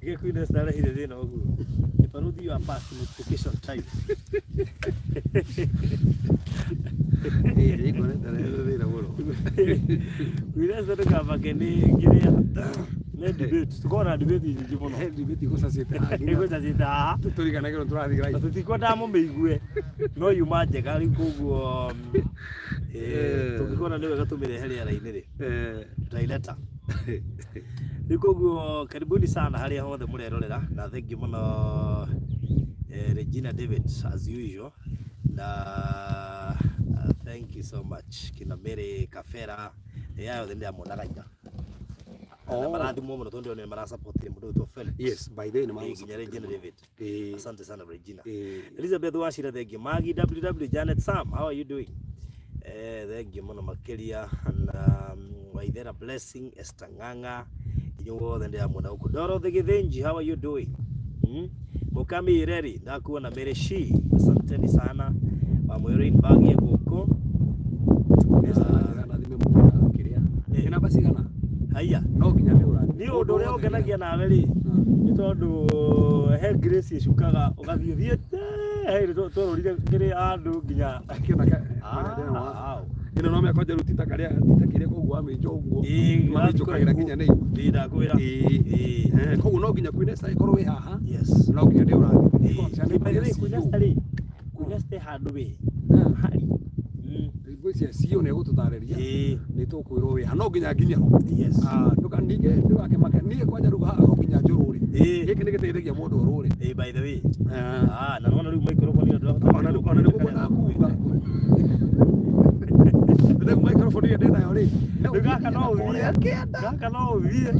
Gä Queen Esther arehire thĩna ũguo. Barũthi you are past multiplication time. Ĩĩ nĩnguonete arehete thĩna mũno. Queen Esther ndũkamake nĩ kĩrĩa nĩ debate. Tũkoragwo na debate nyingĩ mũno. He debate ĩgũcacĩte haha nginya Ĩgũcacĩte haha. tũriganagĩrwo tũrathiĩ Na live. tũtikwendaga mũmĩigue no yuma njega rĩu koguo Eh. tũngĩkona nĩ wega tũmĩrehe rĩera-inĩ rĩ tũtaileta. Rĩu koguo karibuni sana harĩa hothe mũrerorera na thank you mũno Regina David as usual na thank you so much kina Mary Kafera aya othe ndĩramonaga ira. Na marathimwo mũno tondũ nĩ marasupportire mũndũ ũyũ Felix. Yes, by the way nĩ Nginya Regina David. Asante sana Regina. Elizabeth Wachira thank you. Maggie WW Janet Sam, how are you doing? Thank you mũno makĩria na Waithera Blessing Esther Ng'ang'a inyuothe ndĩramuona gũkũ. Dorothy Gĩthĩnji, how are you doing? Mukami Ireri ndakuona. Mary Shi, asanteni sana. Wamũyũ Rainbag ye gũkũ. Na thime mũndũ kĩrĩa. Nĩ namba cigana? Haiya. No nginya nĩ ũrathiĩ. Niĩ ũndũ ũrĩa ũngenagia nawe rĩ, nĩ tondũ he grace ĩcukaga ũgathiĩ ũthiĩte he hĩndĩ twarorire kĩrĩa andũ nginya Akĩona ka Ah, ĩno no mĩaka njeru tita karĩa tita kĩrĩa koguo wamĩnja ũguo Ĩĩ, mamĩnjũkagĩra nginya nĩ Ĩĩ, ndakwĩra. Ĩĩ. Koguo no nginya Queen Esther ĩkorwo wĩ haha Yes. no nginya ndĩ ũrathime. Ĩĩ. By the way, Queen Esther rĩ, Queen Esther handũ wĩ hari. Ngwĩciria CEO nĩ egũtũtarĩria Ĩĩ. nĩ tũkwĩrwo wĩ ha no nginya nginye ho. Yes. Ah, ndũkaningĩ ndũgakĩmake niĩ kwanja rĩu haha no nginya njũrũre. Ĩĩ. Gĩkĩ nĩ gĩteithagia mũndũ ũrũre. Ĩĩ, by the way. Ah. Ah, na nona rĩu microphone ĩyo ndĩrahota Ona ona nĩ gũkũ nakuga. Rĩu microphone ĩyo ndĩnayo rĩ. Rĩu gaka no ũthiĩ. Gaka no ũthiĩ.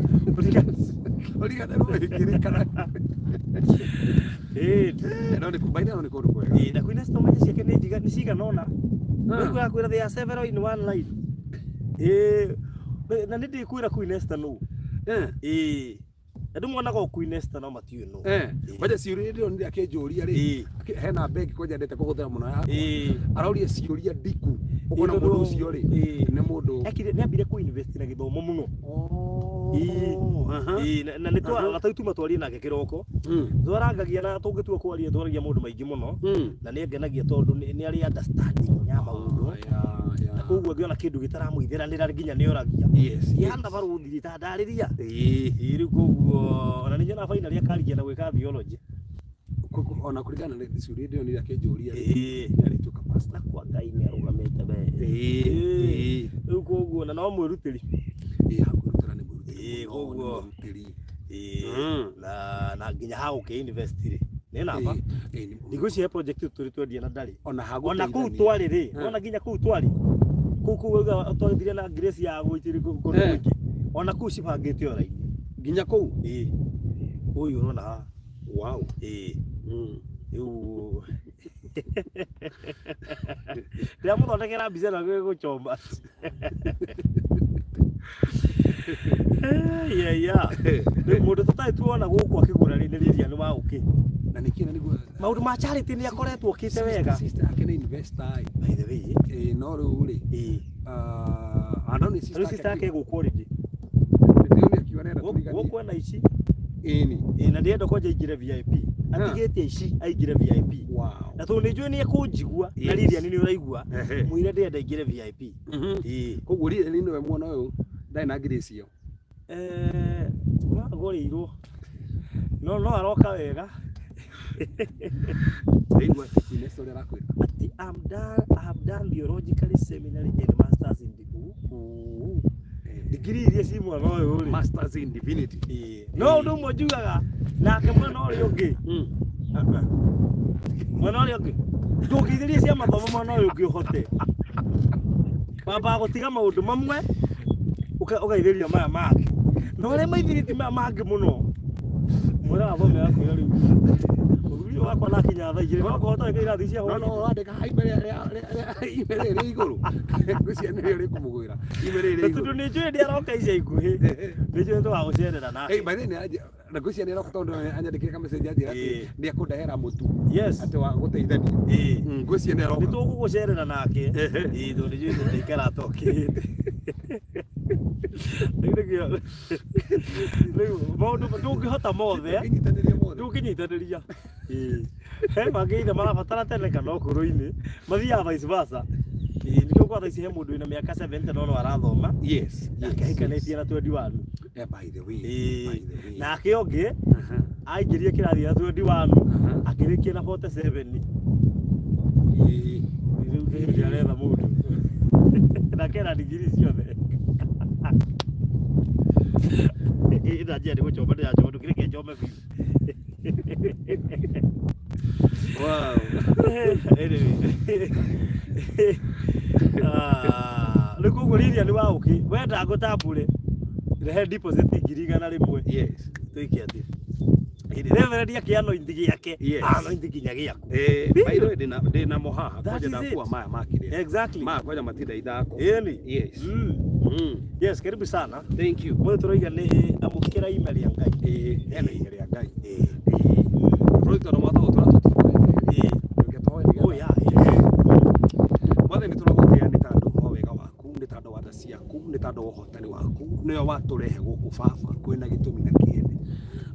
Ũriganĩrwo wĩkĩre kana. Ĩĩ. No nĩ by the way, no nĩ kũndũ kwega. Ĩĩ, na Queen Esther ũmenye ciake nĩ njiga nĩ cigana ũna. Rĩu yakwĩra they are several in one line. Ĩĩ. Na nĩ ndĩkwĩra Queen Esther nũ. Ĩĩ. Andũ monaga o Queen Esther no matiũĩ nũ. Kwanja ciũria ndĩronire akĩnjũria rĩ, hena bengi kwanja endete kũhũthĩra mũno yakwa. Aroria ciũria ndiku. Ũkona mũndũ ũcio rĩ, nĩ mũndũ Ekire nĩ ambire kũ invest na gĩthomo mũno. Ĩĩ, na nĩ twa na tau tuma twarie nake kĩroko. Twarangagia na tũngĩtua kwaria twaragia maũndũ maingĩ mũno. Na nĩ angenagia tondũ nĩ arĩ understanding ya maũndũ. Na koguo angĩona kĩndũ gĩtaramũithĩranĩra nginya nĩ oragia. Ihana barũthi ta ndarĩria. Ĩĩ rĩu koguo ona nĩ nyonaga finally akarigia na gwĩka theology. Ona kũringana na ciũria ndĩronire akĩnjũria rĩ, Ĩĩ. nĩ arĩtuĩka pastor. Na kwa Ngai nĩ arũgamĩte we. Ĩĩ. Rĩu koguo na no mwĩrutĩri. Ĩĩ hakwĩrutĩra nĩ mwĩrutĩri. Ĩĩ, mũno, nĩ koguo. mwĩrutĩri. Ĩĩ. Na nginya ha gũkĩ invest rĩ. Nĩ namba. Ĩĩ, nĩ- Thikũ ici he project tũrĩ twendia na ndarĩ. Ona ha Ona kũu gũteithania. twarĩ rĩ, ona nginya kũu twarĩ. Kũu wauga twagĩthire na Grace ya gũitĩrĩ kũndũ kũingĩ. Ona kũu cibangĩte o raini. Nginya kũu? Ĩĩ. Ũyũ ũrona haha. Wow. Ĩĩ. Rĩu ndĩramũthondekera mbica ĩno gĩgũchoma. Yeah. Rĩu mũndũ tũtarĩ tuona gũkũ akĩgũra rĩ nĩ Lilian wa ũkĩ. Na nĩkĩ na nĩguo Maũndũ ma charity nĩ akoretwo okĩte wega. Sister yake nĩ investor ĩ. By the way. Ĩĩ no rĩu rĩ. Ĩĩ. Ah, no nĩ sister. Rĩu sister yake gũkũ already. Ndĩrona akiuga nĩarenda tũriganie. Gũkũ ena ici. Ĩni. Ĩĩ na ndĩrenda kwanja aingĩre VIP. Atigĩte ici aingĩre VIP. Wow. Na tondũ nĩ njũĩ nĩ ekũnjigua na Lilian nĩ ũraigua. Mwĩre ndĩrenda aingĩre VIP. Ĩĩ. Koguo Lilian nĩwe mwana ũyũ ndarĩ na grace ĩyo. No agũrĩirwo. No no aroka wega. Ndaigua atĩ Queen Esther ũrĩa arakwĩra. Atĩ I'm done, I have done theological seminary and masters in the ooh. Degree iria ci mwana ũyũ rĩ. Masters in divinity. Ĩĩ. No ũndũ ũmwe njugaga nake mwena ũrĩa ũngĩ. Mwena ũrĩa ũngĩ. Ndũngĩithĩria cia mathomo mwena ũyũ ũngĩ ũhote. Wambaga gũtiga maũndũ mamwe ũgaithĩria maya mangĩ. Na ũrĩa maithĩrĩtie maya mangĩ mũno. Mwĩraga thome akwĩra rĩu. Mũthuri ũyũ wakwa ndakinya thaa 2 no kũhota gwĩka irathi cia No no hwaĩ-inĩ. ũrandĩka ha email email ĩrĩ igũrũ. Ngwĩciria nĩrĩo rĩkũmũgwĩra. Email ĩrĩ Na igũrũ. tondũ nĩ njũĩ nĩ aroka ica ikuhĩ. Nĩ njũĩ tũgagũcerera nake. Hey, by the way, na ngwĩciria nĩ aroka tondũ anyandĩkĩre ka message anjĩra atĩ Ĩĩ. nĩ ekũndehera mũtu. Yes. Atĩ wa gũteithania. Ĩĩ. Ngwĩciria nĩ aroka. Nĩ tũgũgũcerera nake. Ĩĩ tondũ nĩ njũĩ ndũngĩikara atokĩte. Rĩu nĩkĩo rĩu maũndũ ndũngĩhota mothe. Ndũngĩnyitanĩria mothe. Ndũngĩnyitanĩria. Ĩĩ. He mangĩ either marabatara tene kana ũkũrũ-inĩ, mathiaga vice versa. Ĩĩ, nĩkĩo ũkoraga thaa ici he mũndũ wĩna mĩaka 70 no no arathoma. Nake ahikanĩtie na 21. Yeah, by the way. Ĩĩ. By the way. Nake ũngĩ aingĩrie kĩrathi gĩa 21 akĩrĩkia na 47. Ĩĩ. Rĩu nĩ hĩndĩ aretha mũndũ. Nake ena digiri ciothe. Ĩĩ na njĩra nĩ gũchoma ndĩrachoma ndũkĩreke njome biũ. Wow. Anyway. Ah, rĩu koguo Lilian wa ũkĩ wenda ngũtambũre rehe deposit 100,000. Yes. Twĩke atĩa? Reverend akĩ-anoint gĩake. Yes. Anoint nginya gĩaku. Eh, by the way, ndĩna mo haha. That Kwanja is it. ndakua maya makire. Exactly. Maya kwanja matinda ithako. Ĩni. Yes. Yes, karibu sana. Thank you. Mũthĩ tũroiga nĩ amũkĩra ime rĩa Ngai. Ĩĩ, hena ime rĩa Ngai. Ĩĩ. Ĩĩ. Bũrũri tondũ mwatha gũtũra tũtikoete. Ĩĩ. Reke tũhoe nĩgetha- Oh, yeah, yes. Mwathani tũragũtĩĩa nĩ tondũ wa wega waku, nĩ tondũ wa tha ciaku, nĩ tondũ wa ũhotani waku, nĩwe watũrehe gũkũ baba kwĩna gĩtũmi na kĩene.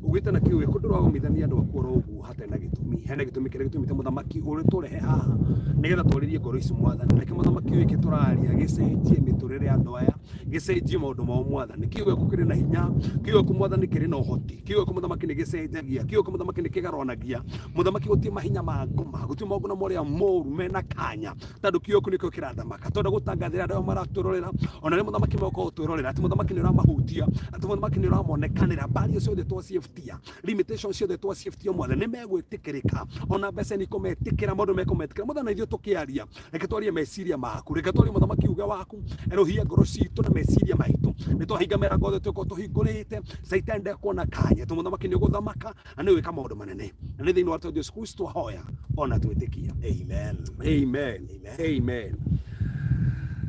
Ugĩte na kiugo gĩaku ndũragomithania andũ aku oro ũguo hatarĩ na gĩtũmi. Hena gĩtũmi kĩrĩa gĩtũmĩte mũthamaki ũrĩtũrehe haha nĩgetha twarĩrie ngoro ici mwathani. Reke mũthamaki ũyũ gĩkĩ tũraria gĩcenjie mĩtũrĩre ya andũ aya, gĩcenjie maũndũ mao mwathani. Kiugo gĩaku kĩrĩ na hinya, kiugo gĩaku mwathani kĩrĩ na ũhoti, kiugo gĩaku mũthamaki nĩ gĩcenjagia, kiugo gĩaku mũthamaki nĩ kĩgarũranagia. Mũthamaki gũtirĩ mahinya ma ngoma, gũtirĩ magongona marĩa moru mena kanya, tondũ kiugo gĩaku nĩkĩo kĩrathamaka. Twenda gũtangathĩra andũ aya maratwĩrorera, ona arĩa mũthamaki moka gũtwĩrorera, atĩ mũthamaki nĩ ũramahutia, atĩ mũthamaki nĩ ũramonekanĩra. Mbari ciothe twaciĩbutia, limitation ciothe twaciĩbutia mwathani, nĩ megwĩtĩkĩrĩka, ona mbeca nĩ ikũmetĩkĩra, maũndũ mekũmetĩkĩra. Mwathani na ithuĩ tũkĩaria, reke twarie meciria maku, reke twarie mũthamaki uge waku, erũhia ngoro citũ na meciria maitũ. Nĩ twahinga mĩrango yothe tũkorwo tũhingũrĩte, Caitani ndekuona kanya, tondũ mũthamaki nĩ ũgũthamaka na nĩ ũgwĩka maũndũ manene. Na nĩ thĩinĩ wa rĩĩtwa Jesu Kristo twahoya ona twĩtĩkia. Amen. Amen. Amen. Amen.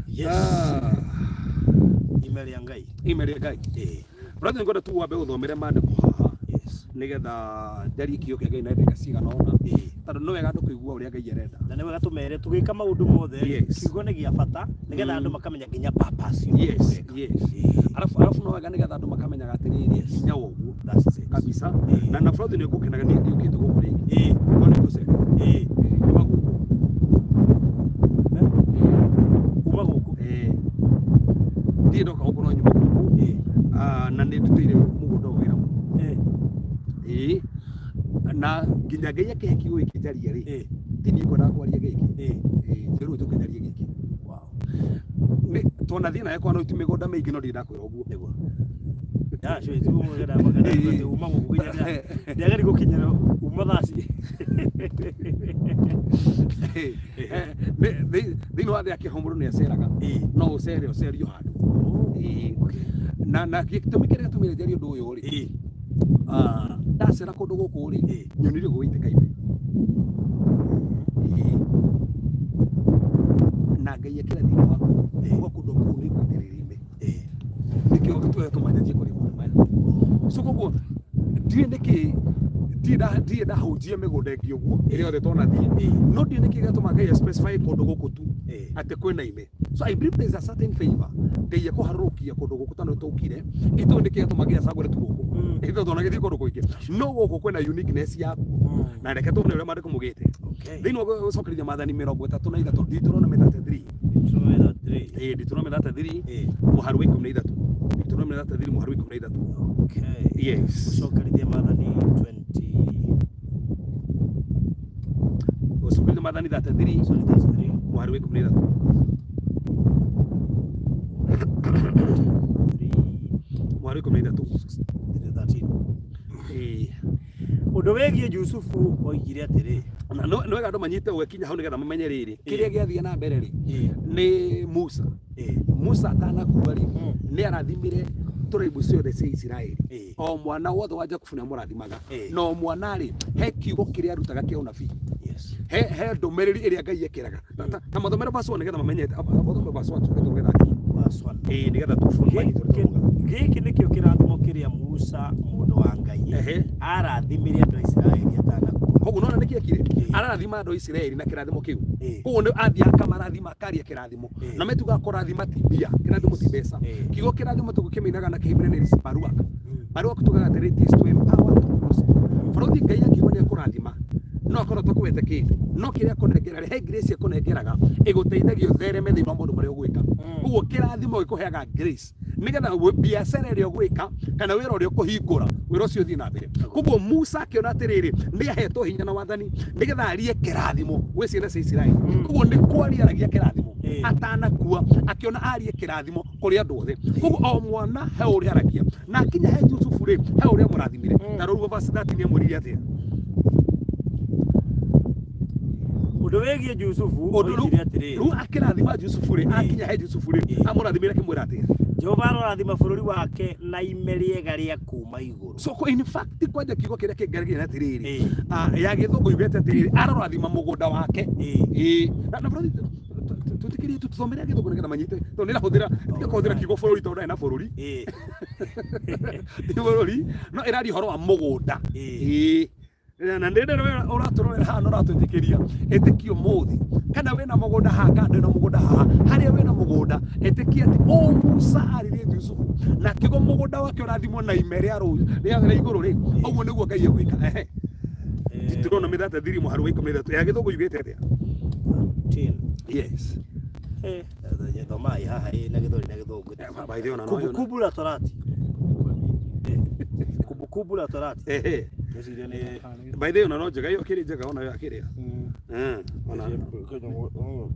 Yes. Ah, Ime rĩa Ngai. ime rĩa Ngai. Ĩĩ. Brother, nĩngwenda tu wambe ũthomere maandĩko haha Yes. nĩgetha njarie kiugo kĩa Ngai na ndagĩka cigana ũna, Ĩĩ. tondũ nĩ wega andũ kũigua ũrĩa Ngai arenda. Na nĩ wega tũmere tũgĩka maũndũ mothe. Yes. Kiugo nĩ gĩa bata nĩgetha andũ makamenya nginya purpose ya ũrĩa Yes, tũreka. yes. Ĩĩ. Arabu no wega nĩgetha andũ makamenyaga atĩrĩrĩ Yes. hinya wa ũguo That's it. kabisa. Ĩĩ. Na brother nĩ ũgũkenaga niĩ ndiũkĩte gũkũ rĩngĩ. Ĩĩ. No nĩ ngũcerete. Ĩĩ. Nyuma gũkũ. Uma gũkũ. Ĩĩ. Ndirĩ ndoka gũkũ no nyuma gũkũ. Ĩĩ. Ah, na nĩ ndutĩire mũgũnda ũyũ wĩra mũno. Ĩĩ. Ĩĩ. Na nginya Ngai akĩhe kiugo gĩkĩ njarie rĩ, Ĩĩ. ti niĩ ngwendaga kwaria gĩkĩ. Ĩĩ. Ĩĩ, njĩrwo njũke njarie gĩkĩ. Wow. Nĩ twanathiĩ nawe kwana ti mĩgũnda mĩingĩ no ndirĩ ndakwĩra ũguo. Nĩguo. Ya, sure, tiguo mũgenda magana atĩ uma gũkũ nginya ndiageri gũkinyĩra uma thaa ci. Thĩinĩ wa thĩ ya kĩroho mũndũ nĩ aceraga. Ĩĩ. No ũcere ũcerio handũ. Ĩĩ. Na gĩtũmi kĩrĩa gĩtũmire njarie ũndũ ũyũ rĩ, Ĩĩ. ah, ndacera kũndũ gũkũ rĩ, Ĩĩ. nyonire gũgĩitĩka ime. Ĩĩ. Na Ngai ekĩra thĩinĩ wakwa Ĩĩ. uga kũndũ kũu nĩ ngũitĩrĩria ime. Ĩĩ. Nĩkĩo gĩtũma njanjie kwaria maũndũ maya. So koguo ndiũĩ nĩkĩ ndirĩ ndahunjia mĩgũnda ĩngĩ ũguo ĩrĩa yothe twanathiĩ, Ĩĩ. no ndiũĩ nĩkĩ gĩatũma Ngai specify kũndũ gũkũ tu Ĩĩ. atĩ kwĩna ime. So I believe there is a certain favor Ngai ekũharũrũkia kũndũ gũkũ tondũ tũkire itũĩ nĩkĩ gĩatũma Ngai acagũre tu gũkũ. Ithuĩ twanagĩthiĩ kũndũ kũingĩ no gũkũ kwĩna uniqueness yakuo. Na reke tuone ũrĩa maandĩko maugĩte. Okay. Thĩinĩ wa gũcokereria maathani 33 Deuteronomy 33. Deuteronomy 33. Ĩĩ, Deuteronomy 33 Ĩĩ. mũhari wa 13. Deuteronomy 33 mũhari wa 13. Okay. Yes. Gũcokerithia maathani 20. Gũcokereria maathani 33 Sorry, 33. mũhari wa 13. 3 Mũhari wa 13. 13. Ĩĩ. Ũndũ wĩgiĩ Jusufu oigire atĩrĩ. Na nĩ wega andũ manyite ũgĩkinya hau nĩgetha mamenye rĩrĩ kĩrĩa gĩathiĩ na mbere rĩ Ĩĩ. nĩ Musa. Ĩĩ. Musa atanakua rĩ nĩ arathimire tũraibu ciothe cia Isiraeli. Ĩĩ. O mwana wothe wa Jakubu nĩ amũrathimaga. Ĩĩ. Na o mwana rĩ he kiugo kĩrĩa arutaga kĩa ũnabii. Yes. He ndũmĩrĩri ĩrĩa Ngai ekĩraga. Na mathomere verse 1 nĩgetha mamenye, mathome verse 1 tuge tũgetha kĩ. Verse 1. Ĩĩ, nĩgetha tũbundithanie tũrĩa tũrauga. Gĩkĩ nĩkĩo kĩrathimo kĩrĩa Musa mũndũ wa Ngai Ehe. arathimire andũ a Isiraeli atanakua. Koguo nona nĩkĩ ekire? Ararathima andũ a Isiraeli na kĩrathimo kĩu. Koguo nĩ athiĩ akamarathima akaria kĩrathimo. Na metugaga kũrathima ti mbia, kĩrathimo ti mbeca. Kiugo kĩrathimo tũgĩkĩminaga na Kĩhibirania nĩ baruak. Baruak tugaga atĩrĩ, it is to empower to prosper. Bũrũri Ngai akiuga nĩ ekũrathima no akorwo atakũhete kĩndũ, no kĩrĩa akũnengera rĩ, he grace akũnengeraga ĩgũteithagia ũthereme thĩinĩ wa maũndũ marĩa ũgwĩka. Koguo kĩrathimo gĩkũheaga grace nĩgetha biacara ĩrĩa ũgwĩka kana wĩra ũrĩa ũkũhingũra, wĩra ũcio ũthiĩ na mbere. Koguo Musa akĩona atĩrĩrĩ, nĩ ahetwo hinya na wathani nĩgetha arie kĩrathimo gwĩ ciana cia Isiraeli. Koguo nĩ kwaria aragia kĩrathimo atanakua, akĩona arie kĩrathimo kũrĩ andũ othe. Koguo o mwana he ũrĩa aragia, na akinya he Jusufu rĩ, he ũrĩa amũrathimire. Ta rora ũguo verse 13 amwĩrire atĩa? Ũndũ wĩgiĩ Jusufu Ũndũ rĩu oigire atĩrĩrĩ, rĩu akĩrathima Jusufu rĩ, akinya he Jusufu rĩ, amũrathimire akĩmwĩra atĩa? Jehova arorathima bũrũri wake na ime rĩega rĩa kuuma igũrũ. So in fact kwanja kiugo kĩrĩa kĩngaragia nĩ atĩrĩrĩ, ya gĩthũngũ yugĩte atĩrĩrĩ, arorathima mũgũnda wake. Ĩĩ. Na bũrũri twĩtĩkĩrie tũthomere gĩthũngũ nĩgetha manyite, tondũ nĩ ĩrahũthĩra, tiga kũhũthĩra kiugo bũrũri tondũ ndarĩ na bũrũri. Ti bũrũri, no ĩraria ũhoro wa mũgũnda. Ĩĩ. Na ndĩrenda ũratũrorera haha na ũratwĩtĩkĩria, ĩtĩkia ũmũthĩ kana wĩna mũgũnda haha kana ndwĩna mũgũnda haha, harĩa wĩna mũgũnda ĩtĩkia atĩ o Musa aririe Jusufu na kiugo mũgũnda wake ũrathimwo na ime rĩa rũ rĩa igũrũ rĩ, ũguo nĩguo Ngai egwĩka. Ehe, tũrona mĩthate thiri mũharu wa 13 ya gĩthũngũ yugĩte atĩa? 10. Yes. Thomai haha ĩ na gĩthweri na gĩthũngũ. By the way, ona no yona. Kumbukumbu la Torati. Kumbukumbu la Torati. Ehe. Ngwĩciria nĩ By the way, ona no njega ĩyo kĩrĩ njega ona yo akĩrĩa. Ona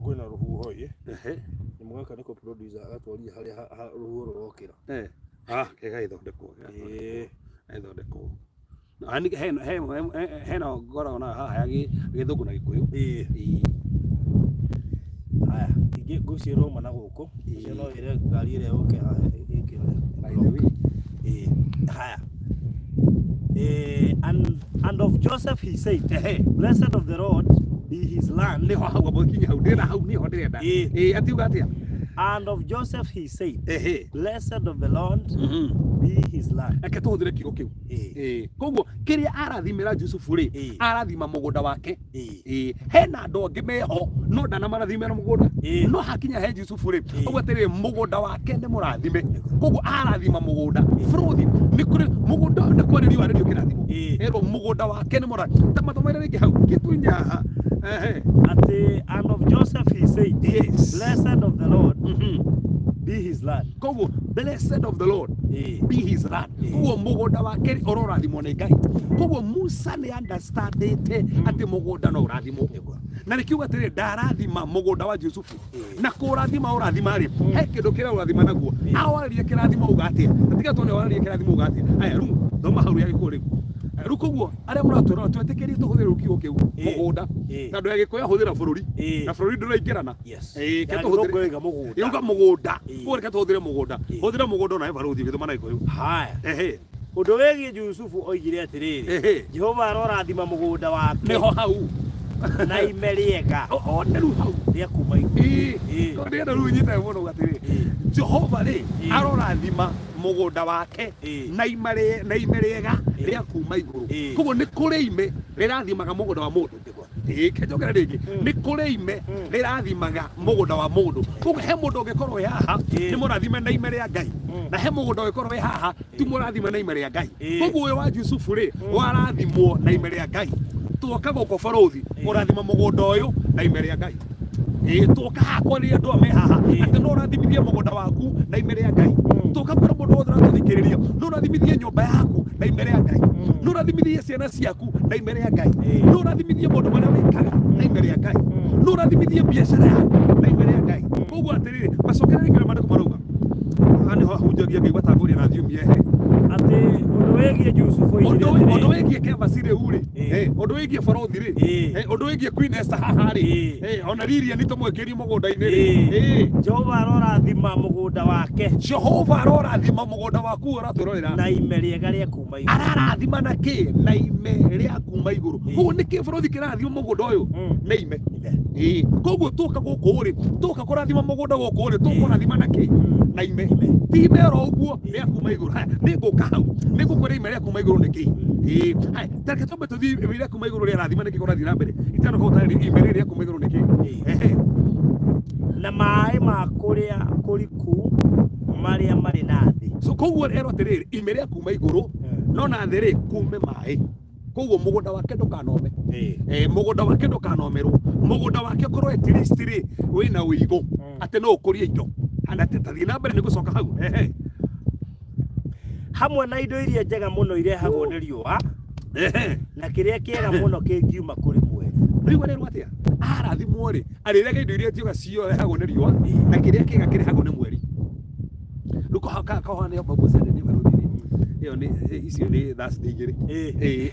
kwĩna rũhuho ĩ. Ehe. Nyamũ gaka nĩko producer agatwarithia harĩa rũhuho rũrokĩra. Eh. Ah, kega ithondekwo. Ĩĩ. Ithondekwo. Hena ngoragwo nayo haha ya gĩthũngũ na gĩkũyũ. Ĩĩ. Ĩĩ. Haya, ingĩ ngwĩciria rauma na gũkũ. Ũcio no ĩre ngari ĩrĩa yũke haha ĩke ũrĩa. By the way. Ĩĩ. Haya. And of Joseph he said, Ehe. Blessed of the Lord be his land. Nĩho hau amba ũkinye hau, ndĩrenda hau nĩho ndĩrenda. Ĩĩ. Ĩĩ, atiuga atĩa? And of Joseph he said, Ehe. Blessed of the Lord be his land. Reke tũhũthĩre kiugo kĩu. Ĩĩ. Ĩĩ. Koguo kĩrĩa arathimĩra Jusufu rĩ, Ĩĩ. arathima mũgũnda wake. Ĩĩ. Ĩĩ. Hena andũ angĩ meho no ndanamarathimĩra mũgũnda. Ĩĩ. No hakinya he Jusufu rĩ, Ĩĩ. ũguo atĩrĩrĩ mũgũnda wake nĩ mũrathime. Koguo arathima mũgũnda. Bũrũthi nĩ kũrĩ mũgũnda nĩ kwarĩrio warĩrio kĩrathimo. Ĩĩ. Erwo mũgũnda wake nĩ mũrathime. Ta mathomere rĩngĩ hau gĩtunya haha. Ehe. Atĩ and of Joseph he said, Yes. Blessed of the Lord be his land. Koguo blessed of the Lord Ĩĩ. be his land. Koguo mũgũnda wake ũrorathimwo nĩ Ngai. Koguo Musa nĩ understandĩte atĩ mũgũnda no ũrathimwo. Na nĩkiuga atĩrĩrĩ, ndarathima mũgũnda wa Jusufu. Na kũrathima ũrathima rĩ, he kĩndũ kĩrĩa ũrathima naguo. Awaririe kĩrathimo uga atĩa? Na tiga tuone waririe kĩrathimo uga atĩa. Aya rĩu thoma hau ya Gĩkũyũ rĩu. Rĩu koguo arĩa mũratwĩrora twetĩkĩrie tũhũthĩre rĩu kiugo kĩu mũgũnda. Tondũ ya Gĩkũyũ ahũthĩra bũrũri. Na bũrũri ndũraingĩrana. Yes. Ĩĩ, Ya ke tũhũthĩre- Gĩthũngũ yoiga mũgũnda. Yauga mũgũnda. Ĩĩ. Koguo reke tũhũthĩre mũgũnda. Ĩĩ. Hũthĩra mũgũnda onawe barũthi ũgĩthoma na Gĩkũyũ. Haya. Ehe. Ũndũ wĩgiĩ Jusufu oigire atĩrĩrĩ, Ehe. Jehova arorathima mũgũnda wake Nĩho hau. na ime rĩega O nĩ rĩu hau. rĩa kuuma igũrũ. Ĩĩ. Ĩĩ. Tondũ ndĩrenda rĩu nyite mũno atĩrĩ. Ĩĩ. Jehova rĩ Ĩĩ. arorathima mũgũnda wake Ĩĩ. na ima na ime rĩega Ĩĩ. rĩa kuma igũrũ. Ĩĩ. Koguo nĩ kũrĩ ime rĩrathimaga mũgũnda wa mũndũ. Ĩĩ, ke njokere rĩngĩ. Nĩ kũrĩ ime rĩrathimaga mũgũnda wa mũndũ. Koguo he mũndũ ũngĩkorwo wĩ haha Ĩĩ. nĩ mũrathime na ime rĩa Ngai. Na he mũgũnda ũngĩkorwo wĩ haha ti mũrathime na ime rĩa Ngai. Ĩĩ. Koguo ũyũ wa Jusufu rĩ warathimwo na ime rĩa Ngai. Tuoka gũkũ barũthi kũrathima mũgũnda ũyũ na ime rĩa Ngai. Ĩĩ, tuoka haha kwarĩria andũ aya me haha atĩ no ũrathimithie mũgũnda waku na ime rĩa Ngai. Tuoka kwĩra mũndũ wothe ũratũthikĩrĩria no ũrathimithie nyũmba yaku na ime rĩa Ngai. No ũrathimithie ciana ciaku na ime rĩa Ngai. No ũrathimithie maũndũ marĩa wĩkaga na ime rĩa Ngai. No ũrathimithie biacara yaku na ime rĩa Ngai. Koguo atĩrĩrĩ, macokere rĩngĩ ũrĩa maandĩko marauga. Haha nĩho ahunjagia Ngai gwatanguria na thiomi ehe. Atĩ ũndũ wĩgiĩ Jusufu oigire Ũndũ ũndũ atĩrĩrĩ, wĩgiĩ Kefasi rĩu rĩ, Ĩĩ. ũndũ wĩgiĩ borothi rĩ, Ĩĩ. ũndũ wĩgiĩ Queen Esther haha rĩ, Ĩĩ. ona Lilian tũmwĩkĩrie mũgũnda-inĩ rĩ, Ĩĩ. Ĩĩ. Jehova arorathima mũgũnda wake Jehova arorathima mũgũnda waku ũratwĩrorera na ime rĩega rĩa kuma igũrũ. Ararathima na kĩ? Na ime rĩa kuma igũrũ. Koguo nĩ kĩ bũrũri kĩrathima mũgũnda ũyũ? Nĩ ime. Ĩĩ. Koguo tũka gũkũ rĩ, tũka kũrathima mũgũnda gũkũ rĩ, tũkũrathima na kĩ? Na ime. Ti ime oro ũguo rĩa kuma igũrũ. Haya, nĩ ngũka hau. Nĩ Ngũkwĩra ime rĩa kuma igũrũ nĩ kĩĩ. Ĩĩ, haya, ta reke twambe tũthiĩ ime rĩa kuma igũrũ rĩa rathima nĩkĩ kũrathiĩ na mbere. Itanoka gũtarĩria ime rĩrĩ rĩa kuma igũrũ nĩ kĩĩ. Ehe. Na maĩ ma kũrĩa kũriku marĩa marĩ na thĩ. So koguo erwo atĩrĩrĩ, ime rĩa kuma igũrũ no na thĩ rĩ kume maĩ. Koguo mũgũnda wake ndũkanome. Mũgũnda wake ndũkanomerwo. Mũgũnda wake ũkorwo at least rĩ wĩna ũigũ atĩ no ũkũrie indo. Ana tathiĩ na mbere nĩ gũcoka hau. Ehe. Hamwe na indo iria njega mũno irehagwo nĩ riũa. Ehe. Na kĩrĩa kĩega mũno kĩngiuma kũrĩ mweri. Rĩu arerwo atĩa? Arathimwo rĩ, arĩrĩaga indo iria njega ciorehagwo nĩ riũa na kĩrĩa kĩega kĩrehagwo nĩ mweri. Rĩu kahoha nĩ babu cende nĩ barũthi rĩ. Ĩyo nĩ icio nĩ Thursday igĩrĩ. Ĩĩ.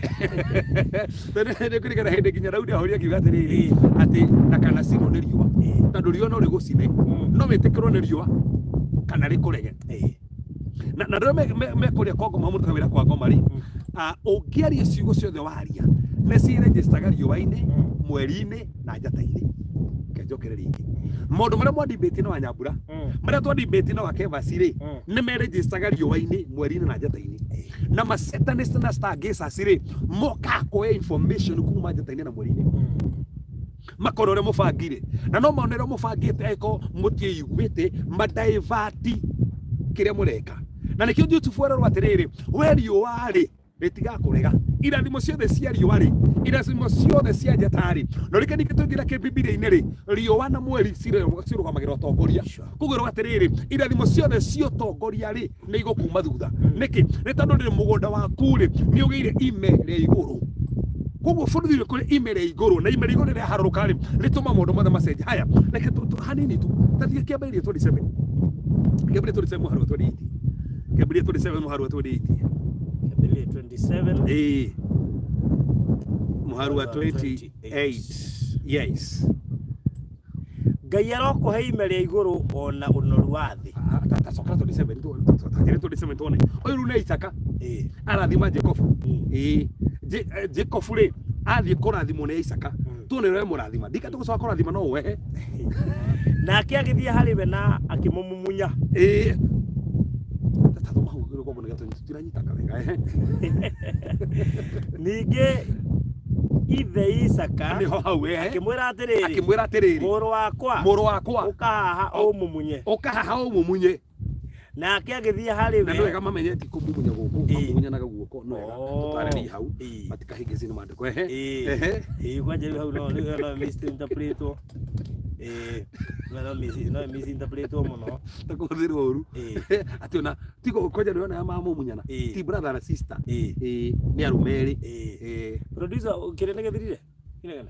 Tondũ nĩ kũririkana hĩndĩ nginya Daudi ahũrire akiuga atĩrĩrĩ atĩ ndakanacinwo nĩ riũa. Tondũ riũa no rĩgũcine. No wĩtĩkĩrwo nĩ riũa kana rĩkũrege. Na na andũ arĩa me kũrĩa kwa ngoma mũrutaga wĩra kwa ngoma rĩ, ũngĩaria ciugo ciothe waria nĩ ciregistaga riũa-inĩ, mweri-inĩ na njata-inĩ. Reke njokere rĩngĩ, maũndũ marĩa mwadibĩti na wanyambura, marĩa twadibĩti na wakevasi rĩ, nĩ meregistaga riũa-inĩ, mweri-inĩ na njata-inĩ. Na ma satanist na stargazers rĩ, mokaga kuoya information kuma njata-inĩ na mweri-inĩ, makona ũrĩa mũbangire, na no mone ũrĩa mũbangĩte angĩkorwo mũtiĩiguĩte, madaivati kĩrĩa mũreka. Na nĩkĩo Jusufu erorwo atĩrĩrĩ, we riũa rĩ rĩtigakũrega, irathimo ciothe cia riũa rĩ, irathimo ciothe cia njata rĩ. No rĩngĩ ningĩ tũingĩra kĩbibilia-inĩ rĩ, riũa na mweri cirũgamagĩrĩra ũtongoria. Koguo erwo atĩrĩrĩ, irathimo ciothe cia ũtongoria rĩ nĩ igũkuma thutha. Nĩkĩ? Nĩ tondũ rĩrĩ mũgũnda waku rĩ nĩ ũgĩire ime rĩa igũrũ. Koguo bũrũri ũyũ kũrĩ ime rĩa igũrũ, na ime rĩa igũrũ rĩaharũrũka rĩ rĩtũma maũndũ mothe macenjie. Haya, reke hanini tu tathiĩ Kĩambĩrĩria 27, Kĩambĩrĩria 27 mũhari wa 28, Kĩambĩrĩria 27 mũhari wa 28. Kĩambĩrĩria 27. Ĩĩ, mũhari wa 28, yes. Ngai arokũhe ime rĩa igũrũ o na ũnoru wa thĩ. Tacokera 27, tagĩrĩ 27 tuone. Ũyũ rĩu nĩ Isaka arathima Jacob. Ĩĩ, Jacob rĩ athiĩ kũrathimwo nĩ Isaka, tuone ũrĩa mũrathima. Ndika tũgũcoka kũrathima no ũwehe. Nake agĩthiĩ harĩ we na akĩmũmumunya. Ĩĩ, tathoma hau rũgongo nĩgetha tũtiranyitanga wega. Ehe. Ningĩ ithe Isaka Nĩho hau, ehe. akĩmwĩra atĩrĩrĩ, Akĩmwĩra atĩrĩrĩ, mũrũ wakwa, mũrũ wakwa, ũka haha ũmũmunye. Ũka haha ũmũmunye. Nake agĩthiĩ harĩ Na nĩ we. wega mamenye ti kũmumunya gũkũ, mamumunyanaga guoko. No wega tũtarĩrie hau, matikahĩngĩcwo nĩ maandĩko. Ehe. Ehe. Ĩĩ, kwanja rĩu hau no rĩu no misinterpretwo. Ĩĩ, no misinterpretwo mũno. Ta kũhũthĩrwo ũru. Atĩ ona ti kwanja nĩ wona mamumunyana, ti brother na sister. Ĩĩ, nĩ arũme erĩ. Ĩĩ. Producer, kĩrĩa nĩ gĩthirire? Kĩrĩa?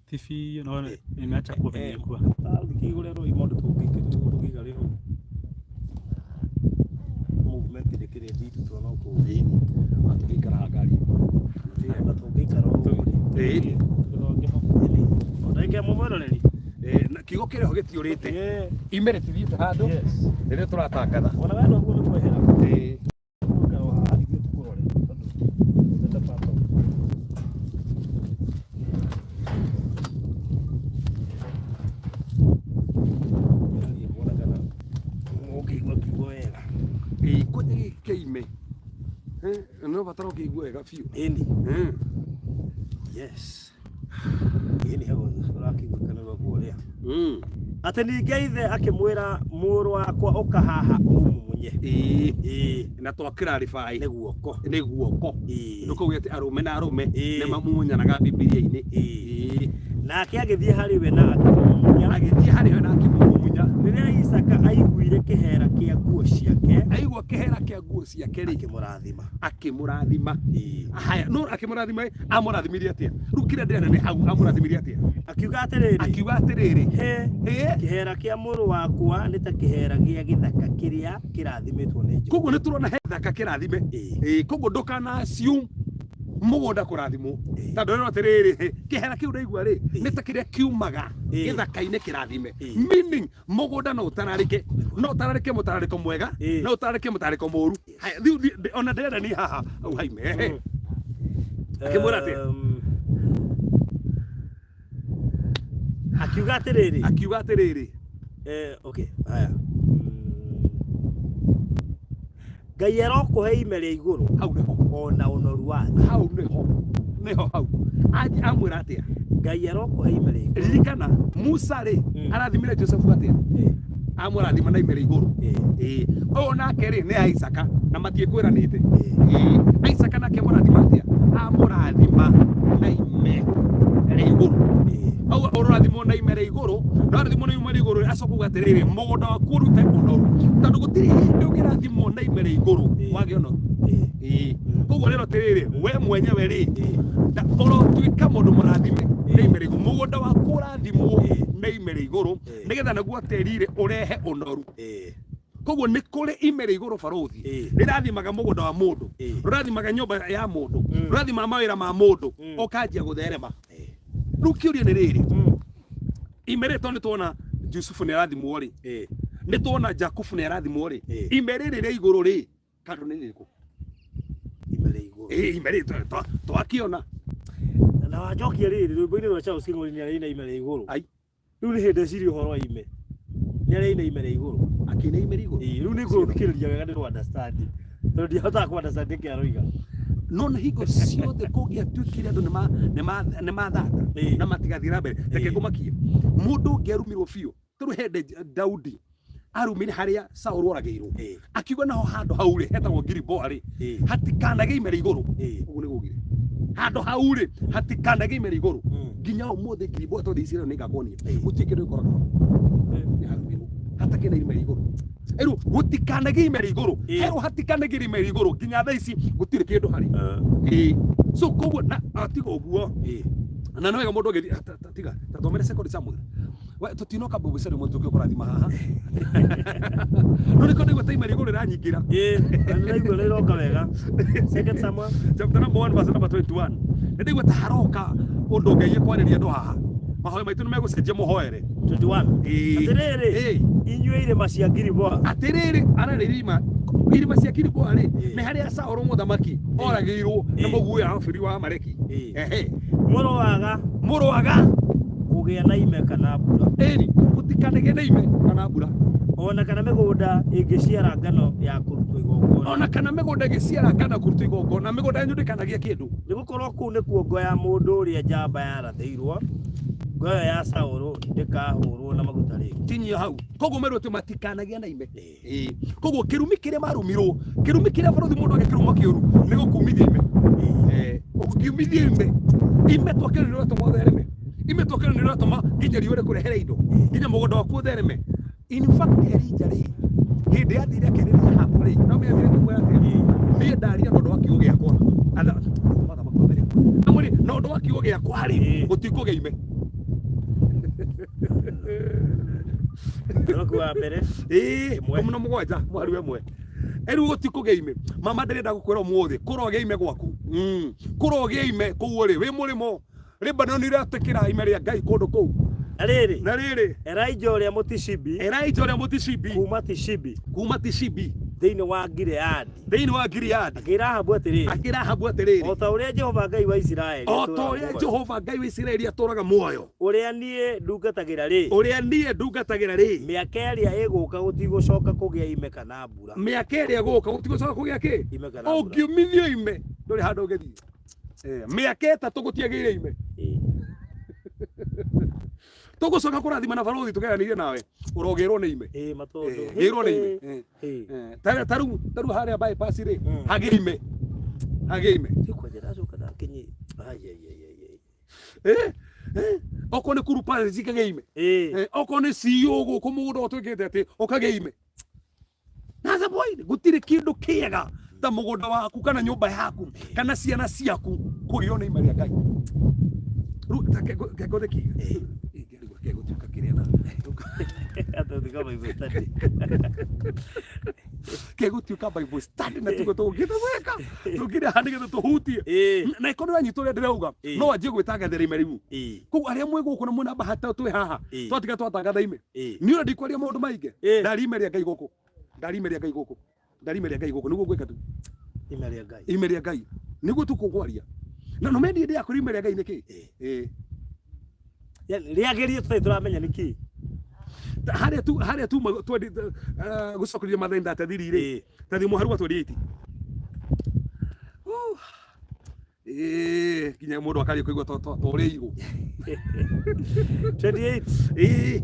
Ti biũ, no imeacha kuwa venye ilikuwa. Thikĩigũre rũi maũndũ tũngĩiga rĩ hau. Movement ndĩkĩrĩ nditũ tuona kũu. Ĩni. Ona tũngĩikara ngari. Ona tũngĩikara ũguo rĩ. Ĩni. Ona ĩngĩ mũmwĩroreri. Na kiugo kĩrĩ ho gĩtiũrĩte. Ime rĩtithiĩte handũ. Rĩrĩa tũratangatha. Ona wenda ũguo nĩ kwehera. Ĩĩ. Ũikare o haha ithuĩ tũkũrore tondũ tũrenda part of. Geria kuona kana ũngĩigua kiugo wega. Ĩĩ, kwanja gĩkĩ kĩa ime. No batara ũkĩigue wega biũ. Ĩni. Yes. Ĩni hau ũrakĩigua kana ũrĩa. Atĩ ningĩ ithe akĩmwĩra, mũrũ wakwa, ũka haha ũmumunye. Ĩĩ. Ĩĩ. Na twa clarify. Nĩ guoko. Nĩ guoko. Ĩĩ. Ndũkauge atĩ arũme na arũme Ĩĩ. nĩ mamumunyanaga Bibilia-inĩ. Ĩĩ. Ĩĩ. Nake agĩthiĩ harĩ we na akĩmũmumunya. Agĩthiĩ harĩ we na akĩmũmumunya. Rĩrĩa Isaka aiguire kĩhera kĩa nguo ciake, Aigua kĩhera kĩa nguo ciake rĩ, akĩmũrathima. Akĩmũrathima. Ĩĩ. Haya, no akĩmũrathima ĩ, amũrathimirie atĩa? Rĩu kĩrĩa ndĩrenda nĩ hau, amũrathimirie atĩa? Akiuga atĩrĩrĩ, Akiuga atĩrĩrĩ, Hĩ, Hĩ. kĩhera kĩa mũrũ wakwa nĩ ta kĩhera gĩa gĩthaka kĩrĩa kĩrathimĩtwo nĩ Jehova. Koguo nĩ tũrona he gĩthaka kĩrathime. Ĩĩ. Ĩĩ, koguo ndũkana assume mũgũnda kũrathimwo. Ĩĩ. Tondũ rĩrĩ atĩrĩrĩ, hĩ, kĩhera kĩu ndaigua rĩ, Ĩĩ. nĩ ta kĩrĩa kiumaga Ĩĩ. gĩthaka-inĩ kĩrathime. Ĩĩ. Meaning mũgũnda no ũtararĩke, no ũtararĩke mũtararĩko mwega, Ĩĩ. no ũtararĩke mũtararĩko mũru. Haya, rĩu ona ndĩrenda niĩ haha hau haime. Ehe. Akĩmwĩra atĩa? Akiuga atĩrĩrĩ, Akiuga atĩrĩrĩ, okay, haya. Ngai arokũhe ime rĩa igũrũ Hau nĩho. Ona ũnoru wa thĩ. Hau nĩho, nĩho hau. Anji amwĩra atĩa? Ngai arokũhe ime rĩa igũrũ. Ririkana Musa rĩ, arathimire Josefu atĩa? Amũrathima na ime rĩa igũrũ. Ĩĩ, ũyũ nake rĩ, nĩ Isaka na matiĩkwĩranĩte. Ĩĩ, Isaka nake amũrathima atĩa? Amũrathima na ime rĩa igũrũ. Au ũrathimwo na ime rĩa igũrũ, na ũrathimwo na ime rĩa igũrũ, acoka uga atĩrĩrĩ, mũgũnda waku ũrute ũnoru, tondũ gũtirĩ hĩndĩ ũngĩrathimwo na ime rĩa igũrũ wage ũnoru. Ĩĩ, koguo rĩro atĩrĩrĩ, we mwenyewe rĩ, ũrotuĩka mũndũ mũrathime na ime rĩa igũrũ, mũgũnda waku ũrathimwo na ime rĩa igũrũ, nĩgetha naguo tĩri rĩ ũrehe ũnoru. Koguo nĩ kũrĩ ime rĩa igũrũ, barũthi, rĩrathimaga mũgũnda wa mũndũ, rũrathimaga nyũmba ya mũndũ, rũrathimaga mawĩra ma mũndũ, ũkanjia gũtherema. Rĩu kĩũria nĩ rĩrĩ, ime rĩrĩ, tondũ nĩ tuona Jusufu nĩ arathimwo rĩ, nĩ tuona Jakubu nĩ arathimwo rĩ, ime rĩrĩ rĩa igũrũ rĩ, kando nĩ rĩrĩkũ? Ime rĩa igũrũ. Ĩĩ, ime rĩrĩ twakĩona. Na wanjokia rĩrĩ, rwĩmbo-inĩ rwa Charles King'ori nĩ arĩ na ime rĩa igũrũ. Ai. Rĩu nĩ hĩndĩ eciria ũhoro wa ime, nĩ arĩ na ime rĩa igũrũ. Akĩina ime rĩa igũrũ. Ĩĩ, rĩu nĩ ngũrũthikĩrĩria wega nĩ understand, tondũ ndiahotaga kũ understand nĩkĩ aroiga. No nĩ hingo ciothe kũngĩatuĩkire andũ nĩ mathata na matigathiĩ na mbere, reke ngũmakie, mũndũ ũngĩarumirwo biũ, tondũ hende Daudi arumire harĩa Saũlũ oragĩirwo, akiuga naho handũ hau rĩ hetagwo Giliboa rĩ, hatikanagĩe ime rĩa igũrũ. Ũguo nĩ gũgire handũ hau rĩ hatikanagĩe ime rĩa igũrũ nginya ũmũthĩ Giliboa, tondũ Isiraeli nĩ ngakuonia gũtirĩ kĩndũ gĩkoraga hau, nĩ harumirwo hatakĩrĩ na ime rĩa igũrũ. Rĩu gũtikanagĩe ime rĩa igũrũ, herwo hatikanagĩe ime rĩa igũrũ, nginya thaa ici gũtirĩ kĩndũ harĩ. Ĩĩ, so koguo na tiga ũguo, na nĩ wega mũndũ agĩthiĩ tiga tathomere Second Samuel. We tutinoka mbũgũ cia mũndũ tũkĩkũrathima haha, no nĩko ndaigua ta ime rĩa igũrũ rĩranyingĩra. Ĩĩ, na nĩraigua rĩroka wega. Second Samuel. Chapter number 1, verse number 21. Nĩ ndaigua ta haroka ũndũ Ngai ekwarĩria andũ haha. Mahoya maitũ nĩ megũcenjia, mũhoere. 21. Ĩĩ. Atĩrĩrĩ, inyuĩ irĩma cia Giliboa. Atĩrĩrĩ, ararĩ irĩma cia Giliboa rĩ, nĩ harĩa Saũlũ mũthamaki oragĩirwo na mũguĩ wa bũrũri wa Amaleki. Ehe. Mũroaga Mũroaga kũgĩa na ime kana mbura. Ĩni, gũtikanagĩe na ime kana mbura. Ona kana mĩgũnda ĩngĩciara ngano ya kũrutwo igongona. Ona kana mĩgũnda ĩgĩciara ngano kũrutwo igongona, mĩgũnda yanyu ndĩkanagie kĩndũ. Nĩ gũkorwo kũu nĩkuo ngo ya mũndũ ũrĩa njamba yarathĩirwo, ngo ĩyo ya Saũlũ ndĩkahũrwo na maguta rĩngĩ. Kinyia hau. Koguo merwo atĩ matikanagĩa na ime. Ĩĩ, koguo kĩrumi kĩrĩa marumirwo, kĩrumi kĩrĩa barũthi mũndũ angĩkĩruma kĩũru nĩ gũkumithia ime. Ũngiumithia ime, ime twakĩrĩ nĩ ũratũma ũthereme, ime twakĩrĩ nĩ ũratũma nginya riũa rĩkũrehere indo, nginya mũgũnda waku ũthereme. In fact, Elija rĩ, hĩndĩ yathire akĩarĩria Ahabu rĩ, no menya athire akĩmwĩra atĩa? Niĩ ndaria na ũndũ wa kiugo gĩakwa. Mathamak wa mbere. Amwĩre, na ũndũ wa kiugo gĩakwa rĩ, gũtikũgĩa ime. Mũthamaki wa mbere. Ĩĩ, 17 mũhari wa 1. Rĩu gũtikũgĩa ime. Mama, ndĩrenda gũkwĩra ũmũthĩ kũrogĩa ime gwaku. Kũrogĩa ime kũu ũrĩ wĩ mũrĩmo. Lebanon ĩratĩkĩra ime rĩa Ngai kũndũ kũu. Na rĩrĩ, Na rĩrĩ, Elija ũrĩa Mũtishibi Elija ũrĩa Mũtishibi kuma Tishibi kuma Tishibi thĩinĩ wa Gileadi thĩinĩ wa Gileadi akĩra Ahabu atĩrĩrĩ, akĩra Ahabu atĩrĩrĩ, o ta ũrĩa Jehova Ngai wa Isiraeli o ta atũũraga ũrĩa muoyo, Jehova Ngai wa Isiraeli atũũraga muoyo, ũrĩa niĩ ndungatagĩra rĩ, ũrĩa niĩ ndungatagĩra rĩ, mĩaka ĩrĩa ĩgũka gũtigũcoka kũgĩa ime kana mbura. Mĩaka ĩrĩa ĩgũka gũtigũcoka kũgĩa kĩ? Ime kana mbura. Ũngiumithio ime ndũrĩ handũ ũngĩthiĩ. Mĩaka 3 gũtiagĩire ime. Tũgũcoka kũrathima na barũthi tũgeranĩire nawe ũrogĩrwo nĩ ime. Ĩĩ, matondũ. Gĩrwo nĩ ime. Ta rĩu harĩa bypass rĩ, hagĩ ime, hagĩ ime. Kwanja ndacoka ndakinyi. Ai, ai, ai, ai, ai. Okorwo nĩ kurupa cikagĩa ime. Okorwo nĩ CEO gũkũ mũgũnda ũtuĩkĩte atĩ ũkagĩa ime. That's the point. Gũtirĩ kĩndũ kĩega ta mũgũnda waku kana nyũmba yaku kana ciana ciaku kũgĩo nĩ ime rĩa Ngai. Rĩu ta kegũthĩki kegũtuĩka kĩrĩa na Atũthika Bible study. Kegũtuĩka Bible study na tiguo tũgũkĩte gwĩka tũkĩrĩ haha nĩgetha tũhutie. Na ĩkorwo nĩwanyita ũrĩa ndĩrauga, no anjie gwĩtangathĩra ime rĩu. Koguo arĩa mwĩ gũkũ na mwĩna bahati twĩ haha, twatiga twatangatha ime, niĩ ona ndikwaria maũndũ maingĩ. Ndari ime rĩa Ngai gũkũ, ndari ime rĩa Ngai gũkũ, ndari ime rĩa Ngai gũkũ, nĩguo ngwĩka tu. Ime rĩa Ngai. Ime rĩa Ngai nĩguo tu kũgwaria na no mendie ndĩa kũrĩ ime rĩa Ngai nĩkĩ? Ĩĩ. Yaani rĩagĩrie tũtarĩ tũramenya nĩ kĩ. Harĩa tu harĩa tuma twendi gũcokeria mathani ndathiri rĩ tathi mũharu wa 28. Ĩĩ, nginya mũndũ akaria kũigua to to to ũrĩ igũ. 28. Ĩĩ.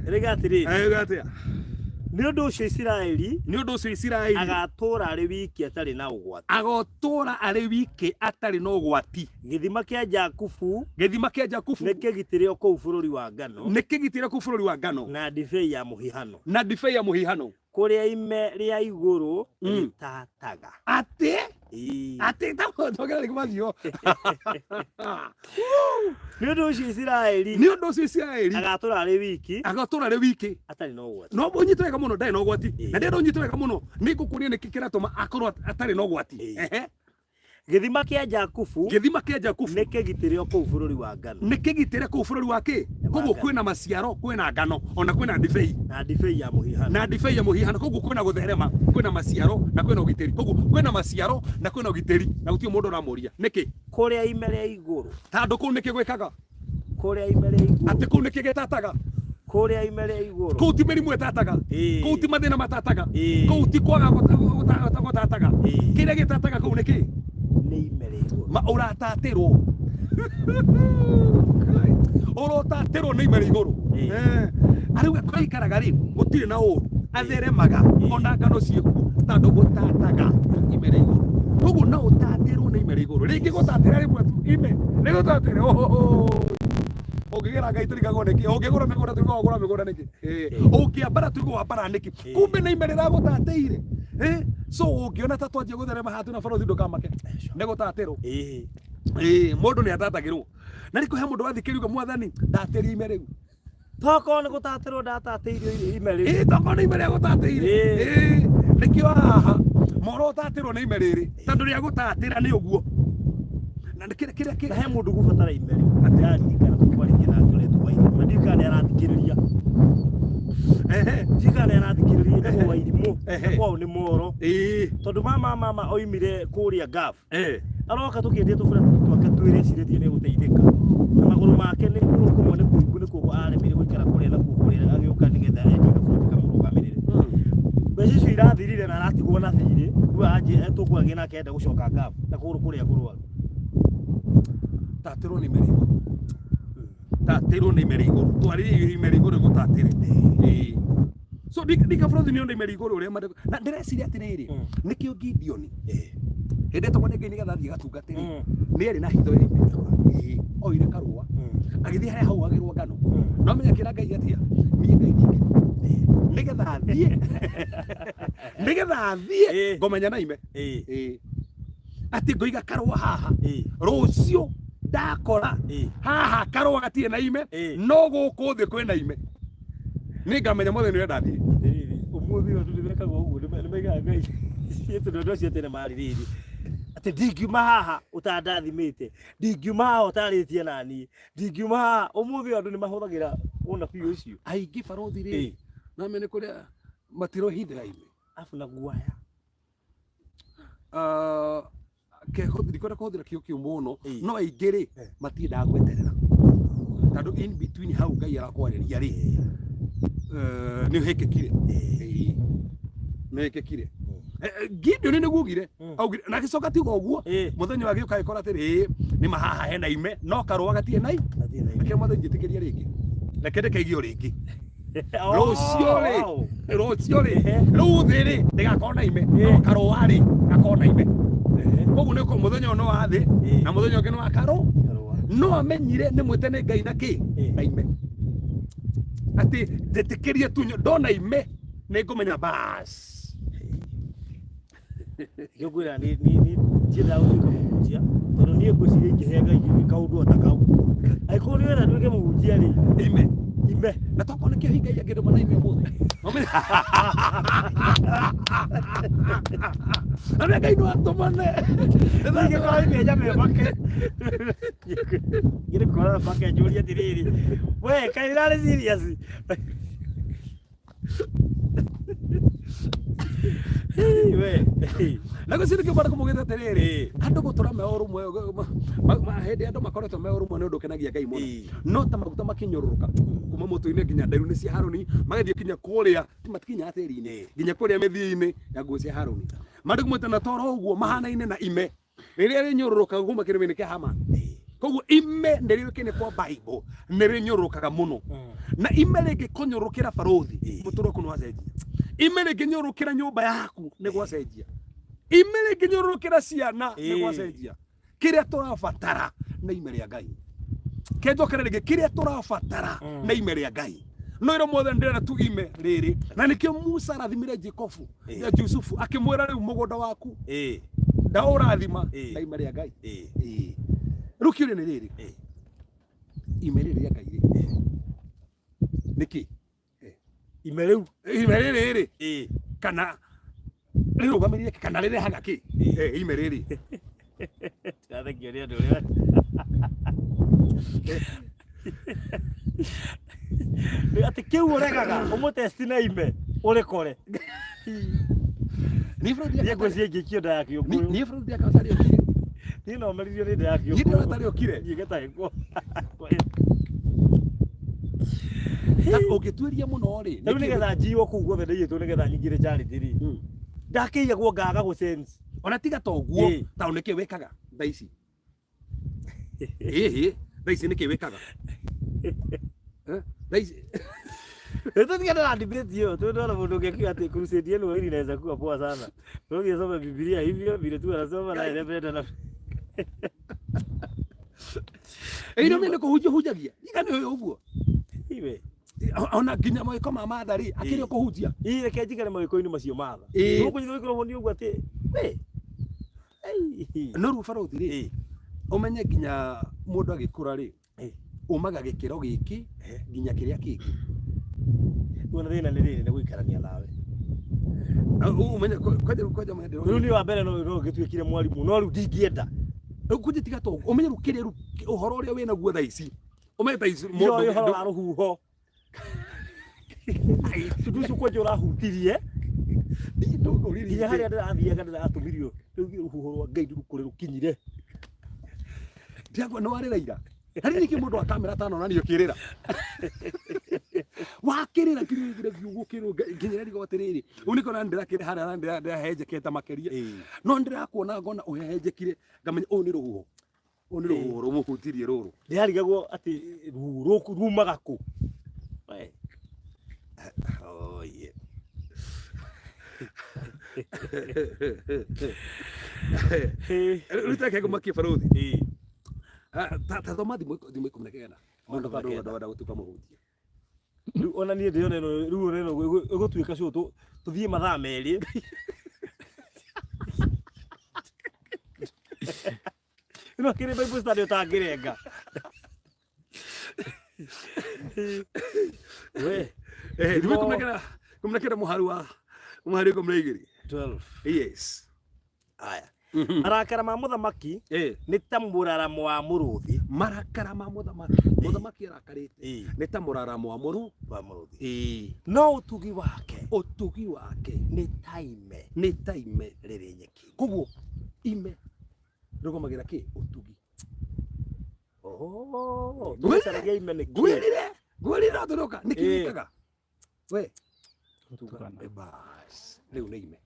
Rĩga atĩrĩrĩ. Ayuga atĩa? Nĩ ũndũ ũcio Isiraeli Nĩ ũndũ ũcio Isiraeli agatũũra arĩ wiki atarĩ na ũgwati. Agotũũra arĩ wiki atarĩ na ũgwati. Gĩthima kĩa Jakubu Gĩthima kĩa Jakubu nĩ kĩgitĩre o kũu bũrũri wa ngano nĩ kĩgitĩre kũu bũrũri wa ngano na ndibei ya mũhihano, na ndibei ya mũhihano, kũrĩa ime rĩa igũrũ rĩtataga. Atĩ? Ĩĩ. Atĩ tongera rĩngĩ macio. Nĩ ũndũ ũcio Isiraeli Nĩ ũndũ ũcio Isiraeli agatũũra arĩ wiki agatũũra arĩ wiki atarĩ na ũgwati. No ũnyite wega mũno, ndarĩ na ũgwati. Na ndĩrenda ũnyite wega mũno, nĩ ngũkũria nĩkĩ kĩratũma akorwo atarĩ na ũgwati. Ehe. Gĩthima kĩa Jakubu Gĩthima kĩa Jakubu nĩ kĩgitĩre o kũu bũrũri wa ngano nĩ kĩgitĩre kũu bũrũri wa kĩ? Koguo kwĩna maciaro, kwĩna ngano, ona kwĩna ndibei na ndibei ya mũhihano. Na ndibei ya mũhihano. Koguo kwĩna gũtherema, kwĩna maciaro na kwĩna ũgitĩri. Koguo kwĩna maciaro na kwĩna ũgitĩri na gũtirĩ mũndũ ũramũria nĩkĩ. Kũrĩa ime rĩa igũrũ. Tondũ kũu nĩkĩ gwĩkaga? Kũrĩa ime rĩa igũrũ. Atĩ kũu nĩkĩ gĩtataga? Kũrĩa ime rĩa igũrũ. Kũu ti mĩrimũ ĩtataga, kũu ti mathĩna matataga, kũu ti kwaga gũtataga. Kĩrĩa gĩtataga kũu nĩ kĩ? Nĩ ime rĩa igũrũ. Ma ũratatĩrwo, ũrotatĩrwo nĩ ime rĩa igũrũ. Arauga kũrĩa aikaraga rĩ, gũtirĩ na ũru, atheremaga ona ngano ciĩkuo tondũ gũtataga ime rĩa igũrũ. Koguo no ũtatĩrwo nĩ ime rĩa igũrũ rĩngĩ, gũtatĩra rĩmwe tu ime rĩgũtatĩre. Ũngĩgĩra Ngai tũrigagwo nĩkĩ? Ũngĩgũra mĩgũnda tũrigagwo gũra mĩgũnda nĩkĩ? Ũngĩambara tũrigagwo wambara nĩkĩ? Kumbe nĩ ime rĩragũtatĩire. So ũngĩona ta twanjia gũtherema haha twĩna barothi, ndũkamake, nĩ gũtatĩrwo. Ĩĩ, mũndũ nĩ atatagĩrwo na rĩkũ he mũndũ wathikĩrĩria Mwathani ndatĩria ime rĩu. Tokorwo nĩ gũtatĩrwo ndatatĩirio ime rĩu. Ĩĩ, tokorwo nĩ ime rĩa gũtatĩire. Ĩĩ, nĩkĩo haha moro ũtatĩrwo nĩ ime rĩrĩ tondũ rĩa gũtatĩra nĩ ũguo na kĩrĩa kĩrĩa Na he mũndũ gũbatara ime rĩu ndĩraririkana tũkwarĩtie nake ũretwo Wairimũ, na ndiũĩ kana nĩ arathikĩrĩria. Ndiũĩ kana nĩ arathikĩrĩria, etagwo Wairimũ na kwao nĩ Moro. Tondũ mama oimire kũrĩa Gulf, aroka tũkĩendia tũbura twake twĩrĩ ecirĩtie nĩ gũteithĩka, na magũrũ make nĩ kũgũrũ kũmwe nĩ kũimbu, nĩ kuo aremeire gũikara kũrĩa na kuo kũrĩa, agĩũka nĩgetha endie tũbura tũkamũrũgamĩrĩre. Mbeca icio irathirire na aratigwo na thirĩ. Rĩu aranjĩra tũkwaragia nake enda gũcoka Gulf na kũgũrũ kũrĩa kũrwaru. Tatĩrwo nĩ ime rĩa igũrũ, tatĩrwo nĩ ime rĩa igũrũ, twarĩrie ime rĩa igũrũ gũtatĩre. Ĩĩ, so ndika bũrũri nĩ ũndũ ime rĩa igũrũ ũrĩa na ndĩreciria atĩrĩrĩ, nĩkĩo Gideon hĩndĩ ĩtagwo nĩ Ngai nĩgetha athiĩ gatungate rĩ, nĩ arĩ na hitho ya ime. Ĩĩ, oire karũa agĩthiĩ harĩa hauagĩrwo ngano, no menya kĩra Ngai atia niĩ Ngai ningĩ nĩgetha athiĩ, nĩgetha athiĩ ngomenya na ime. Ĩĩ, atĩ ngoiga karũa haha, rũciũ ndakora haha karũa gatirĩ na ime, no gũkũ thĩ kwĩna ime, nĩngamenya Mwathani ũrĩa ndathiĩ. Atĩrĩrĩ, ũmũthĩ ũyũ andũ nĩmekaga ũguo, nĩmaigaga Ngai tondũ andũ acio tene marĩ rĩrĩ atĩ ndingiuma haha ũtandathimĩte, ndingiuma haha ũtarĩtie naniĩ, ndingiuma haha. Ũmũthĩ ũyũ andũ nĩmahũthagĩra ũnabii ũcio. Aingĩ barothi rĩ, no mene kũrĩa matirohithĩra ime. Abu na guaya. Ndikwenda kũhũthĩra kiugo kĩu mũno, no aingĩ rĩ, matiendaga gweterera tondũ in between hau Ngai arakwarĩria rĩ, nĩ ũhĩkĩkire. Ĩĩ, nĩ ũhĩkĩkire. Gideon nĩguo augire, augire na agĩcoka tiga ũguo. Mũthenya wa gĩũka agĩkora atĩrĩ, ĩĩ nĩ ma haha hena ime no karũa gatirĩ na ime. Gatirĩ na ime. Akĩra Mwathani, njĩtĩkĩria rĩngĩ, reke ndĩkaigio rĩngĩ rũciũ rĩ, rũciũ rĩ, rĩu thĩ rĩ ndĩgakorwo na ime no karũa rĩ gakorwo na ime. Koguo nĩ mũthenya ũyũ no wa thĩ na mũthenya ũngĩ nĩ wa karũ. No amenyire nĩ mwĩte nĩ Ngai na kĩ na ime, atĩ njĩtĩkĩrie tu ndona ime nĩ ngũmenya bas. Nĩkĩo ngwĩra ni ndiendaga gũtuĩka mũhunjia, tondũ niĩ ngwĩciria ingĩhe Ngai kaũndũ o ta kau, angĩkorwo nĩ wenda nduĩke mũhunjia rĩ, ime. Ime. Na tokorwo nĩkĩo Ngai angĩndũma na ime ũmũthĩ. Na nĩ Ngai no atũmane. Ingĩkorwo ime nyambe make ngĩrĩkora make njũrie atĩrĩrĩ, we kaĩ ndĩrarĩ serious? We. Na gwĩciria kĩu bado kũmũgĩte atĩrĩrĩ, andũ gũtũra me ũrũmwe, hĩndĩ andũ makoretwo me ũrũmwe nĩ ũndũ ũkenagia Ngai mũno, no ta maguta makĩnyũrũrũka kuma Kuma mũtwe-inĩ nginya nderu-inĩ cia Haruni, magathiĩ kinya kũrĩa matikinyaga tĩri-inĩ, nginya kũrĩa mĩthia-inĩ ya nguo cia Haruni. Maandĩko maitũ na toro ũguo mahanaine na ime rĩrĩa rĩnyũrũrũkaga kuma kĩrĩma-inĩ kĩa Haman. Koguo ime nĩ rĩũĩkaine kwa Bible, nĩ rĩnyũrũrũkaga mũno, na ime rĩngĩkũnyũrũrũkĩra barũthi, mũtũrĩre waku nĩ wacenjia. Ime rĩngĩnyũrũrũkĩra nyũmba yaku, nĩ gwacenjia. Ime rĩngĩnyũrũrũkĩra ciana, nĩ gwacenjia. Kĩrĩa tũrabatara nĩ ime rĩa Ngai. Kenjokere rĩngĩ, kĩrĩa tũrabatara nĩ ime rĩa Ngai. No ĩro mothe ndĩrenda tu ime rĩrĩ, na nĩkĩo Musa arathimire Jacobu ya Jusufu, akĩmwĩra rĩu mũgũnda waku ndaũrathima na ime rĩa Ngai. Ĩĩ. Rĩu kĩũria nĩ rĩrĩ, ime rĩrĩ rĩa Ngai rĩ nĩkĩ? Ime rĩu. Ime rĩrĩ rĩ, kana rĩrũgamĩrĩire kĩ, kana rĩrehaga kĩ? Ime rĩrĩ. Ndirathekio nĩ andũ ũrĩa Nĩ atĩ kĩu ũregaga ũmũtesti na ime ũrĩkore. Niĩ bũrũri Niĩ ngwĩciria ingĩikio nda ya kĩũngũyũ. Niĩ bũrũri ndiakaga tarĩ okire. Niĩ no meririo nĩ nda ya Niĩ kĩũngũyũ. ndĩrona tarĩ okire. Niĩ ngatahĩkwo. Ta ũngĩtuĩria mũno rĩ, Rĩu nĩgetha njiywo kũu guothe ndaiyĩtwo nĩgetha nyingĩre charity rĩ, ndakĩiyagwo ngaga gũ sense. Ona tiga ta ũguo, ta nĩkĩ wĩkaga thaa ici? Ĩhĩ, thaa ici nĩkĩ wĩkaga? Eh, thaa ici Tũtiga na debate hiyo. Tunaona mũndũ ũngĩ akiuga atĩ crusade yenu wawili inaweza kuwa poa sana. Wewe unasoma Biblia hivyo vile tu anasoma na anapenda na Ĩno nĩ kũhunjia hunjagia. Iga nĩ ũguo. Iwe. Ona nginya mawĩko ma matha rĩ, akĩrĩ o kũhunjia. Ii reke njikare mawĩko-inĩ macio matha. Ũkũnyita wĩkĩrwo honi ũguo atĩ we. Ei. No rĩu barũthi rĩ, ũmenye nginya mũndũ agĩkũra rĩ, umaga gĩkĩro gĩkĩ nginya kĩrĩa kĩngĩ. Kuona thĩna nĩ rĩrĩ nĩ gũikarania nawe. Ũmenye kwanja kwanja ũmenye Rĩu niĩ wa mbere no no ngĩtuĩkire mwarimũ no rĩu ndingĩenda. Rĩu kũnjĩ tiga to ũmenye rĩu kĩrĩa rĩu ũhoro ũrĩa wĩna guo thaa ici, ũmenye thaa ici Ndiroĩ ũhoro wa rũhuho. Tondũ ũcio kwanja ũrahutirie nginya harĩa ndĩrathiaga ndĩratũmirio rĩu rũhuho rwa Ngai rĩu kũrĩ rũkinyire. Ndiagwa nĩ warĩra ira na rĩrĩ kĩ mũndũ wa kamera atanonanio kĩrĩra wakĩrĩra nginya kiugo kĩrũ nginya rĩrĩ atĩrĩrĩ rĩu nĩkĩo na ndĩrakĩrĩ harĩa na ndĩrahenjekete makĩria, no ndĩrakuona ngona ũhehenjekire, ngamenya ũyũ nĩ rũhuho, ũyũ nĩ rũhuho rũmũhutirie rũrũ. Ndĩrarigagwo atĩ rũhuho rumaga kũ. We. Oh, yeah. Rĩu take ngũmakie barũthi. Ta thoma thimũ 19 mũndũ 19. Ndwenda gũtuĩka mũhunjia. Rĩu ona niĩ ndĩrona ĩno, rĩu ona ĩno ĩgũtuĩka show tũthiĩ mathaa 2. Ĩno kĩrĩ Bible study ũtangĩrenga. We. Thimũ 19, 19 mũhari wa 12. 12. Yes. Aya. Marakara ma mũthamaki nĩ ta mũraramo wa mũrũthi. Marakara ma mũthamaki, mũthamaki arakarĩte, nĩ ta mũraramo wa mũrũ wa mũrũthi. No ũtugi wake, ũtugi wake nĩ ta ime, nĩ ta ime rĩrĩ nyeki. Koguo ime rũgamagira kĩ? Ũtugi. Oh, tũcaragia ime nĩ kĩ? Ngwĩrire, ngwĩrire ũtũrũka nĩ kĩ wĩkaga we? Gũtugana. Bas, rĩu nĩ ime.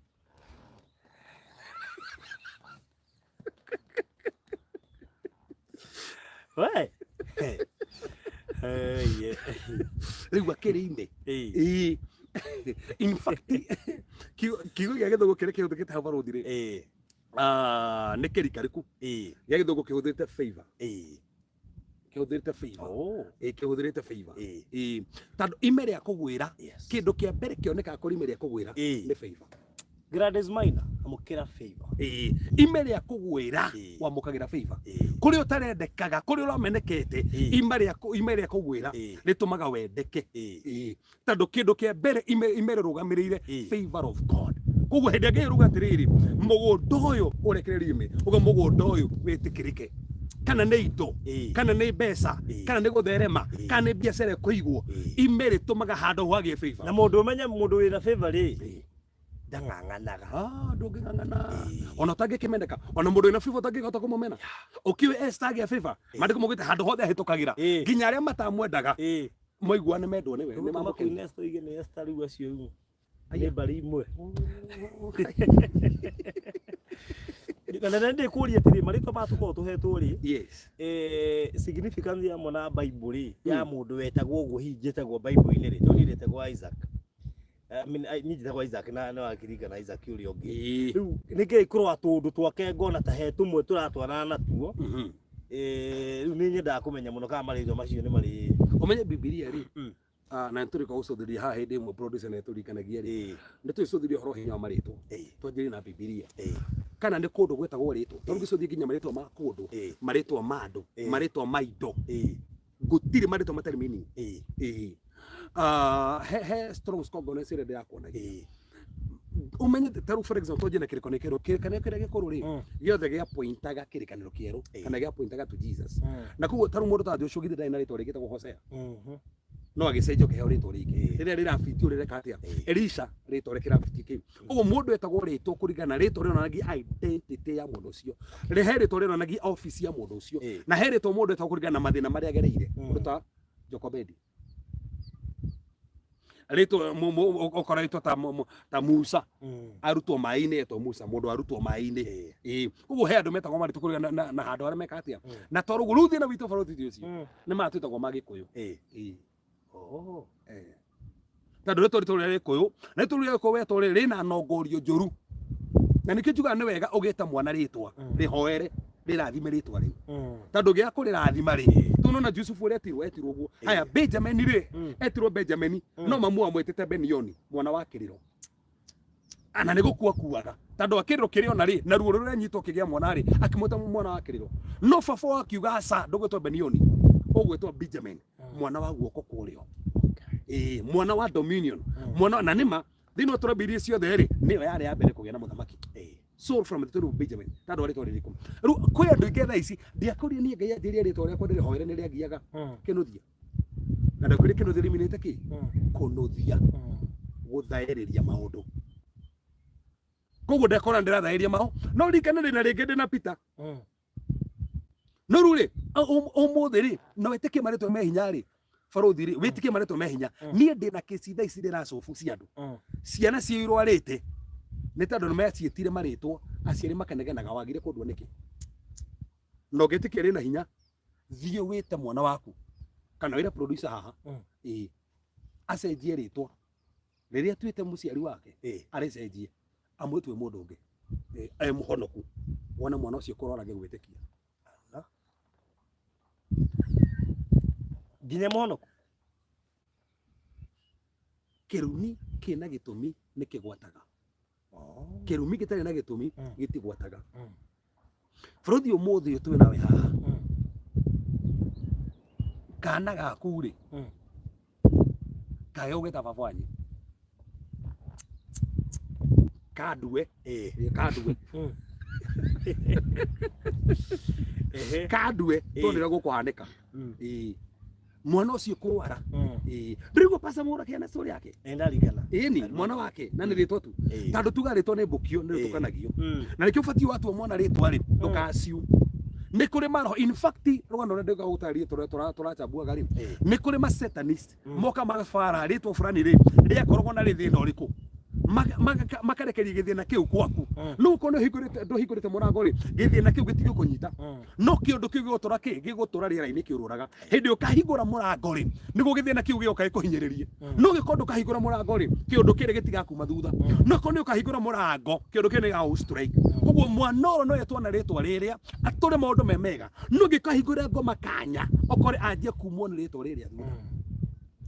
We. Hey, yeah. Rĩu akĩrĩ ime. Ĩĩ. In fact, kiugo gĩa gĩthũngũ kĩrĩa kĩhũthĩkĩte hau barũthi rĩ, nĩ kĩrikarĩku gĩa gĩthũngũ kĩhũthĩrĩte favor, kĩhũthĩrĩte favor. Ĩĩ, kĩhũthĩrĩte favor. Ĩĩ, tondũ ime rĩa kũgwĩra, kĩndũ kĩa mbere kĩonekaga kũrĩ ime rĩa kũgwĩra nĩ favor. Gladys Maina, amũkĩra favor. Ĩĩ, ime rĩa kũgwĩra wamũkagĩra favor. Kũrĩa ũtarendekaga, kũrĩa ũramenekete, ime rĩa kũgwĩra rĩtũmaga wendeke. Ĩĩ, tondũ kĩndũ kĩa mbere ime rĩrũgamĩrĩire favor of God. Koguo hĩndĩ ĩrĩa Ngai aruga atĩrĩrĩ, mũgũnda ũyũ ũrekererio ime, uga mũgũnda ũyũ wĩtĩkĩrĩke, kana nĩ indo, kana nĩ mbeca, kana nĩ gũtherema, kana nĩ biacara ĩkũigwo, ime rĩtũmaga handũ hagĩe favor. Na mũndũ ũmenye mũndũ wĩna favor rĩ, ndang'ang'anaga. Ah, ndũngĩng'ang'ana ona ũtangĩkĩmeneka, ona mũndũ wĩna favor ũtangĩhota kũmũmena. Ũkiũĩ Esther agĩa favor, maandĩko maugĩte handũ hothe ahĩtũkagĩra, nginya arĩa matamwendaga. Maigua nĩ mendwo nĩwe, nĩ Nĩgũtũma mamũkenia. Queen Esther oige nĩ Esther rĩu acio rĩu nĩ mbarĩ imwe. Na na ndĩ kũria atĩrĩ, marĩtwa maya tũkoragwo tũhetwo rĩ, significance yamo na Bible rĩ, ya mũndũ wetagwo ũguo hihi njĩtagwo Bible-inĩ rĩ, tondũ niĩ ndetagwo Isaac. I mean, niĩ njĩtagwo Isaac na nĩ wakĩririkana Isaac ũrĩa ũngĩ. Rĩu nĩkĩĩ kũrora tũũndũ twake ngona ta he tũmwe tũratwarana natuo. Rĩu nĩ nyendaga kũmenya mũno kana marĩtwa macio nĩ marĩ Ũmenye Bibilia rĩ, na nĩ tũrĩka gũcũthĩrĩria haha hĩndĩ ĩmwe producer nĩ tũririkanagia rĩ, nĩ tũgĩcũthĩrĩria ũhoro wa hinya wa marĩtwa. Twanjĩrĩrie na Bibilia. Kana nĩ kũndũ gwĩtagwo rĩtwa. Tondũ ũngĩcũthia nginya marĩtwa ma kũndũ, marĩtwa ma andũ, marĩtwa ma indo. Gũtirĩ marĩtwa matarĩ meaning. He Strong's Concordance ĩrĩa ndĩrakuonagia. Ũmenye ta rĩu for example twanjie na kĩrĩkanĩro kĩerũ. Kĩrĩkanĩro kĩrĩa gĩkũrũ rĩ, gĩothe gĩa pointaga kĩrĩkanĩro kĩerũ kana gĩa pointaga to Jesus. Na koguo ta rĩu mũndũ ta Joshua githĩ ndarĩ na rĩtwa rĩngĩ etagwo Hosea? No agĩcenjio kĩheo rĩtwa rĩngĩ. Rĩrĩa rĩrabitio rĩreka atĩa? Elisha rĩtwa rĩa kĩrabiti kĩu. Ũguo mũndũ etagwo rĩtwa kũringana na rĩtwa rĩonanagia identity ya mũndũ ũcio. He rĩtwa rĩonanagia office ya mũndũ ũcio. Na he rĩtwa mũndũ etagwo kũringana na mathĩna marĩa agereire. Mũndũ ta Jokobedi. Rĩtwa ũkora rĩtwa ta Musa. Arutwo maĩ-inĩ etwo Musa, mũndũ arutwo maĩ-inĩ. Koguo he andũ metagwo marĩtwa kũringana na handũ harĩa meka atĩa. Na tondũ ũguo rĩu thĩna witũ bũrũri ũcio nĩ maya twĩtagwo ma Gĩkũyũ. Tondũ rĩtwa ritũ rĩa Gĩkũyũ, na rĩtwa rĩa Gĩkũyũ wetwo rĩ, rĩna nongorio njũru. Na nĩkĩo njugaga nĩ wega ũgĩta mwana rĩtwa, rĩhoere, rĩrathime rĩtwa rĩu. Tondũ gĩa kũrĩrathima rĩ, tũnona Jusufu ũrĩa etirwo, etirwo ũguo. Haya, Benjamin rĩ, etirwo Benjamin, no mamu amwĩtĩte Benioni, mwana wa kĩrĩro. Ana nĩ gũkua kuaga. Tondũ akĩrĩro kĩrĩ ona rĩ, na ruo rũrĩa anyitwo akĩgĩa mwana rĩ, akĩmwĩta mwana wa kĩrĩro. No baba wao akiuga aca, ndũgwĩtwo Benioni, ũgwĩtwo Benjamin, mwana wa guoko kwa ũrĩo. Mwana wa dominion. Mwana, na nĩma, thĩinĩ wa tũrambi iria ciothe rĩ, nĩyo yarĩ ya mbere kũgĩa na mũthamaki. Saul from the tribe of Benjamin. Tondũ wa rĩtwa rĩrĩkũ? Rĩu kwĩ andũ aingĩ thaa ici, ndiakũria niĩ Ngai anjĩrire rĩtwa rĩakwa ndĩrĩhoere nĩ rĩangiaga. Kĩnũthia. Na ndakwĩrire kĩnũthia rĩminĩte kĩ? Kũnũthia. Gũthaĩrĩria maũndũ. Koguo ndekora ndĩrathaĩria maũ. No ririkana rĩ na rĩngĩ ndĩ na Peter. No rĩu rĩ, ũmũthĩ rĩ, na wĩtĩkie marĩtwa me hinya rĩ, barũthi rĩ, wĩtĩkie marĩtwa me hinya. Niĩ ndĩ na kĩci thaa ici ndĩracobu cia andũ. Ciana cio irwarĩte nĩ tondũ nĩ maciĩtire marĩtwa, aciari makanegenaga wagire kũndua nĩkĩ. Na ũngĩtĩkia rĩna hinya, thiĩ wĩte mwana waku kana wĩre producer haha, acenjie rĩtwa rĩrĩa atuĩte mũciari wake, arĩcenjie amwĩtue mũndũ ũngĩ, e mũhonoku, wone mwana ũcio kũrora agĩgwĩtĩkia. Nginya mũhonoku? Kĩrumi kĩna gĩtũmi nĩ kĩgwataga. Kĩrumi gĩtarĩ na gĩtũmi gĩtigwataga. Bũrũthi ũmũthĩ ũyũ twĩ nawe haha, kana gaku rĩ, kage ũgeta baba wanyu kandue. Kandue. Kandue tondũ nĩrĩo gũkũhanĩka. Mwana ũcio kũrwara. Ndũraigua Pastor Mwaura kĩana story yake? Ndarikana. Ĩni, mwana wake na nĩ rĩtwa tu. Tondũ tuga rĩtwa nĩ mbũkio nĩ rĩtũkanagio. Na nĩkĩo ũbatiĩ watua mwana rĩtwa rĩ, ndũka assume. Nĩ kũrĩ maroho, in fact rũgano rũrĩa ndĩrenda gũtarĩria tũracambuaga rĩ, nĩ kũrĩ ma satanist moka magabara rĩtwa fulani rĩ, rĩakoragwo na rĩthĩna ũrĩkũ. Makarekeria gĩthĩna kĩu gwaku. No ũkorwo ndũhingũrĩte mũrango rĩ, gĩthĩna kĩu gĩtigũkũnyita. No kĩũndũ kĩu gĩgũtũra kĩ? Gĩgũtũra rĩera-inĩ kĩũrũraga. Hĩndĩ ũkahingũra mũrango rĩ, nĩguo gĩthĩna kĩu gĩgoka gĩkũhinyĩrĩrie. No gĩkorwo ndũkahingũra mũrango rĩ, kĩũndũ kĩrĩ gĩtigakuma thutha. No korwo nĩ ũkahingũra mũrango, kĩũndũ kĩrĩ nĩgĩgagũ strike. Koguo mwana ũyũ no etwo na rĩtwa rĩrĩa, atũre maũndũ me mega. No ũngĩkahingũrĩra ngoma kanya, ũkore anjie kumwo nĩ rĩtwa rĩrĩa thutha.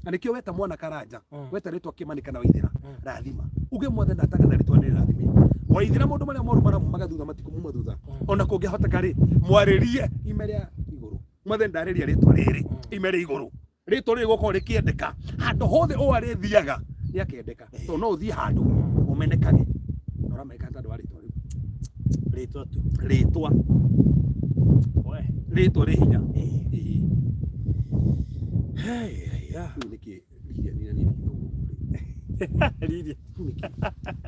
Na nĩkĩo weta mwana Karanja, weta rĩtwa Kĩmani kana Waithera, rathima. Uge mothe ndataga na rĩtwa nĩ rĩrathime. Waithera maũndũ marĩa moru maramumaga thutha matikumuma thutha. Ona kũngĩhoteka rĩ, mwarĩrie ime rĩa igũrũ. Mothe ndarĩria rĩtwa rĩrĩ, ime rĩa igũrũ. Rĩtwa rĩrĩ gũkorwo rĩkĩendeka. Handũ hothe ũũ arĩthiaga, nĩakendeka. Tondũ no ũthiĩ handũ ũmenekage. Na ũramenyeka tondũ wa rĩtwa rĩu. Rĩtwa tu. Rĩtwa. We. Rĩtwa rĩ hinya. Rĩu nĩkĩ Lilia nĩ nĩ ũguo rĩ? Lilia.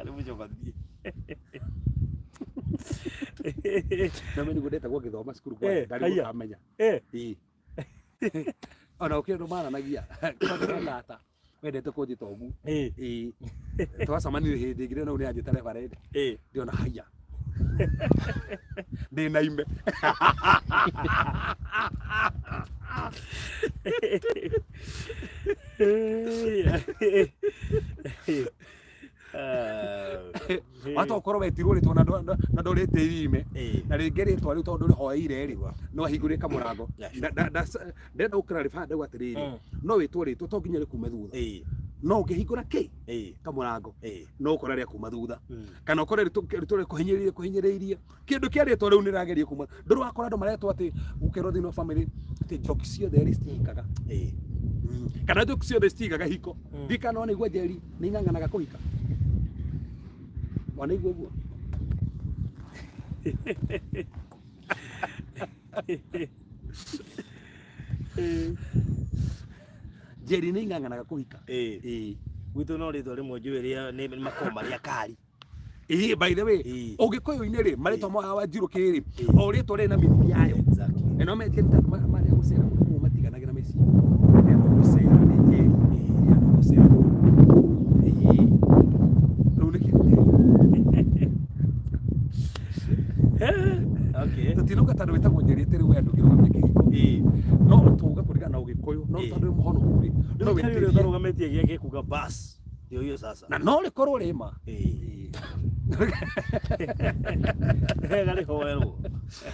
Nĩ mũcobathiĩ. Na mimi nĩguo ndetagwo ngĩthoma cukuru kwa Eh, ndarĩ haiya. gũkamenya. Ona gũkĩrĩ andũ maranagia kwanja tata wendete kũnjĩta ũguo. Ĩĩ, twacemanirie hĩndĩ ĩngĩ na nĩ anjĩta reverend, ndĩona haiya ndĩna ime. Wata ũkorwo wetirwo rĩtwa na ndũrĩte ime, na rĩngĩ rĩtwa rĩu tondũ rĩhoeire rĩ, no ahingũrĩre kamũrango. Ndĩrenda gũkĩra ndauga atĩrĩrĩ, no wĩtwo rĩtwa to nginya rĩkume thutha, no ũngĩhingũra kĩ kamũrango no ũkore rĩa kuma thutha, kana ũkore rĩtwa rĩkũhinyĩrĩirie kũhinyĩrĩirie kĩndũ kĩa rĩtwa rĩu nĩrageria kuma. Ndũrĩ wakora andũ maretwo atĩ gũkerwo thĩinĩ wa family atĩ njoki ciothe rĩ citihikaga, kana njoki ciothe citigaga hiko. Ndikana ona igua njeri nĩ ing'ang'anaga kũhika, wanaigua ũguo? Njeri nĩ ing'ang'anaga kũhika. Ĩĩ. Gwitũ no rĩtwa rĩmwe njũĩ rĩa nĩ makoragwo marĩ akari. Ĩĩ, by the way, ũgĩkũyũ-inĩ rĩ, marĩtwa ma Wanjirũ kĩ rĩ, o rĩtwa rĩrĩ na meaning yayo. Na no metie nĩ tondũ marĩa gũcera mũno koguo matiganagĩra mĩciĩ. Nĩ andũ a gũcera nĩ njeri. Nĩ andũ a gũcera mũno. Ĩĩ. Rĩu nĩkĩ? Tũtinauga tondũ wĩtagwo Njeri atĩ rĩu we ndũngĩrũgamia kĩhiko. No tũuga kũringana na ũgĩkũyũ, no tondũ wĩ mũhonoku rĩ, no Rĩu kĩrĩa wĩtĩrie. ũtarũgamĩtie gĩa gĩkuga bas. Ndio hiyo sasa. Na no rĩkorwo rĩ ma. Wega rĩhoerwo.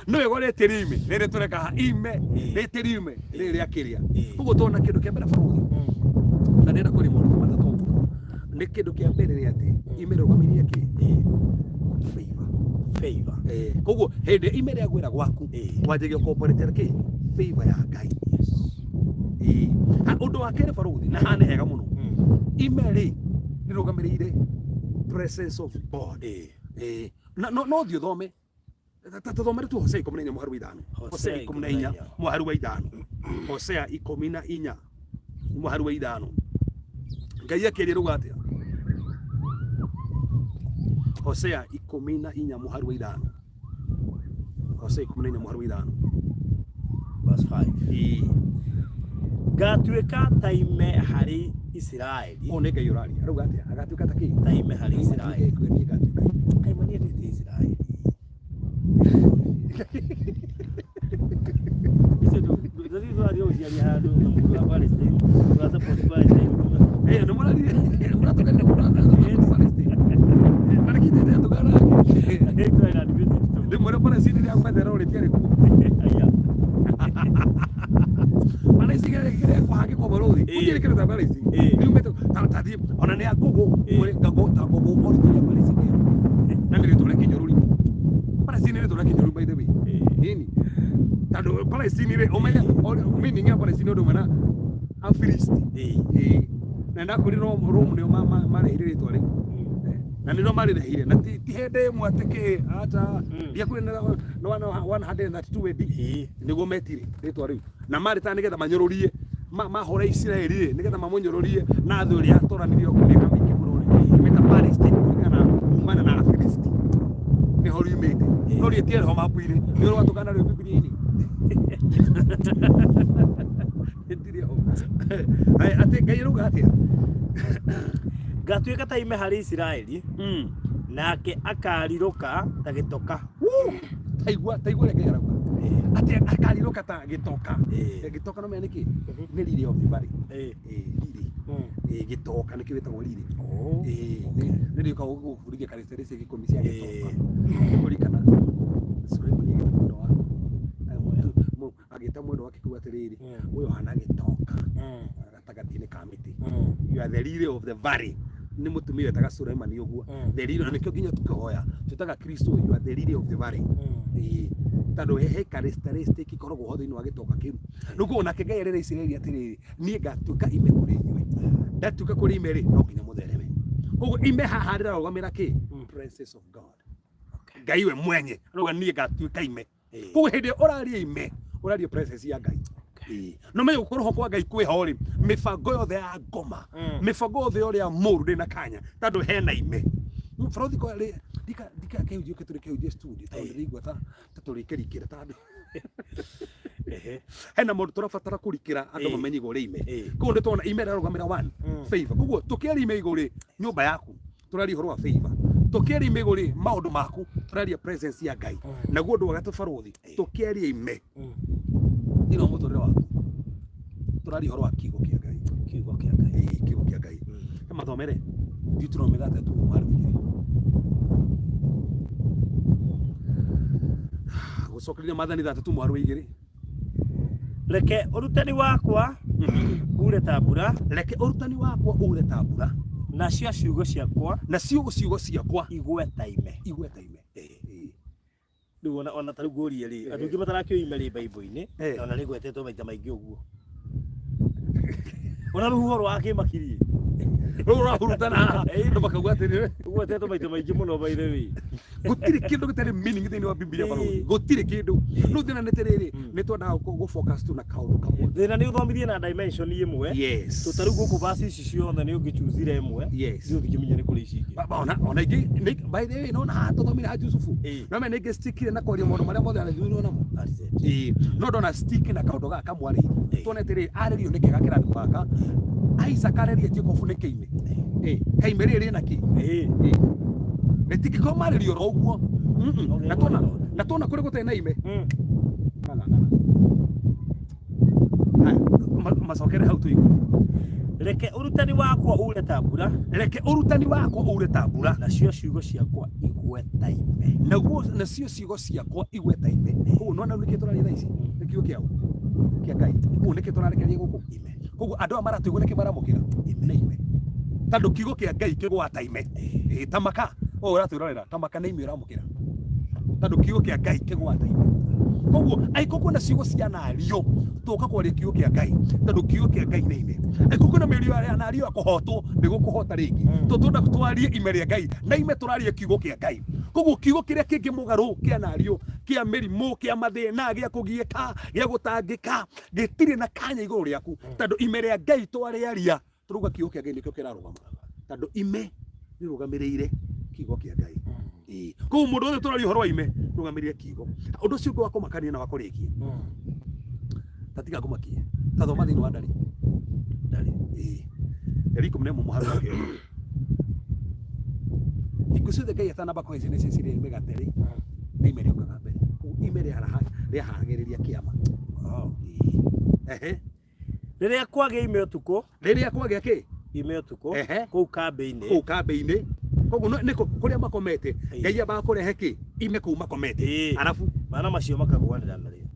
Nĩ wega rĩtĩri ime rĩrĩ tũreka haha ime rĩtĩri ime rĩrĩ rĩa kĩrĩa. Ũguo tona kĩndũ kĩa mbere bũrũri, na ndĩrenda kũrĩ maũndũ ta matatũ ũguo, nĩ kĩndũ kĩa mbere nĩ atĩ ime rĩrũgamĩrĩire kĩ? Favor. Favor. Koguo hĩndĩ ime rĩagwĩra gwaku, wanjagia kũoperate kĩ? Favor ya Ngai. Ĩĩ. Ha, ũndũ wa kerĩ barũthi, na haha nĩ hega mũno, ime rĩ rĩrũgamĩrĩire presence of God. Na no thiĩ ũthome. Tũthomere tu Hosea 14 mũhari wa 5. Hosea 14 mũhari wa 5. Hosea 14 mũhari wa 5. Ngai akĩria rĩu atĩa? Hosea 14 mũhari wa 5. Hosea 14 mũhari wa 5. Verse 5. Ĩĩ. Ngatuĩka ta ime harĩ Isiraeli. Ũyũ nĩ Ngai ũraria. Arauga atĩa? Agatuĩka ta kĩ? Ta ime harĩ Isiraeli. Niĩ ngatuĩka ime. Kaĩ maniendete Isiraeli. Icio tũthiĩ tũrathiĩ gũciaria handũ na mũndũ wa Palestine, ũra support Palestine. Eh, nĩ mũrarire. Mũratũganĩra mũratũganĩra Palestine. Na nĩkĩ tete tũgana nake? Eh, tũrarĩ na debate nditũ. Rĩmwe Palestine rĩa gwethera rĩtiarĩ kuo. Aya. Palestine kĩrĩa kũhangĩkwo bũrũri. Gũtirĩ kĩndũ ta Palestine. Riumĩte ta ta thiĩ ona nĩ ngũgũ, kũrĩ ngũgũ ta ngũgũ origin ya Palestine ĩyo. Na nĩ rĩtwa rĩa kĩnyũrũri. Palestine nĩ rĩtwa rĩa kĩnyũrũri by the way. Nini? Tondũ Palestine rĩ, ũmenye meaning ya Palestine ũndũ ũmwe na Afilisti. Ĩĩ. Na ndakwĩrire Rome nĩo marehire rĩtwa rĩu. Na nĩrĩo marĩrehire na ti hĩndĩ ĩmwe atĩ kĩ acha. Ndiakwĩrire nĩ 132 AD nĩguo metire rĩtwa rĩu. Na marĩ ta nĩgetha manyũrũrie mahũre Isiraeli rĩ, nĩgetha mamũnyũrũrie na thũ ĩrĩa yatũranirio mĩaka mĩingĩ mũno rĩ, ĩmĩta Palestine kũringana kumana na Afilisti nĩho riumĩte, no rĩtiarĩ ho mapu-inĩ, nĩ ũrĩ watũkana rĩu Bibilia-inĩ rĩtirĩ ho. Haya, atĩ Ngai arauga atĩa? Ngatuĩka ta ime harĩ Isiraeli, nake akarirũka ta gĩtoka. Woo! Taigua taigua ũrĩa Ngai arauga atĩ akarirũka ta gĩtoka. Gĩtoka no menya nĩkĩ? Nĩ lily of the valley. Lily. Gĩtoka nĩkĩo gĩtagwo lily. Nĩ ndĩũka gũkũbundithia characteristics 10 cia gĩtoka. Nĩkũririkana Suleimani agĩta mwendwa wake, agĩta mwendwa wake kuga atĩrĩrĩ, ũyũ ũhana gĩtoka gatagatĩ-inĩ ka mĩtĩ. You are the lily of the valley. Nĩ mũtumia wetaga Suleimani ũguo. The lily, na nĩkĩo nginya tũkĩhoya twĩtaga Kristo you are the lily of the valley. Tondũ he characteristic ikoragwo ho thĩinĩ wa gĩtoka kĩu. Rĩu koguo nake Ngai arera Isiraeli atĩrĩrĩ, niĩ ngatuĩka ime kũrĩ inyuĩ. Ndatuĩka kũrĩ ime rĩ, no nginya mũthereme. Koguo ime haha rĩrarũgamĩra kĩ? Presence of God. Ngai we mwenye arauga niĩ ngatuĩka ime. Koguo hĩndĩ ĩrĩa ũraria ime, ũraria presence ya Ngai. No menye gũkorwo ho kwa Ngai kwĩho rĩ, mĩbango yothe ya ngoma, mĩbango yothe ya ũrĩa mũru ndĩ na kanya, tondũ hena ime. Bũrũthi kwa rĩ ndika ndika kĩhunjio kĩ tũrĩ kĩhunjio studio tondũ ndĩraigua ta ta tũrĩkĩrikĩra ta andũ. Hena mũndũ tũrabatara kũrikĩra andũ mamenye igũrũ rĩa ime. Koguo nĩ tuona ime rĩrarũgamĩra one favor. Koguo tũkĩaria ime igũrũ rĩ nyũmba yaku tũraria ũhoro wa favor. Tũkĩaria ime igũrũ rĩ maũndũ maku tũraria presence ya Ngai. Naguo ũndũ wa gatatũ barũthi tũkĩaria ime thĩinĩ wa mũtũrĩre waku tũraria ũhoro wa kiugo kĩa Ngai. Kiugo kĩa Ngai. Ĩĩ, kiugo kĩa Ngai. Mathomere Deuteronomy 32:2. Gũcokereria maathani 32:2. Reke ũrutani wakwa ure ta mbura. Reke ũrutani wakwa ure ta mbura. Nacio ciugo ciakwa. Nacio ciugo ciakwa. Igwe ta ime. Igwe ta ime. Rĩu ona ta rĩu ngũrie rĩ, andũ aingĩ matarakĩũĩ ime rĩ Bible-inĩ, na ona rĩgwetetwo maita maingĩ ũguo. Ona rũhuho rwa kĩmakirie. Rũu rũrahurutana haha, andũ makauga atĩrĩrĩ. Rũgwetetwo maita maingĩ mũno by the way. Gũtirĩ kĩndũ gĩtarĩ meaning thĩinĩ wa Bibilia barũthi. Gũtirĩ kĩndũ. Rĩu thĩna nĩ atĩrĩrĩ, nĩ twendaga gũ focus tu na kaũndũ kamwe. Thĩna nĩ ũthomithie na dimension ĩmwe. Yes. To ta rĩu gũkũ verse ici ciothe nĩ ũngĩchuzire ĩmwe. Yes. Ithuĩ tũngĩmenya nĩ kũrĩ ici ingĩ. Ba- ona ona ingĩ by the way nona haha tũthomire ha Jusufu. No mena ingĩ stickire na kwaria maũndũ marĩa mothe arathurirwo namo. That is it. Ĩĩ, no ndona stick na kaũndũ gaka kamwarĩirie. Tuone atĩrĩrĩ, arĩrio nĩkĩ gakĩrathimo gaka? Isaac areria Jacob nĩ kĩime. Ĩĩ, kaime rĩrĩ rĩna kĩ? Ĩĩ. Rĩtingĩkorwo marĩrio oro ũguo. Na tuona na tuona kũrĩa gũtarĩ na ime. Ng'ang'ana. Haya, macokere hau tũigue. Reke ũrutani wakwa ure ta mbura. Reke ũrutani wakwa ure ta mbura. Nacio ciugo ciakwa igwe ta ime. Naguo nacio ciugo ciakwa igwe ta ime. Koguo nĩwona rĩu nĩkĩo tũraria thaa ici? Nĩ kiugo kĩa ũ? Kĩa Ngai. Koguo nĩkĩo tũrarekereria gũkũ? Ime. Koguo andũ aya maratũigua nĩkĩ maramũkĩra? Nĩ ime. Tondũ kiugo kĩa Ngai kĩgũaga ta ime. Ĩĩ, ta maka. Ũũ ũratwĩrorera, ta maka nĩ ime ũramũkĩra. Tondũ kiugo kĩa Ngai kĩgũaga ta ime. Koguo angĩkorwo kwĩna ciugo cianario, tũka kwaria kiugo kĩa Ngai, tondũ kiugo kĩa Ngai nĩ ime. Angĩkorwo kwĩna mĩario yanario ya kũhotwo, ndĩgũkũhota rĩngĩ. Tondũ tũrenda twarie ime rĩa Ngai, na ime tũraria kiugo kĩa Ngai. Koguo kiugo kĩrĩa kĩngĩ mũgarũ kĩanario, kĩa mĩrimũ, kĩa mathĩna, gĩa kũgiĩka, gĩa gũtangĩka, gĩtirĩ na kanya igũrũ rĩaku. Tondũ ime rĩa Ngai twarĩaria, tũrauga kiugo kĩa Ngai nĩkĩo kĩrarũgama. Tondũ ime rĩrũgamĩrĩire kiugo kĩa Ngai. Ĩĩ. Koguo mũndũ wothe tũraria ũhoro wa ime, rũgamĩrĩire kiugo. Ũndũ ũcio ũngĩ wa kũmakania na wa kũrĩkia. Ta tiga ngũmakie. Ta thoma thĩinĩ wa Ndari. Ndari. Ĩĩ. Ndari 11 mũhari wa kerĩ. Hingo ciothe Ngai atanamba kũhe ciana icio cirĩ mĩgate rĩ, nĩ ime rĩũkaga mbere. Koguo ime rĩaharagĩrĩria kĩama. Ĩĩ. Ehe. Rĩrĩa kwagĩa ime ũtukũ. Rĩrĩa kwagĩa kĩ? Ime ũtukũ. Ehe. Kũu kambĩ-inĩ. Kũu kambĩ-inĩ. Koguo nĩ kũrĩa makomete. Ngai ambaga kũrehe kĩ? Ime kũu makomete. Arabu. Mana macio makagũanĩra narĩo.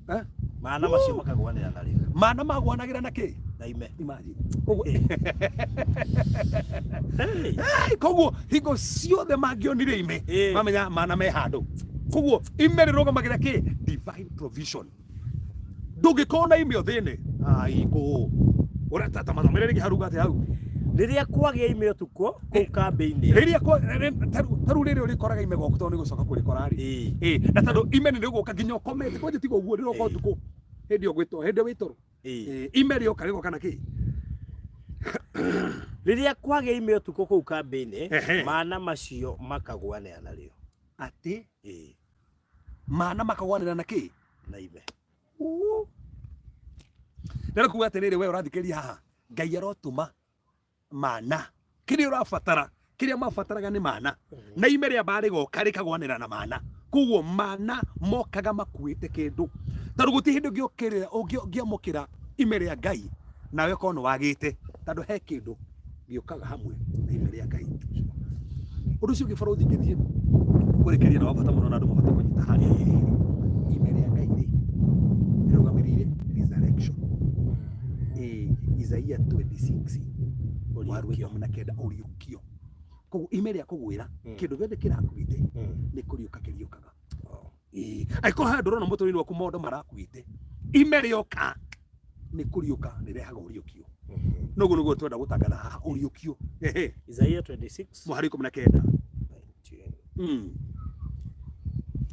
Eh? Mana macio makagũanĩra narĩo. Mana magũanagĩra na kĩ? Na ime. Imagine. Koguo Hey, koguo hingo ciothe mangĩonire ime mamenya mana me handũ. Koguo ime rĩrũgamagĩra kĩ? Divine provision. Ndũngĩkorwo na ime ũthĩne. Ai kũ. Ũrata ta mathomere rĩngĩ haruga atĩa hau? Rĩrĩa kwagĩa ime ũtukũ kũu kambĩ-inĩ. Rĩrĩa kwa ta rĩu rĩrĩa ũrĩkoraga ime gwaku tondũ nĩ gũcoka kũrĩkora rĩ. Ĩĩ. Na tondũ ime nĩ rĩgũka nginya ũkomete kwanja tiga ũguo rĩroka ũtukũ. Hĩndĩ ĩyo gwĩtwo hĩndĩ ĩyo wĩ toro. Ĩĩ. Ime rĩoka rĩgoka na kĩ? Rĩrĩa kwagĩa ime ũtukũ kũu kambĩ-inĩ, mana macio makagũanĩra narĩo. Atĩ? Ĩĩ. Mana makagwanĩra na kĩ? Na ime. Ndĩrenda kuga atĩrĩrĩ, we ũrathikĩrĩria haha, Ngai arotũma mana kĩrĩa ũrabatara, kĩrĩa mabataraga nĩ mana, na ime rĩambaga rĩgoka rĩkagwanĩra na mana. Koguo mana mokaga makuĩte kĩndũ, tondũ gũtirĩ hĩndĩ ũngĩokĩrĩra ũngĩamũkĩra ime rĩa Ngai nawe ũkorwo nĩ wagĩte, tondũ he kĩndũ gĩũkaga hamwe na ime rĩa Ngai. Ũndũ ũcio ũngĩ barũthi ngĩthiĩ kũrĩkĩria na wa bata mũno na andũ mabatiĩ kũnyita haha nĩ atĩrĩrĩ, ime rĩa Ngai rĩ rĩrũgamĩrĩire resurrection. Ĩĩ, Isaia 26 mũhari wa 19, ũriũkio. Koguo ime rĩa kũgwĩra kĩndũ gĩothe kĩrakuĩte nĩ kũriũka kĩriũkaga. Ĩĩ, angĩkorwo handũ ũrona mũtũrĩre waku maũndũ marakuĩte, ime rĩoka nĩ kũriũka rĩrehaga ũriũkio. Noguo nĩguo twenda gũtangatha haha ũriũkio. Ehe. Isaia 26 mũhari 19.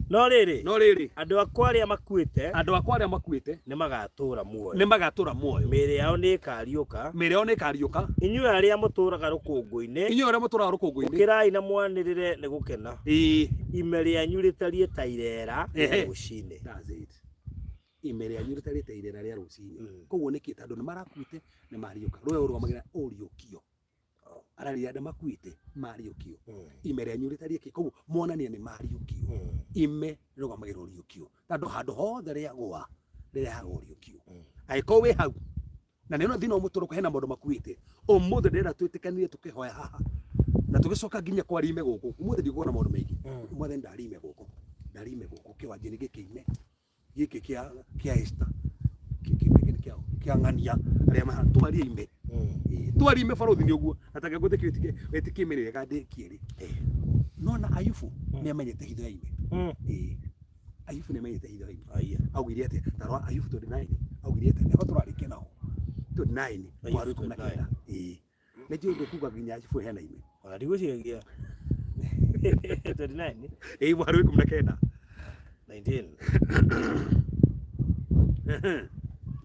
No rĩrĩ, No rĩrĩ, andũ akwa arĩa makuĩte andũ akwa arĩa makuĩte nĩ magatũũra muoyo, nĩ magatũra muoyo, mĩĩrĩ yao nĩ ĩkariũka. Mĩĩrĩ yao nĩ ĩkariũka. Inyuĩ arĩa mũtũũraga rũkũngũ-inĩ, Inyuĩ arĩa mũtũũraga rũkũngũ-inĩ, ũkĩrai na mwanĩrĩre nĩ gũkena. Ime rĩanyu rĩtariĩ ta ireera rĩa rũcinĩ. That's it. Ime rĩanyu rĩtarĩ ta irera rĩa rũcinĩ. Koguo nĩkĩ? Tondũ nĩ marakuĩte nĩ mariũka. Rũĩ rũrũgamagĩrĩra ũriũkio. Araria andũ makuĩte mariũkio. Ime rĩanyu rĩtariĩ kĩ? Koguo monania nĩ mariũkio. Ime rĩrũgamagĩrĩra ũriũkio. Tondũ handũ hothe rĩagũa rĩrehaga ũriũkio. Angĩkorwo wĩ hau na nĩ thĩna ũmũtũrũka hena maũndũ makuĩte, ũmũthĩ ndĩrenda twĩtĩkanire tũkĩhoya haha na tũgĩcoka nginya kwa rime gũkũ. Ũmũthĩ ndikuona maũndũ maingĩ. Ũmũthĩ ndarime gũkũ, ndarime gũkũ kĩwanja-inĩ gĩkĩ ime gĩkĩ kĩa Esther, gĩkĩ kĩa ng'ania arĩa maha twarie ime. Twarie ime barothi nĩ ũguo na ta ngũtĩkio wĩtĩkie ime rĩega ndĩkie rĩ. No na Ayubu nĩ amenyete hitho ya ime. Ayubu nĩ amenyete hitho ya ime. Augire atĩa? Ta rora Ayubu 29, augire atĩa? Nĩho tũrarĩkia naho 29 mweri wa 19. Nĩ njũĩ ndũkuga nginya Ayubu hena ime. Ona ndigwĩciragia 29. Mweri wa 19. 19.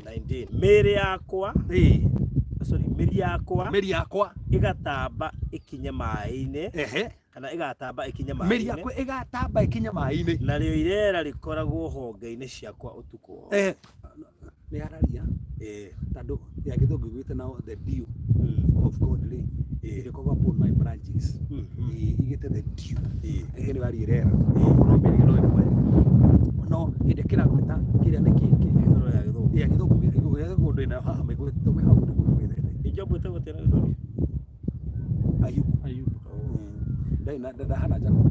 19. Mĩĩrĩ yakwa, sorry, mĩri yakwa Mĩri yakwa ĩgatamba ĩkinye maĩ-inĩ, kana ĩgatamba ĩkinye mĩri maĩ-inĩ, yakwa ĩgatamba ĩkinye maĩ-inĩ, narĩo ireera rĩkoragwo honge-inĩ ciakwa ũtukũ wothe. Nĩ araria tondũ ya gĩthũngũ ĩgwĩte now the dew of God rĩ ĩrĩkoragwo upon my branches. Igĩte the dew. Ĩĩ nĩ waria irera no mĩri no ĩmwe no hĩndĩ kĩragwĩta kĩrĩa nĩ kĩngĩ. Ĩno ya gĩthũngũ. Ya gĩthũngũ, ya gĩthũngũ ndĩ nayo haha maigwĩte tondũ hau nĩguo ĩgwĩthete. Job ĩtagwo atĩa na gĩthweri? Ayubu. Ayubu. Ndarĩ na ndahana Jacob.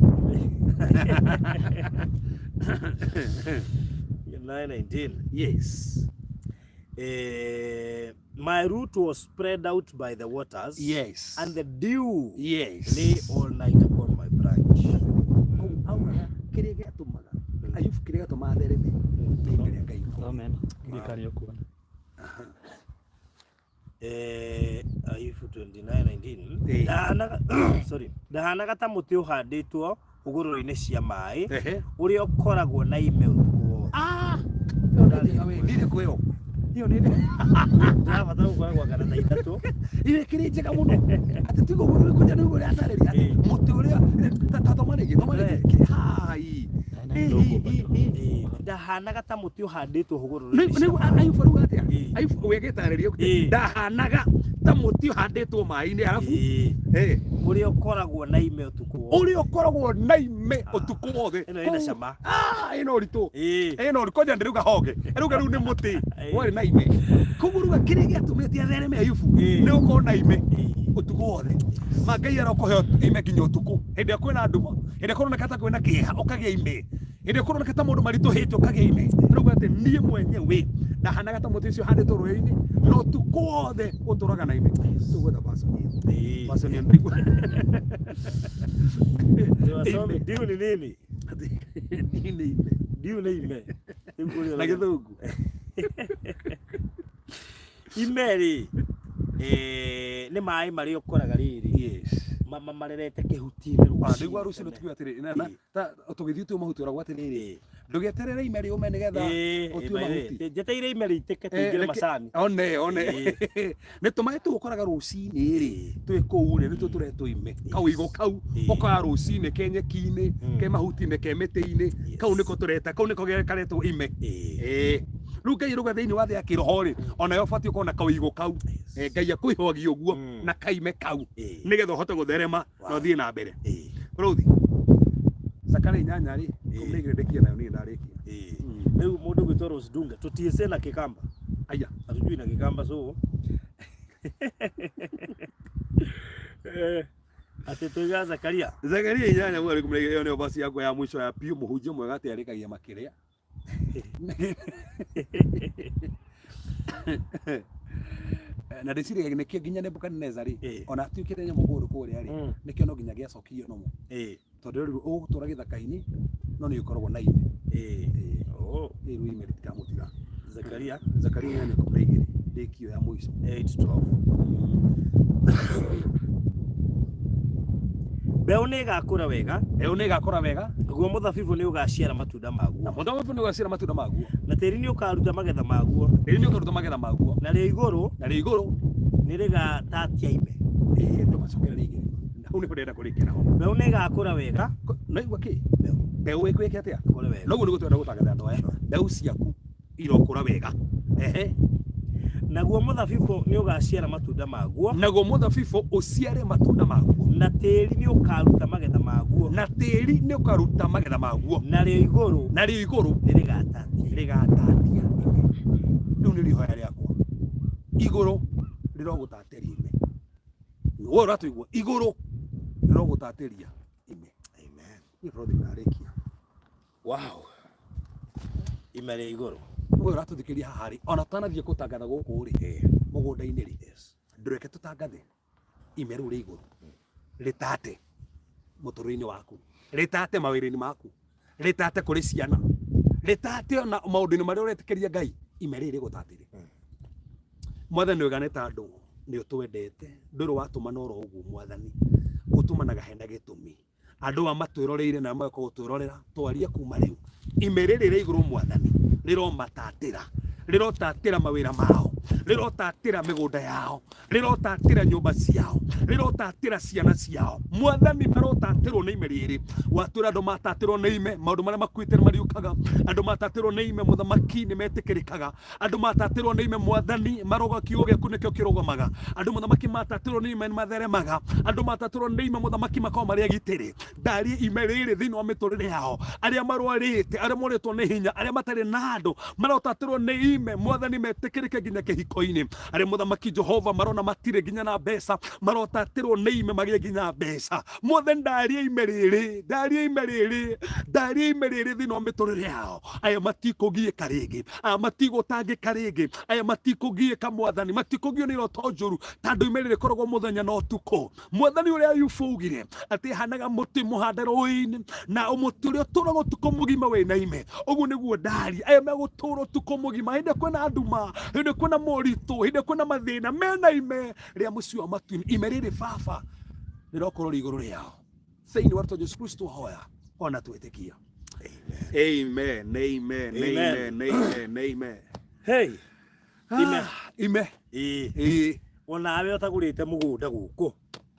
9:19. Yes. My root was spread out by the waters, and the dew lay all night upon my branch. Augaga kĩrĩa gĩatũmaga Ayubu, kĩrĩa gĩatũmaga athereme nĩ ime rĩa Ngai. Amen. Ndikari kuona. Ayubu 29:19. Ndahanaga, sorry, ndahanaga ta mũtĩ ũhandĩtwo hũgũrũrũ-inĩ cia maĩ, ũrĩa ũkoragwo na ime ũtukũ wothe. Ah, ĩyo nĩ njega we, nĩ ĩrĩkũ ĩyo? Ĩyo nĩ Ndĩrabatara gũkoragwo ngana ta ithatũ. Ĩyo ĩkĩrĩ njega mũno. Atĩ tiga ũguo nĩ kũnja nĩguo ũrĩa atarĩria atĩ mũtĩ ũrĩa ta thoma rĩngĩ, thoma rĩngĩ. Hai. Ndahanaga ta mũtĩ ũhandĩtwo hũgũrũrũ-inĩ cia Nĩguo maĩ. Ayubu arauga atĩa? Ayubu we agĩtarĩria ndahanaga ta mũtĩ ũhandĩtwo maĩ-inĩ arabu Ũrĩa ũkoragwo na ime ũtukũ wothe. Ũrĩa ũkoragwo na ime ũtukũ wothe. Ĩno ĩna cama. Ah, ĩna ũritũ. Ĩna ũritũ. Kwanja ndĩrauga honge. Ĩrauga rĩu nĩ mũtĩ warĩ na ime. Koguo rĩu kĩrĩa gĩatũmĩte athereme Ayubu nĩ gũkorwo na ime ũtukũ wothe. Ma Ngai arokũhe ime nginya ũtukũ. Hĩndĩ ĩrĩa kwĩna nduma, hĩndĩ ĩrĩa kũroneka ta kwĩna kĩeha, ũkagĩa ime. Hĩndĩ ĩrĩa kũroneka ta maũndũ maritũhĩte, ũkagĩa ime. Rĩu atĩ niĩ mwenyewe ndahanaga ta mũtĩ ũcio ũhandĩtwo rũĩ-inĩ, na ũtukũ wothe ũtũraga na ime. Tũgwetha version ĩyo. Version ĩyo ndĩraigua. Ime. Dew ni nini? Dew nĩ ime. Dew nĩ ime. Na gĩthũngũ. Ime rĩ, nĩ maĩ marĩa ũkoraga rĩrĩ marerete kĩhuti-inĩ rũcinĩ. Ndĩgua rũcinĩ tuge atĩrĩrĩ, na ta tũgĩthiĩ tũe mahuti ũragwo atĩrĩrĩ, ndũgeterere ime rĩũme nĩgetha ũtue mahuti. Njeteire ime rĩitĩke tũingĩre macani. One, one. Nĩ tũmaĩ tũu ũkoraga rũcinĩ rĩ, twĩ kũu rĩ, nĩtuo tũretwo ime. Kau kau ũkoraga rũcinĩ ke nyeki-inĩ, ke mahuti-inĩ, ke mĩtĩ-inĩ, kau nĩko tũreta, kau nĩko karetwo ime. Rĩu Ngai arauga thĩinĩ wa thĩ ya kĩroho rĩ, onawe ũbatiĩ ũkorwo na kawĩigũ kau. Ngai akũihũagia ũguo na kaime kau nĩgetha ũhote gũtherema na ũthiĩ na mbere. Bũrũthi Zakaria 8 rĩ, 12 ndekia nayo niĩ ndarĩkia. Rĩu mũndũ gwĩtwo Rose Dunga, tũtiĩce na Kĩkamba. Aya. Hatujui na Kĩkamba, so atĩ tuiga Zakaria. Zakaria 8 mweri 12, ĩyo nĩyo basi yakwa ya mwisho ya biũ. Mũhunjia mwega atĩ arĩkagia makĩrĩa. Na ndĩciragia nĩkĩo nginya Nebukadneza rĩ, ona atuĩkĩte nyamũ kũndũ kũrĩa rĩ, nĩkĩo no nginya gĩacokirio nomo. Tondũ rĩu ũgũtũra gĩthaka-inĩ no nĩ ũkoragwo na ime. Rĩu ime rĩtikamũtiga. Zakaria. Zakaria 8:12 ndĩkio ya mũico. 8:12. Mbeũ nĩ ĩgakũra wega, Mbeũ nĩ ĩgakũra wega, naguo mũthabibũ nĩ ũgaciara matunda maguo, na mũthabibũ nĩ ũgaciara matunda maguo, na tĩri nĩ ũkaruta magetha maguo, tĩri nĩ ũkaruta magetha maguo, narĩo igũrũ narĩo igũrũ nĩ rĩgatatia ime. Ĩĩ, ndũgacokere rĩngĩ. Hau nĩho ndĩrenda kũrĩkĩra ho. Mbeũ nĩ ĩgakũra wega, Naigua kĩ? Mbeũ ĩkwĩke atĩa? ĩkũre wega. Noguo nĩguo tũrenda gũtangatha andũ aya. Mbeũ ciaku irokũra wega. Ehe. Naguo mũthabibũ nĩ ũgaciara matunda maguo, Naguo mũthabibũ ũciare matunda maguo, na tĩri nĩ ũkaruta magetha maguo, na tĩri nĩ ũkaruta magetha maguo, narĩo igũrũ narĩo igũrũ nĩ rĩgatatia. Rĩgatatia ime. Rĩu nĩ ihoya rĩakwa, igũrũ rĩrogũtatĩria ime. We ũratũigua, igũrũ rĩrogũtatĩria ime. Amen. Niĩ bro ndarĩkia. Wow. Ime rĩa igũrũ. We ũratũthikĩria haha rĩ, ona tũtanathiĩ gũtangatha gũkũ rĩ, mũgũnda-inĩ rĩ, ndũreke tũtangathe ime rĩu rĩa igũrũ rĩtate mũtũrĩre-inĩ waku, rĩtate mawĩra-inĩ maku, rĩtate kũrĩ ciana, rĩtate ona maũndũ-inĩ marĩa ũretĩkĩria Ngai, ime rĩrĩ rĩgũtatĩre. Mwathani wega nĩ tondũ nĩ ũtwendete, ndũrĩ watũmana oro ũguo Mwathani, ũtũmanaga hena gĩtũmi. Andũ aya matwĩroreire na magoka gũtwĩrorera, twarie kuma rĩu, ime rĩrĩ rĩa igũrũ Mwathani rĩromatatĩra, rĩrotatĩra mawĩra mao, rĩrotatĩra mĩgũnda yao, rĩrotatĩra nyũmba ciao, rĩrotatĩra ciana ciao. Mwathani, marotatĩrwo nĩ ime rĩrĩ. Watwĩra andũ matatĩrwo nĩ ime, maũndũ marĩa makuĩte nĩ mariũkaga. Andũ matatĩrwo nĩ ime, mũthamaki, nĩ metĩkĩrĩkaga. Andũ matatĩrwo nĩ ime, Mwathani, maroga kiugo gĩaku nĩkĩo kĩrũgamaga. Andũ, mũthamaki, matatĩrwo nĩ ime nĩ matheremaga. Andũ matatĩrwo nĩ ime, mũthamaki, makoragwo marĩ agitĩri. Ndarie ime rĩrĩ thĩinĩ wa mĩtũrĩre yao, arĩa marwarĩte, arĩa morĩtwo nĩ hinya, arĩa matarĩ na andũ, marotatĩrwo nĩ ime, Mwathani, metĩkĩrĩke nginya kĩhiko-inĩ. Arĩa, mũthamaki Jehova, marona matirĩ nginya na mbeca, marotatĩrwo nĩ ime magĩe nginya mbeca. Mwathani, ndarie ime rĩrĩ, ndarie ime rĩrĩ, ndarie ime rĩrĩ thĩinĩ wa mĩtũrĩre yao. Aya matikũgiĩka rĩngĩ, aya matigũtangĩka rĩngĩ, aya matikũgiĩka, Mwathani, matikũgio nĩ iroto njũru, tondũ ime rĩrĩ rĩkoragwo mũthenya na ũtukũ. Mwathani, ũrĩa Ayubu augire atĩ hanaga mũtĩ mũhande rũĩ-inĩ, na mũtĩ ũrĩa ũtũraga ũtukũ mũgima wĩna ime, ũguo nĩguo ndaria aya megũtũra ũtukũ mũgima, hĩndĩ kwĩna nduma, hĩndĩ kwĩna moritũ, hĩndĩ kwĩna mathĩna, mena ime rĩa mũciĩ wa matu-inĩ. Ime rĩrĩ, Baba, rĩrokorwo rĩ igũrũ rĩao thĩinĩ wa rĩtwa Jesu Kristo hoya ona twĩtĩkia. Amen, amen, amen, amen, amen. Hey. Ime. Ah, ime. Ĩĩ. Ĩĩ. Onawe ũtagũrĩte mũgũnda gũkũ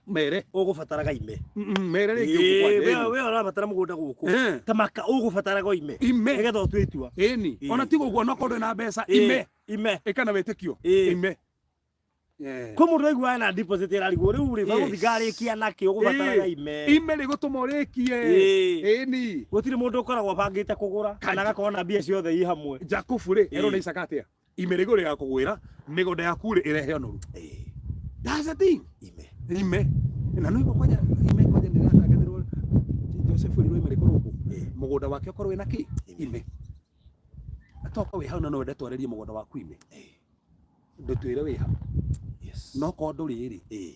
Mere. Ũgũbataraga ime. Mere rĩngĩ ũguo Ĩĩ, kwanja, we ĩni. we ũrabatara mũgũnda gũkũ Eh. ta maka ũgũbataraga ime Ime. nĩgetha ũtue itua. Ĩni. Ĩĩ. Ona tiga ũguo, onokorwo ndũrĩ na mbeca, Ĩĩ, ime. Ime. Ĩka na wĩtĩkio. Ĩĩ. Ime. Eh. Kwĩ mũndũ aiguaga na deposit ĩrarigwo rĩu rĩ, bagũthi ngarĩkia nakĩ? Ũgũbataraga Ĩĩ. ime. Ime rĩgũtũma ũrĩkie. Ĩĩ. Ĩni. Gũtirĩ mũndũ ũkoragwo abangĩte kũgũra kana agakorwo na mbia ciothe i hamwe. Jakubu rĩ, erwo Ĩĩ. nĩ Isaka atĩa? Ime rĩgũ rĩgakũgwĩra, mĩgũnda yaku rĩ ĩrehe ũnoru. Ĩĩ. That's the thing. Ime. Ime. Na no kwanja ime kwanja nĩ rĩratangathĩrwo Joseph rĩrwo ime rĩkorwo kũ. Ĩĩ. Mũgũnda wake ũkorwo wĩna kĩ? Ime. Ime. Toka wĩ hau na no wende twarĩrie mũgũnda waku ime. Ĩĩ. Ndũtwĩre wĩ ha. Yes. No korwo ndũrĩ rĩ, Ĩĩ.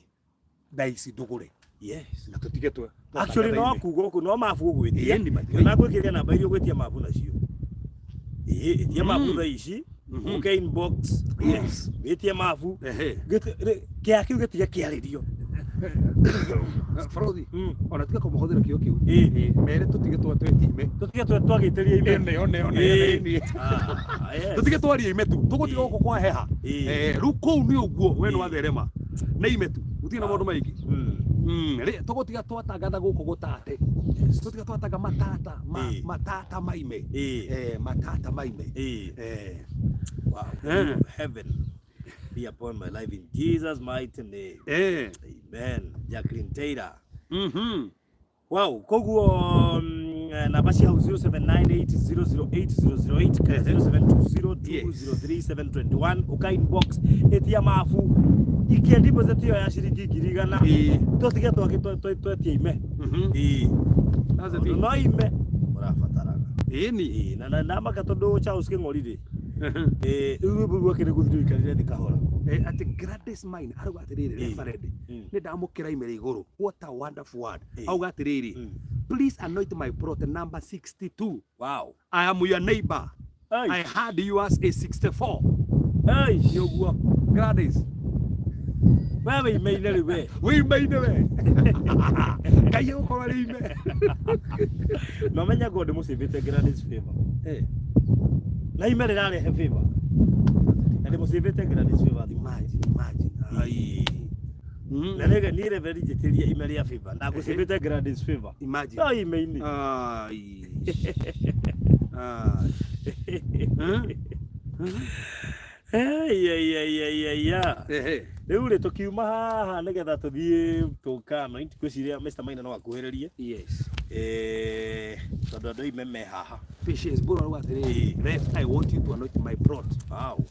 thaa ici ndũgũre. Yes. Na tũtige twe. Actually no kuga ũguo no mabu ũgwĩtia. Ĩĩ, ni Na ngwĩkĩria namba iria ũgwĩtia mabu nacio. Ĩĩ, ĩtia mabu thaa ici. Ũke inbox. Yes. Wĩtie mabu. Ehe. Kĩa kĩu gĩtige kĩarĩrio. Barothi, ona tiga kũmũhũthĩra kĩo kĩu. Ĩĩ. Mere tũtige twetie ime. Tũtige twagĩtĩria ime. Ĩne, one, one, Ĩĩ. ĩni. Ah, yes. Tũtige twarie ime tu. Tũgũtiga Ĩĩ. gũkũ kwa heha. Ĩĩ. Eh, rĩu kũu nĩ ũguo we nĩ Ĩĩ. watherema. Nĩ ime tu. Gũtirĩ na maũndũ maingĩ. Rĩ, tũgũtiga twatangatha gũkũ gũtate. Tũtiga twatanga matata ma, Ĩĩ. matata maime. Ĩĩ. Eh, matata maime. Ĩĩ. Eh. Wow. Eh. Heaven be upon my life in Jesus' mighty name. Eh. Amen. Jacqueline Taylor. Wow, koguo namba cia hau 0798008008 kana 0720203721, uka inbox, ĩtia mabu, ikia deposit ĩyo ya ciringi 100,000. Ĩĩ. Tũtige twetia ime. Ĩĩ. That's the Tondũ thing. no ime ũrabataraga. Ĩni. Ĩĩ, na ndamaka tondũ Charles Kĩng'ori rĩ, ĩĩ, rĩu rwĩmbo rwake nĩ gũthiĩ rũikarire thĩ kahora. Eh, atĩ Gladys Mine arauga atĩrĩrĩ, Ĩĩ. Reverend, nĩ ndamũkĩra ime rĩa igũrũ. What a wonderful word. Ĩĩ. Auga atĩrĩrĩ, "Please anoint my plot number 62. Wow. I am your neighbor. Ai. I had yours a 64." Ai. Nĩ ũguo Gladys. We wĩ ime-inĩ rĩu we. Wĩ ime-inĩ we. Ngai egũkorwo arĩ ime. Na ũmenye ngorwo ndĩmũcĩvĩte Gladys favor. Eh. Na ime rĩrarehe favor. Na ndĩmũcĩvĩte Gladys favor. Imagine, imagine. Ai. Na nĩge niĩ Reverend njĩtĩrie ime rĩa favor. Na ngũcĩvĩte Gladys favor. Imagine. No ime-inĩ. Ai. Ai. Ei, ei, ei, ei, ei, ya. Ehe. Rĩu rĩ tũkiuma haha nĩgetha tũthiĩ tũkano ngwĩciria Mr. Maina no akuhĩrĩrie. Yes. Eh, tondũ andũ aime me haha. Patience bora rwa atĩrĩrĩ. Ref, I want you to anoint my plot. Wow.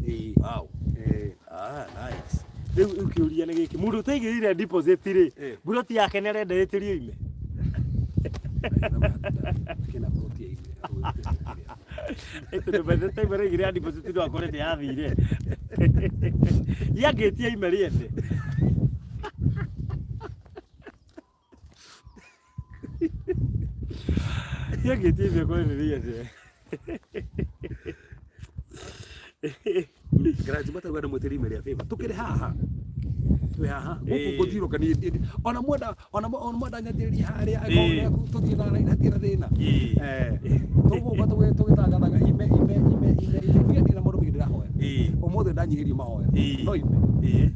Eh. Wow. Eh. Ah, nice. Rĩu rĩu kĩũria nĩ gĩkĩ, mũndũ ũtaigĩrĩire deposit rĩ, Eh. mburoti yake nĩ arenda ĩtĩrio ime? Kena plot ya ime. Ĩ tondũ by the time araigĩrĩra deposit no akore nĩ yathire. Yangĩtia ime rĩene. Yangĩtia ime akore nĩ rĩene. Garage matauga nĩ mwĩtĩri ime rĩa favor. Tũkĩrĩ haha. Twĩ haha. Gũkũ Ĩĩ. ngũthiũrũka niĩ ona mwenda ona mwenda nyanjĩrĩrie harĩa Ĩĩ. angĩkorwo tũthiĩ na raini hatirĩ na thĩna. Ĩĩ. Eh. Tũgũka tũgĩtangathaga ime ime ime ime ime. Niĩ ndĩ na maũndũ maingĩ ndĩrahoya. Ĩĩ. Ũmũthĩ ndanyihĩrio mahoya. Ĩĩ. No ime. Ĩĩ.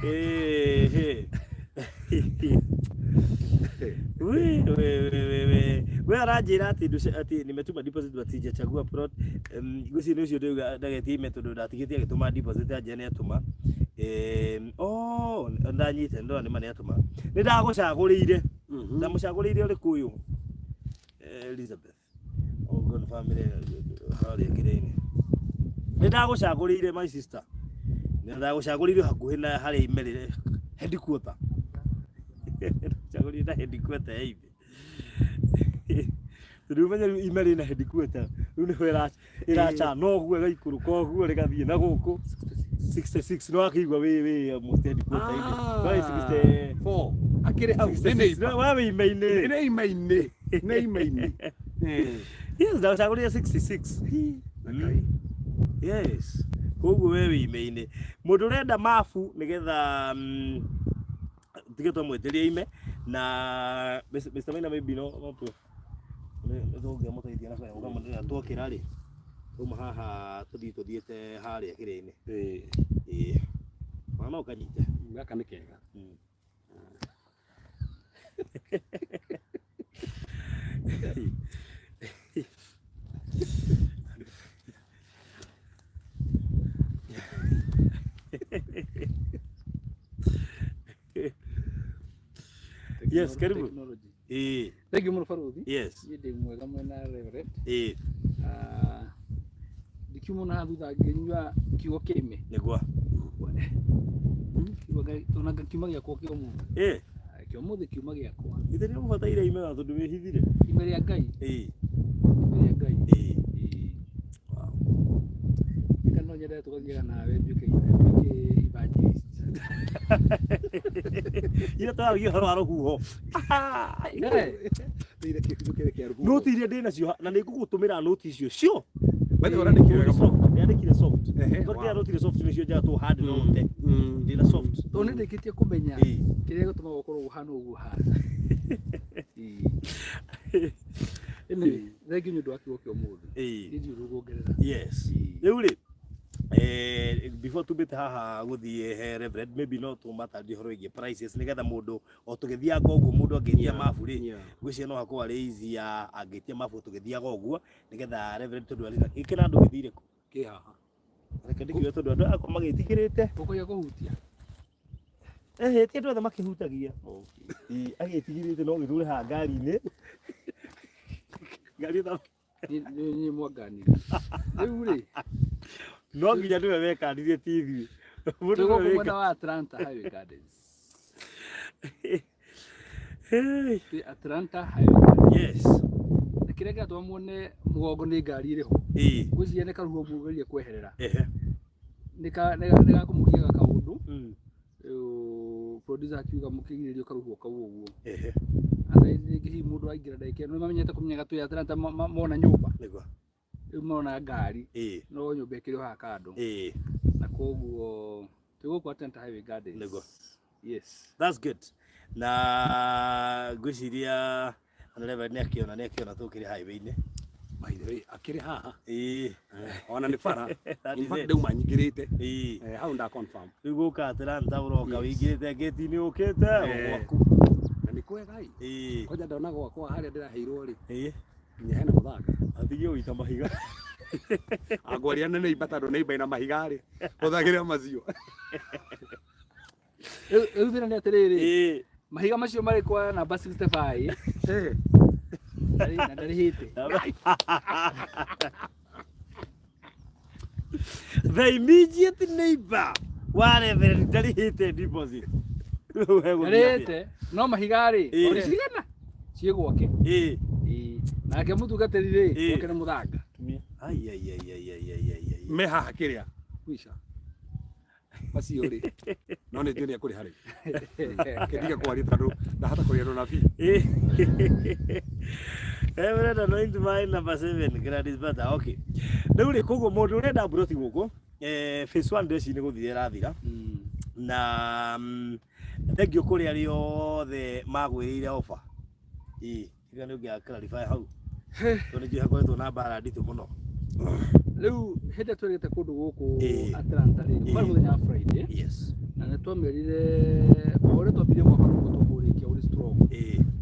Ĩĩ. We, we, we, we, we. We aranjĩra atĩ atĩ nimetuma deposit but sijachagua plot. Ngwĩciria nĩ ũcio ndĩuga ndagetia ime tondũ ndatigĩtie agĩtũma deposit anjĩra nĩ atũma. Oh, ndanyita ndona nĩ ma nĩ atũma. Nĩ ndagũcagũrĩire. Ndamũcagũrĩire ũrĩkũ ũyũ? Elizabeth. Ũguo nĩ family harĩa kĩrĩa-inĩ. Nĩ ndagũcagũrĩire my sister. Nĩ ndagũcagũrĩire hakuhĩ na harĩa ime rĩrĩ headquarter. Ndagũcagũrĩire na headquarter ya ime. Tondũ ũmenye rĩu ime rĩna headquarter, rĩu nĩho ĩracana ũguo ĩgaikũrũka ũguo rĩgathiĩ na gũkũ. 66 nĩ wakĩigua wĩ almost headquarter-inĩ. No wĩ 60 Four. Akĩrĩ hau. Nĩ 66 neighbor. no we wĩ ime-inĩ. Nĩ ime-inĩ. Nĩ ime-inĩ. Eh. Yes, ndagũcagũrĩire 66. Ngai. Yes. Koguo we wĩ ime-inĩ. Mũndũ ũrenda mabu nĩgetha tige twamwĩtĩrie ime na Mr. Maina maybe no no tu nĩ tũngĩamũteithia na kanyamũ kamwe na twokĩra rĩ tuma haha tũthiĩ tũthiĩte harĩa kĩrĩa-inĩ. Eh. Ĩĩ. Ona no ũkanyite. Gaka nĩ kega. Yes, karibu. Technology. Ĩĩ. Thank you mũno baruthi. Yes. Niĩ ndĩ mwega mwena Reverend. Ĩĩ. Ah, ndikiuma ona haha thutha ngĩnyua kiugo kĩa ime. Nĩguo. Kiugo ona kiuma gĩakwa kĩa ũmũthĩ. Ĩĩ. Ah, Kĩa ũmũthĩ kiuma gĩakwa. Ithe nĩ ũbataire ime wa tondũ wĩhithire. Ime rĩa Ngai. Ĩĩ. Ime rĩa Ngai. Ĩĩ. Ĩĩ. Wow. Reka no nyende tũgathiaga nawe nduĩke nduĩke evangelist. Ira twaragia ũhoro wa rũhuho. Eh, Thĩinĩ kĩndũ kĩrĩa kĩa rũhuho. Noti iria ndĩ nacio na nĩ ngũgũtũmĩra noti icio cio. By the way, ũrandĩkire wega mũno. Soft, nĩandĩkire soft. Ehe, Tondũ wow. kĩrĩa noti soft nĩcio njega tũhande no ũte. Ndĩna soft. Tondũ nĩ ndĩkĩtie kũmenya Ĩĩ. kĩrĩa gĩtũmaga ũkorwo ũhana ũguo ũhana. Ĩĩ. Anyway, thank you nĩ ũndũ wa kiugo kĩa ũmũthĩ. Ĩĩ. Niĩ ndiũĩ kuongerera. Yes. Rĩu rĩ before tumbĩte haha gũthiĩ he Reverend maybe no tũmatarĩrie ũhoro wĩgiĩ prices nĩgetha mũndũ o tũgĩthiaga ũguo mũndũ angĩtia mabu rĩ Yeah. ngwĩciria no hakorwo arĩ easy ya angĩtia mabu tũgĩthiaga ũguo nĩgetha Reverend tondũ arĩ na gĩkĩ na andũ gĩthire kũ Kĩ haha. Reke ndĩkiuge tondũ andũ akwa magĩtigĩrĩte Ũkũiga kũhutia. Ehe, ti andũ othe makĩhutagia. Ĩĩ, agĩtigĩrĩte no gĩthure haha ngari-inĩ. Ngari ĩtha Niĩ mwanganire. Rĩu rĩ, no nginya nĩwe wekanirie ti ithuĩ. Mũndũ twĩ nĩwe gũkũ weka. mwena wa Atlanta Highway Gardens. Hey. Twĩ Atlanta Highway Gardens. Yes. Na kĩrĩa kĩratũma muone mũgongo nĩ ngari ĩrĩ ho. Ĩĩ. Ngwĩciria nĩ karũhuho mũgeria kweherera. Ehe. Nĩ gakũmũgiaga kaũndũ. Rĩu producer akiuga mũkĩgirĩrĩrio karũhuho kau ũguo. Ehe. Otherwise rĩngĩ hihi mũndũ aingĩra ndagĩka ĩno nĩmamenyete kũmenyaga twĩ Atlanta mona nyũmba. Nĩguo. Rĩu marona ngari no nyũmba ĩkĩrĩ o haha kando. Na koguo twĩ gũkũ Atlanta Highway Gardens. Nĩguo. Yes. That's good. Na ngwĩciria ona Reverend nĩ akĩona nĩ akĩona tũkĩrĩ highway-inĩ. By the way, akĩrĩ haha. Ona nĩ bara. That In is fact it. ndauma nyingĩrĩte. Hau nda confirm. Rĩu gũka Atlanta ũroka wĩingĩrĩte gate-inĩ ũkĩte o gwaku. Na nĩ kwega ĩ. Kwanja ndona gwakwa harĩa ndĩraheirwo rĩ. Nginya hena mũthanga. Atige gũita mahiga. Angwaria na neighbor tondũ neighbor ina mahiga rĩ. Hũthagĩra macio. Rĩu thĩna nĩ atĩrĩrĩ. Mahiga macio marĩ kwa namba 65. Na ndarĩhĩte. The immediate neighbor wa Reverend ndarĩhĩte deposit. Ndarĩhĩte no mahiga rĩ ori cigana ciĩ gwake. Nake mũtungatĩri rĩ gwake nĩ mũthanga. Ai ai ai ai ai ai ai. Me haha kĩrĩa. Kwisha. Macio rĩ no nĩ njũĩ nĩ ekũrĩha rĩ. Kĩndige kwaria tondũ ndahota kũrĩa na nabii. Reverend anoint my number 7 Gladys Bata. Okay. Rĩu rĩ koguo mũndũ ũrenda mburoti gũkũ phase 1 ndeci nĩ gũthira ĩrathira. Na thengio kũrĩ arĩa othe magwĩrĩire offer. Tiga nĩ ũngĩa clarify hau. Tondũ nĩ njũĩ hakoretwo na mbara nditũ mũno. Rĩu hĩndĩ ĩrĩa twerĩte kũndũ gũkũ Atlanta rĩ, kwarĩ mũthenya wa Friday. Yes. Na nĩ twamerire o ũrĩa twambire mwaka nĩguo tũkũrĩkia ũrĩ strong.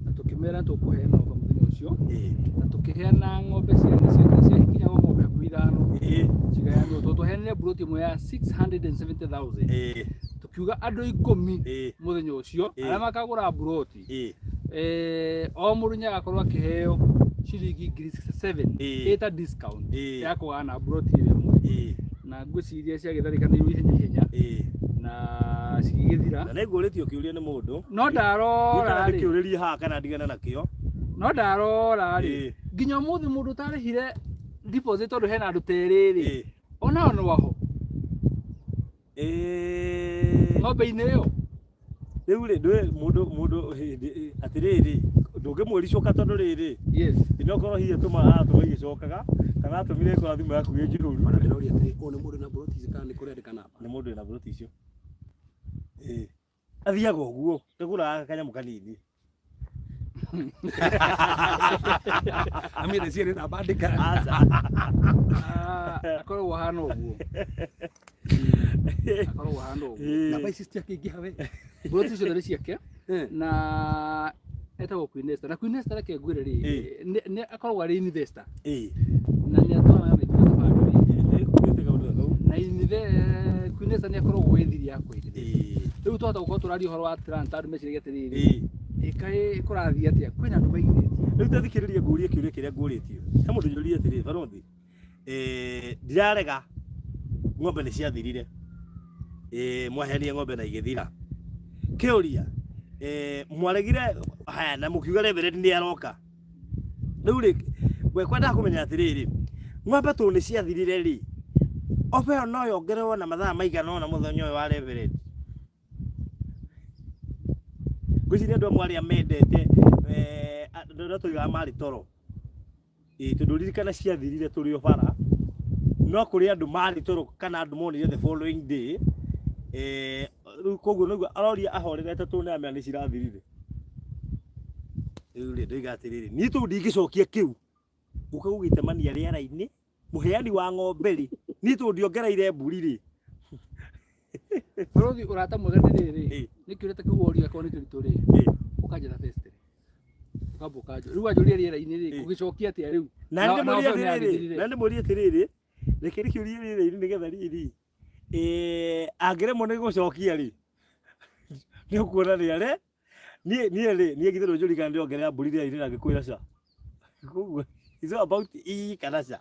Na tũkĩmera tũkũheana offer mũthenya ũcio. Na tũkĩheana ng'ombe ciakinya ng'ombe hakuhĩ ithano. Cigayanwo. Tondũ twaheanire mburoti ĩmwe ya 670,000. Tukiuga andũ 10 mũthenya ũcio arĩa makagũra mburoti. O mũndũ nĩ agakorwo akĩheo ciringi ngiri 67 ĩta discount ya kũgana mburoti ĩyo ĩmwe. Na ngwĩciria ciagĩtharĩkanĩirwo ihenya ihenya na cigĩgĩthira. Na nĩngũrĩtio kĩũria nĩ mũndũ. No ndarora rĩ. Ndĩkĩũrĩrie haha kana ndigane nakĩo. No ndarora rĩ. Nginya ũmũthĩ mũndũ ũtarĩhire deposit tondũ hena andũ terĩ rĩ. Onao no aho. Ng'ombe-inĩ ĩyo. Rĩu rĩ ndũĩ mũndũ mũndũ atĩrĩrĩ ndũngĩmwĩricũka tondũ rĩrĩ. Yes. Inokorwo hihi atũma aratũma igĩcokaga kana atũmire ĩkora thimũ yaku ĩ njihũru. Ona ndĩroria atĩrĩ, ũyũ nĩ mũndũ na mburoti ici kana nĩ kũrendeka namba? Nĩ mũndũ wĩna mburoti icio. Athiaga ũguo, ndagũraga kanyamũ kanini. Amire ciĩ namba andĩka. Aca. Akoragwo ahana ũguo. Akoragwo ahana ũguo. Namba ici citiakĩingĩha we. Mburoti icio nĩ ciake na etagwo Queen Esther. Na Queen Esther reke ngwĩre rĩ, nĩ akoragwo arĩ investor. Na nĩ atwaraga na ithuĩ tũbandĩ. Nĩkuĩte kaũndũ kau. Na Queen Esther nĩ akoragwo ĩ thiri ya kwĩrĩra. Rĩu twahota gũkorwo tũraria ũhoro wa Atlanta andũ meciragia atĩrĩrĩ, ĩkaĩ kũrathiĩ atĩa? Kwĩna andũ maigithĩtie. Rĩu ta thikĩrĩria ngũrie kĩũria kĩrĩa ngũrĩtio. He mũndũ njũririe atĩrĩrĩ, barothi, ndirarega ng'ombe nĩ ciathirire. Mwaheanire ng'ombe na igĩthira. Kĩũria, mwaregire haya na mũkiuga Reverend nĩ aroka. Rĩu rĩ, we kwendaga kũmenya atĩrĩrĩ, ng'ombe tondũ nĩ ciathirire rĩ, ofa ĩyo no yongererwo na mathaa maigana ũna mũthenya ũyũ wa Reverend. Ngwĩciria andũ amwe arĩa mendete andũ arĩa tũigaga marĩ toro. Tondũ ririkana ciathirire tũrĩ o bara, no kũrĩ andũ marĩ toro kana andũ monire the following day. Rĩu koguo nĩguo aroria ahorerete tondũ nĩaramenya nĩ cirathirire. Rĩu rĩ ndoiga atĩrĩrĩ, niĩ tondũ ndingĩcokia kĩu, gũka gũgĩtemania rĩera-inĩ, mũheani wa ng'ombe rĩ, niĩ tondũ ndiongereire mbũri rĩ. Bũrũri ũrata mwega nĩ rĩrĩ, nĩ kĩũria ta kĩu woria akorwo nĩ kĩritũ rĩ, ũkanjetha best rĩ. Ũkamba ũkanjũria. Rĩu wanjũria rĩera-inĩ rĩ, ngũgĩcokia atĩa rĩu? Na ndĩmũrie atĩrĩrĩ, na ndĩmũrie atĩrĩrĩ, reke ndĩkĩũrie rĩera-inĩ nĩgetha rĩrĩ, angĩremwo nĩ gũcokia rĩ, nĩ ũkuona nĩ are, niĩ niĩ rĩ, niĩ githĩ ndũnjũria kana ndĩrongerera mbũri rĩera-inĩ na ngĩkwĩra ca. Koguo it's all about ii kana ca.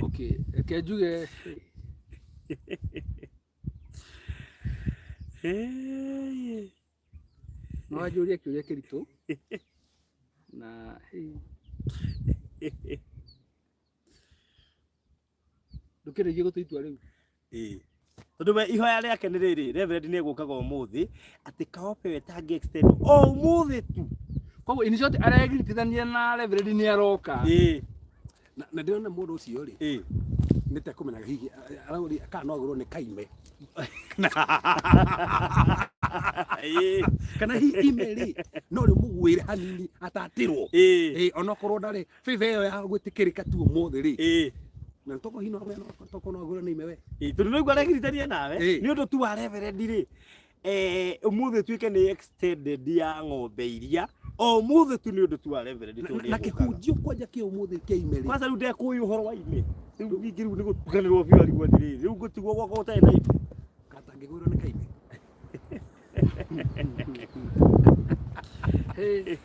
Okay, reke njuge. No wanjũrie kĩũria kĩritũ na ndũkĩrĩkie gũtua itua rĩu. Tondũ we ihoya rĩake nĩ rĩrĩ, Reverend nĩ egũkaga ũmũthĩ atĩ kaobe we tangĩ extend o ũmũthĩ tu. Koguo in short aregiritithania na Reverend nĩ aroka. Na ndĩrona mũndũ ũcio rĩ, nĩ tekũmenyaga hihi arauria kana no agũrwo nĩ kaime kana hihi ime rĩ no rĩmũgwĩre hanini atatĩrwo. Onokorwo ndarĩ favor ĩyo ya gwĩtĩkĩrĩka tu ũmũthĩ rĩ, na toko hino toko no agũrwo nĩ ime we. Tondũ nĩguo aregiritania nawe nĩ ũndũ tu wa reverend rĩ, ũmũthĩ tuĩke nĩ extended ya ng'ombe iria o ũmũthĩ tu nĩ ũndũ tu wa reverend. Na kĩhunjio kwanja kĩa ũmũthĩ kĩa ime rĩ, kwanza rĩu ndekũĩ ũhoro wa ime, rĩu ningĩ rĩu nĩ gũtukanĩrwo biũ, arigwo atĩrĩrĩ, rĩu ngũtigwo gwakwa gũtarĩ na ime. Katangĩgwĩrwo nĩ kaime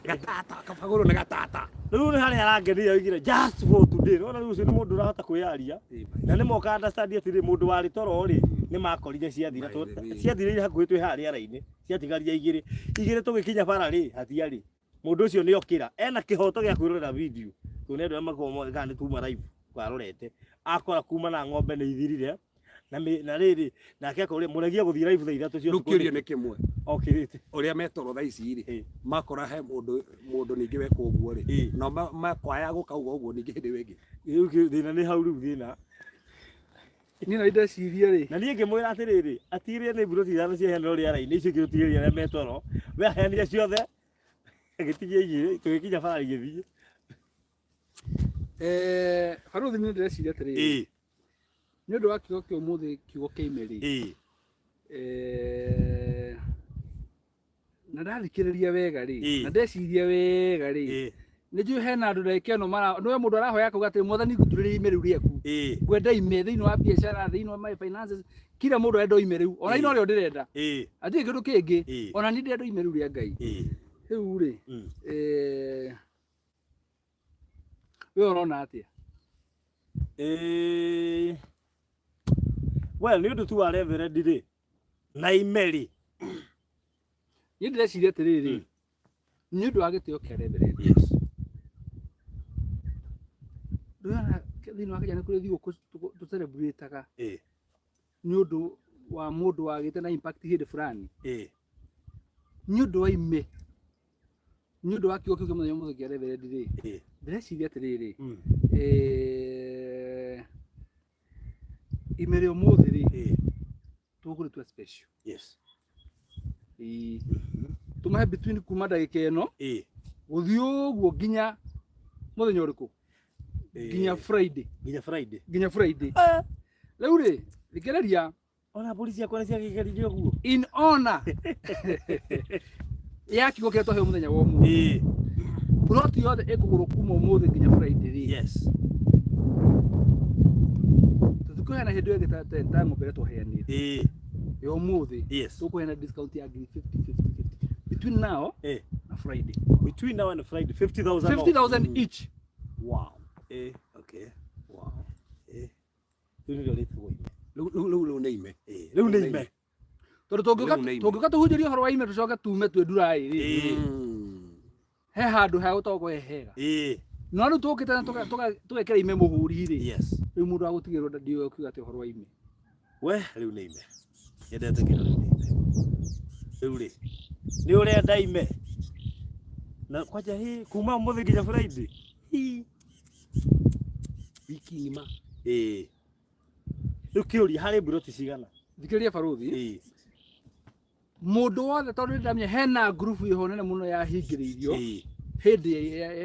gatata kabagũrwo nĩ gatata. Rĩu nĩ harĩa arangenia oigire just for today. Nĩwona rĩu ũcio nĩ mũndũ ũrahota kwĩyaria na nĩ moka understand atĩrĩ, mũndũ warĩ toro rĩ, nĩ makorire ciathira, ciathirĩire hakuhĩ twĩ harĩa rĩara-inĩ, ciatigaria igĩrĩ igĩrĩ, tũgĩkinya bara rĩ, hatiarĩ. Mũndũ ũcio nĩ okĩra ena kĩhoto gĩa kwĩrorera video, tondũ nĩ andũ arĩa makoragwo moĩ kana nĩ tuma live warorete, akora kuma na ng'ombe nĩ ithirire na na rĩrĩ nake akorire mũregia gũthiĩ live thaa 3 cia Rĩu kĩũria nĩ kĩmwe. Okĩrĩte. Ũrĩa metoro thaa ici rĩ, makora he mũndũ ningĩ wekwo ũguo rĩ, no makwaya gũkauga ũguo ningĩ hĩndĩ ĩyo ĩngĩ. Rĩu thĩna nĩ hau, rĩu thĩna. Niĩ no ndecirie rĩ. Na niĩ ngĩmwĩra atĩrĩrĩ, atigĩrĩre nĩ mburoti 5 ciaheanirwo rĩera-inĩ, icio ingĩ tũtigĩrĩre arĩa metoro, we aheanire ciothe agĩtigia igĩrĩ, tũgĩkinya bara igĩthiĩ. Barũthi, niĩ ndĩreciria atĩrĩrĩ, nĩ ũndũ wa kiugo kĩa ũmũthĩ, kiugo kĩa ime rĩ, na ndathikĩrĩria wega rĩ, na ndeciria wega rĩ, nĩ njũĩ hena andũ ndagĩka ĩno mara nĩwe mũndũ arahoya akauga atĩ, "Mwathani, ngũturĩrie ime rĩu rĩaku, ngwenda ime thĩinĩ wa biacara, thĩinĩ wa my finances." Kila mũndũ arenda ime rĩu, ona ino rĩo ndĩrenda, hatirĩ kĩndũ kĩngĩ. Ona niĩ ndĩrenda ime rĩu rĩa Ngai. Rĩu rĩ, we ũrona atĩa? Well, nĩ ũndũ tu wa reverend rĩ na ime rĩ. Niĩ ndĩreciria atĩrĩrĩ, nĩ ũndũ wa gĩtĩo kĩa reverend, ndũrona thĩinĩ wa Kenya nĩ kũrĩ thigũkũ tũcelebrataga nĩ ũndũ wa mũndũ wagĩte na impact hĩndĩ fulani? Nĩ ũndũ wa ime, nĩ ũndũ wa kiugo kĩu kĩa mũthenya ũmũthĩ kĩa reverend rĩ, ndĩreciria atĩrĩrĩ, ime rĩa ũmũthĩ rĩ, tũkũrĩtua special. Ĩĩ. Tũmahe between kuma ndagĩka ĩno gũthiĩ ũguo nginya mũthenya ũrĩkũ? Nginya Friday. Nginya Friday. Nginya Friday. Rĩu rĩ, thikĩrĩria. Ona mbũri ciakwa nĩ ciagĩkeririo ũguo. In honor ya kiugo kĩrĩa twaheo mũthenya wa ũmũthĩ, plot yothe ĩkũgũrwo kuma ũmũthĩ nginya Friday rĩ, tũtikũheana hĩndĩ ĩyo ĩngĩ ta ng'ombe ĩrĩa twaheanĩte ya ũmũthĩ. Tũkũheana discount ya ngiri 50 50 50 between now na Friday. Between now and Friday, 50,000 off. 50,000 each. Wow. Okay. Wow. Rĩu nĩrĩo rĩtagwo ime. Rĩu nĩ ime. Rĩu nĩ ime. Tondũ tũngĩũka Rĩu nĩ ime. tũngĩũka tũhunjĩrie ũhoro wa ime, tũcoke tume twĩ nduraĩ rĩ, he handũ ha gũtagwo he hega. No rĩu tũkĩte na tũgekĩra ime mũhũri rĩ, rĩu mũndũ agũtigĩrwo ndiũĩ ũkiuga atĩ ũhoro wa ime. We, rĩu nĩ ime. Nyendete kĩndũ, rĩu nĩ ime. Rĩu rĩ, nĩ ũrenda ime na kwanja hĩ kuma ũmũthĩ nginya Friday. Hi. Wiki ng'ima. Rĩu kĩũria, harĩ mburoti cigana? Thikĩrĩria barũthi. Mũndũ wothe, tondũ nĩndamenya hena ngurubu ĩho nene mũno yahingĩrĩirio hĩndĩ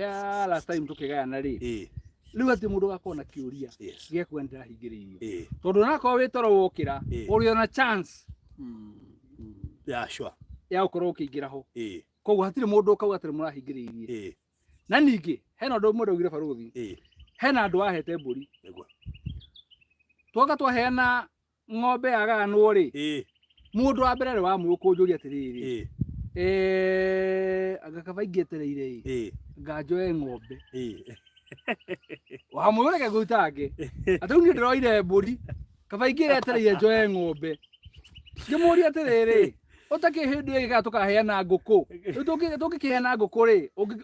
ya last time tũkĩgayana rĩ, rĩu hatirĩ mũndũ ũgakorwo na kĩũria gĩa kuga nĩndĩrahingĩrĩirio, tondũ onakorwo wĩ toro wokĩra, ũrĩ ona chance Yeah, sure. ya gũkorwo ũkĩingĩra ho. Koguo hatirĩ mũndũ ũkauga atĩ nĩmũrahingĩrĩirie. Na ningĩ hena ũndũ ũmwe ndaugire barũthi, hena andũ ahete mbũri. Twoka twaheana ng'ombe yagayanwo rĩ, mũndũ wa mbere arĩ wa mũyũ kũnjũria atĩrĩrĩ, anga kaba ingĩetereire ĩ, nganjoe ng'ombe. Wa mũyũ reke ngũitange atĩ rĩu niĩ ndĩroire mbũri, kaba ingĩretereire njoe ng'ombe. Ngĩmũria atĩrĩrĩ, ũtakĩ hĩndĩ ĩngĩ kana tũkaheana ngũkũ? Rĩu tũngĩkĩheana ngũkũ rĩ,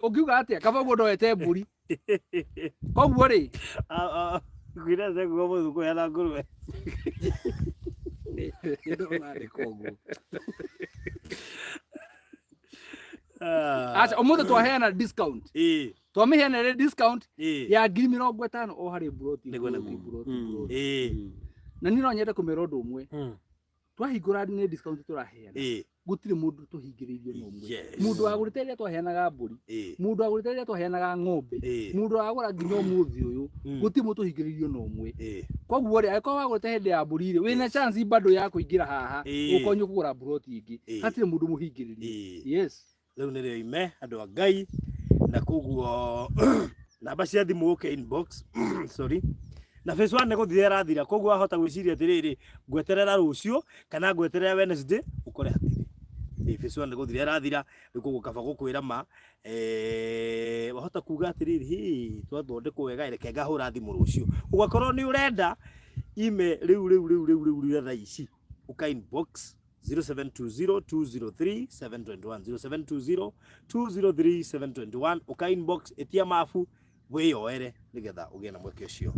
ũngiuga atĩa? Kaba ũguo ndoete mbũri. Koguo rĩ, Kwĩra seguo mũthũ kũheana ngũrwe. Nĩ ndĩrona andĩka ũguo. Aca, ũmũthĩ twaheana discount. Twamĩheana ĩrĩ discount ya 50,000 o harĩ mburoti. Nĩguo, nĩguo. Mburoti, mburoti, mburoti. Na niĩ no nyende kũmera ũndũ ũmwe. Twahingũra nĩ discount tũraheana, gũtirĩ mũndũ tũhingĩrĩirio na ũmwe. Mũndũ wagũrĩte rĩrĩa twaheanaga mbũri, mũndũ wagũrĩte rĩrĩa twaheanaga ng'ombe, mũndũ wagũra nginya ũmũthĩ ũyũ, gũtirĩ mũndũ tũhingĩrĩirio na ũmwe. Koguo rĩ, angĩkorwo wagũrĩte hĩndĩ ya mbũri rĩ, wĩna chance bado ya kũingĩra haha, ũkorwo nĩ ũkũgũra mburoti ĩngĩ. Hatirĩ mũndũ mũhingĩrĩrie. Yes. Rĩu nĩrĩo ime andũ a Ngai, na koguo namba cia thimũ ũke inbox, sorry, na phase 1 nĩ gũthira ĩrathira, koguo wahota gwĩciria atĩrĩrĩ, ngweterera rũciũ kana ngweterera Wednesday, ũkore hatirĩ. Phase 1 nĩ gũthira ĩrathira rĩu, koguo kaba gũkwĩra ma, wahota kuga atĩrĩrĩ, hĩ, twathondekwo wega, reke ngahũra thimũ rũciũ. Ũgakorwo nĩ ũrenda ime rĩu rĩu rĩu rĩu rĩu rĩu thaa ici, ũka inbox 0720 203 721, 0720 203 721, ũka inbox, ĩtia mabu wĩyoere nĩgetha ũgĩe na mweke ũcio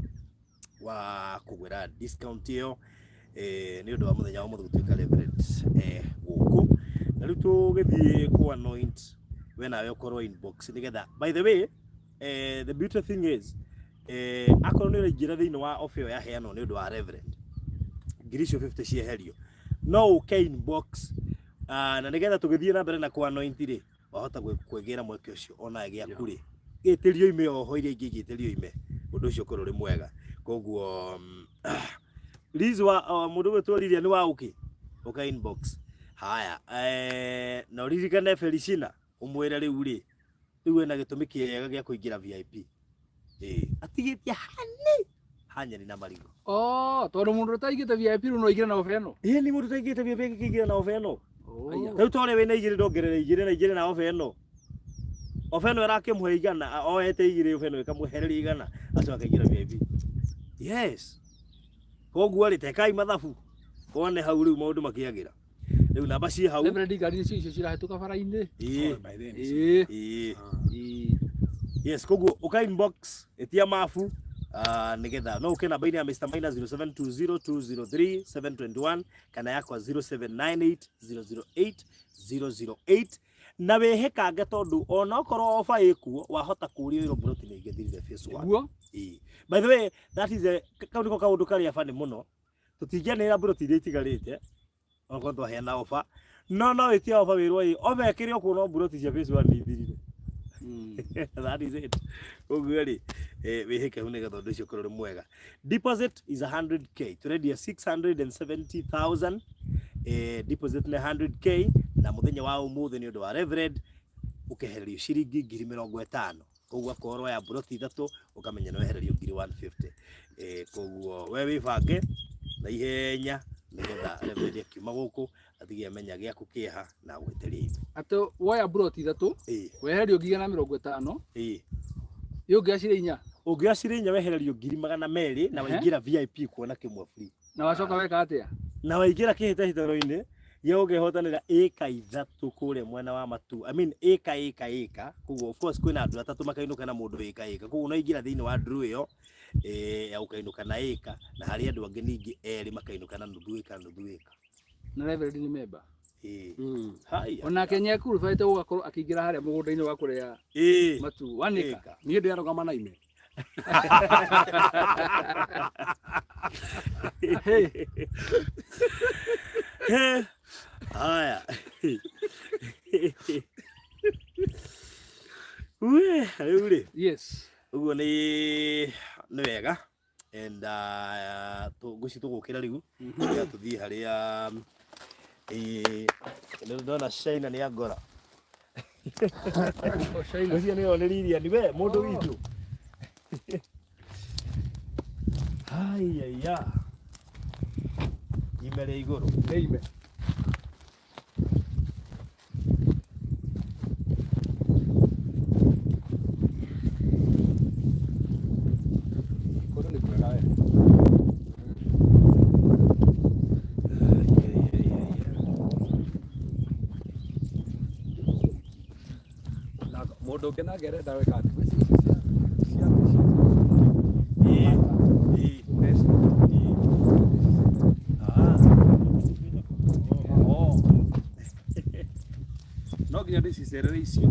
wa kũgwĩra discount ĩyo, nĩ ũndũ wa mũthenya wa ũmũthĩ gũtuĩka Reverend gũkũ. Na rĩu tũgĩthiĩ kũ anoint, we nawe ũkorwo inbox nĩgetha, by the way, the beauty thing is, akorwo nĩ ũraingĩra thĩinĩ wa offer ĩyo yaheanwo nĩ ũndũ wa Reverend, ngiri icio 50 cieherio, no ũke inbox, na nĩgetha tũgĩthiĩ na mbere na kũ anoint rĩ, wahota kwĩgĩra mweke ũcio ona gĩaku rĩ gĩtĩrio ime oho iria ingĩ igĩtĩrio ime, ũndũ ũcio ũkorwo ũrĩ mwega. Koguo Liz wa mũndũ gwĩtwo Lilian wa ũkĩ ũka inbox haya, na ũririkane Felicina ũmwĩre rĩu rĩ, rĩu ena gĩtũmi kĩega gĩa kũingĩra VIP, atigĩtie hani hanyeni na marigũ. Oh, tondũ mũndũ ũtaingĩte VIP rĩu no aingĩre na ofa ĩno. Ĩĩ, nĩ mũndũ ũtaingĩte VIP akĩingĩra na ofa ĩno. Rĩu ta ũrĩa wĩna igĩrĩ, ndongerera igĩrĩ na igĩrĩ na ofa ĩno. Ofa ĩno ĩrakĩmũhe 100, oete igĩrĩ, ofa ĩno ĩkamũhereria 100, acoka akaingĩra VIP. Yes. Koguo rĩ, tekai mathabu wone hau rĩu maũndũ makĩagĩra. Rĩu namba ciĩ hau. Reverend, ngari nĩcio icio cirahĩtũka bara-inĩ. Ĩĩ. Oh, by then, nĩcio. Ĩĩ. Ĩĩ. Yes, koguo ũka inbox, ĩtia mabu, nĩgetha no ũke namba-inĩ ya Mr. Maina 0720 203 721 kana yakwa 0798 008 008, na wĩhĩkange tondũ ona okorwo ofa ĩkuo, wahota kũũria wĩrwo mburoti nĩ ingĩthirire phase 1. Ĩĩ. By the way, that is a kau nĩko kaũndũ karĩa bani mũno, tũtingĩanĩrĩra mburoti iria itigarĩte okorwo twaheana ofa, no no wĩtie ofa wĩrwo ĩ ofa ĩkĩrĩ o kuo, no mburoti cia phase 1 nĩ ithirire. That is it. Koguo rĩ, wĩhĩke hau nĩgetha ũndũ ũcio ũkorwo ũrĩ mwega. Deposit is 100K, tũrendia 670,000, deposit nĩ 100K, na mũthenya wa ũmũthĩ nĩ ũndũ wa Reverend ũkehererio ciringi 50,000. Koguo akorwo ya mburoti ithatũ, ũkamenya nĩ wehererio ngiri 150. Koguo we wĩbange na ihenya nĩgetha Reverend akiuma gũkũ atige amenya gĩaku kĩha na gwĩtĩria ime. Atĩ woya mburoti ithatũ, wehererio 150,000. Ĩ ũngĩoya cirĩ inya? Ũngĩoya cirĩ inya wehererio 200,000 na waingĩra VIP kuona kĩmwe free. Na wacoka weka atĩa? Na waingĩra kĩhĩtahĩtano-inĩ gĩa ũkehotanĩra ĩka ithatũ kũrĩa mwena wa matu, I mean ĩka ĩka ĩka, koguo of course kwĩna andũ atatũ makainũka na mũndũ ĩka ĩka, koguo no ingĩra thĩinĩ wa draw ĩyo, ya gũkainũka na ĩka, na harĩ andũ angĩ ningĩ erĩ makainũka na nuthu ĩka nuthu ĩka. Na Reverend nĩ member. Ĩĩ. Haya. Onake nĩekurubaĩte gũgakorwo akĩingĩra harĩa mũgũnda-inĩ wa kũrĩa matu wanĩka. Ĩka. Niĩ ndĩarũgama na ime. Hey. He. Haya. We, rĩu rĩ. Ũguo nĩ wega. And ngwĩciria tũgũkĩra rĩu. Nĩgetha tũthiĩ harĩa, nĩ ndona China nĩ angora. Oh, China. Ngwĩciria nĩyo nĩ Lilian, we mũndũ witũ. Haiya. Ime rĩa igũrũ. Nĩ ime. Kũndũ nĩ kwega we. Na mũndũ ũngĩ nake arenda gwĩka atĩ ici cia mbeca. Oh. No nginya ndĩcicerere icio.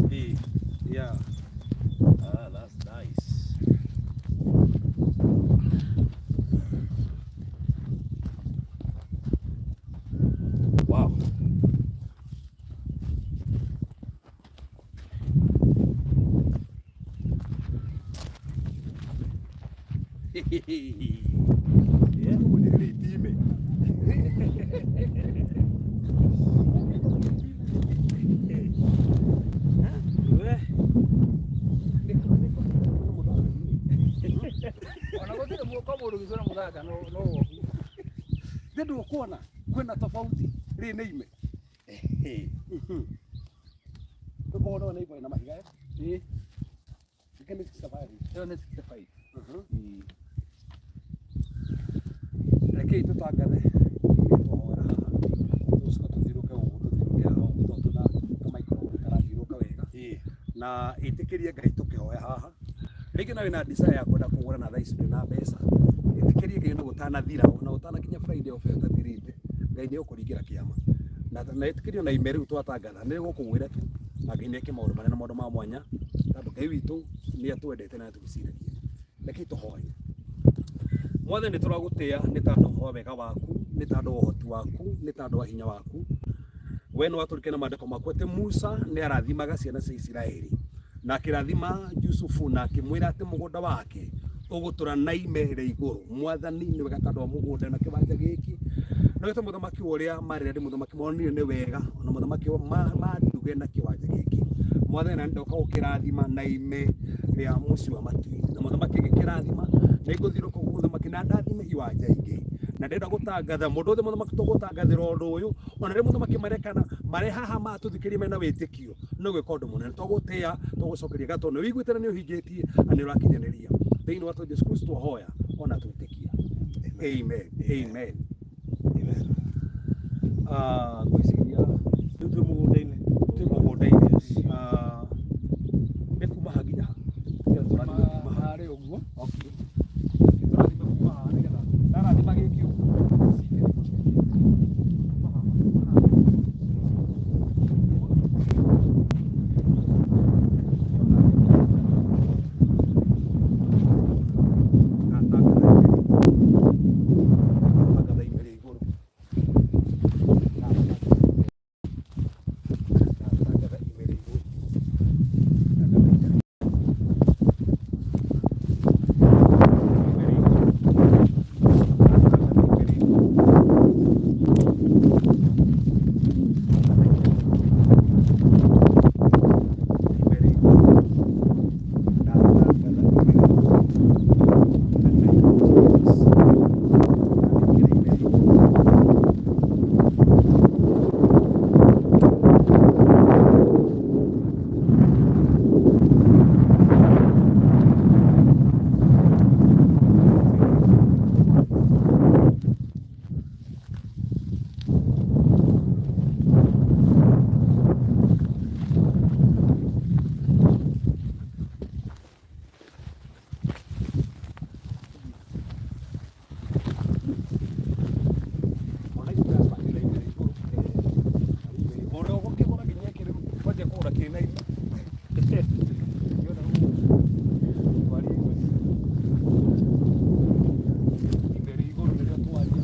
Yeah. Ah, Ũguo nĩ rĩ itime. We. Ona gũtirĩ kwa mũndũ gĩcora mũthanga no no wohu. Nĩ ndũkuona kwĩna tofauti rĩ nĩ ime. Ndũkuona nĩ ime na mahiga. Ĩĩ. Ĩkĩ nĩ 65. Ĩyo nĩ 65. Rekei tũtangathe twahoera haha tũcoka tũthiũrũke gũkũ tũthiũrũke haha ũguo tondũ tuna tũmaikũrũ karathiũrũka wega na ĩtĩkĩrie Ngai tũkĩhoya haha rĩngĩ na wĩna desire ya kwenda kũgũra na thaa ici ndũrĩ na mbeca ĩtĩkĩrie Ngai ona gũtanathira ona gũtanakinya Friday ofa ĩyo ĩtathirĩte Ngai nĩ egũkũringĩra kĩama na na ĩtĩkĩrie ona ime rĩu twatangatha nĩ rĩgũkũgwĩra tu na Ngai nĩ eke maũndũ manene maũndũ ma mwanya tondũ Ngai witũ nĩ atwendete na nĩ atwĩciragia. Rekei tũhoe. Mwathani nĩ tũragũtĩa nĩ tondũ wa wega waku, nĩ tondũ wa ũhoti waku, nĩ tondũ wa hinya waku. We nĩ watũrĩkia na maandĩko maku atĩ Musa nĩ arathimaga ciana cia Isiraeli na akĩrathima Jusufu na akĩmwĩra atĩ mũgũnda wake ũgũtũra na ime rĩa igũrũ. Mwathani nĩ wega tondũ wa mũgũnda na kĩwanja gĩkĩ. Na wĩte mũthamaki wa ũrĩa marĩ ndĩ mũthamaki monire nĩ wega ona mũthamaki wa manduge na kĩwanja gĩkĩ. Mwathani na ndoka gũkĩrathima na ime rĩa mũciĩ wa matu-inĩ. Na mũthamaki agĩkĩrathima na ingũthiũrũrũka gũkũ mũthamaki na ndathime iwanja ingĩ. Na ndĩrenda gũtangatha mũndũ wothe mũthamaki tũgũtangathĩra ũndũ ũyũ ona rĩrĩa mũthamaki marekana marĩ haha matũthikĩrĩria mena wĩtĩkio nĩ gwĩka ũndũ mũnene tũgũtĩa tũgũcokeria ngatho nĩ wĩiguĩte na nĩ ũhingĩtie na nĩ ũrakinyanĩria thĩinĩ wa Jesu Kristo twahoya ona twĩtĩkia. Amen. Amen. Amen. Ah, ngwĩciria Rĩu twĩ mũgũnda-inĩ. Twĩ mũgũnda-inĩ. Ah, nĩ kuma ha nginya ha? Tũrathime kuma ha? Harĩ ũguo. Okay. Tũrathime kuma haha nĩgetha ndarathima gĩkĩ ũguo. Kuma haha. Ndatangatha ime rĩa igũrũ. Ndatangatha ime rĩa igũrũ. Ndatangatha ime rĩa igũrũ. Ndatangatha ime rĩa igũrũ. Ime rĩa igũrũ. Ndatangatha ime rĩa igũrũ. In the name of Jesus. Ndandĩkĩra ime rĩa igũrũ. Ona ici ndĩracibangĩra ime rĩa igũrũ. Ona ũgũkĩgũra nginya ĩkĩrĩ kwanjia kũgũra kĩna ime. Ũngĩona ũguo, twarie ime. Ime rĩa igũrũ nĩrĩo twaria.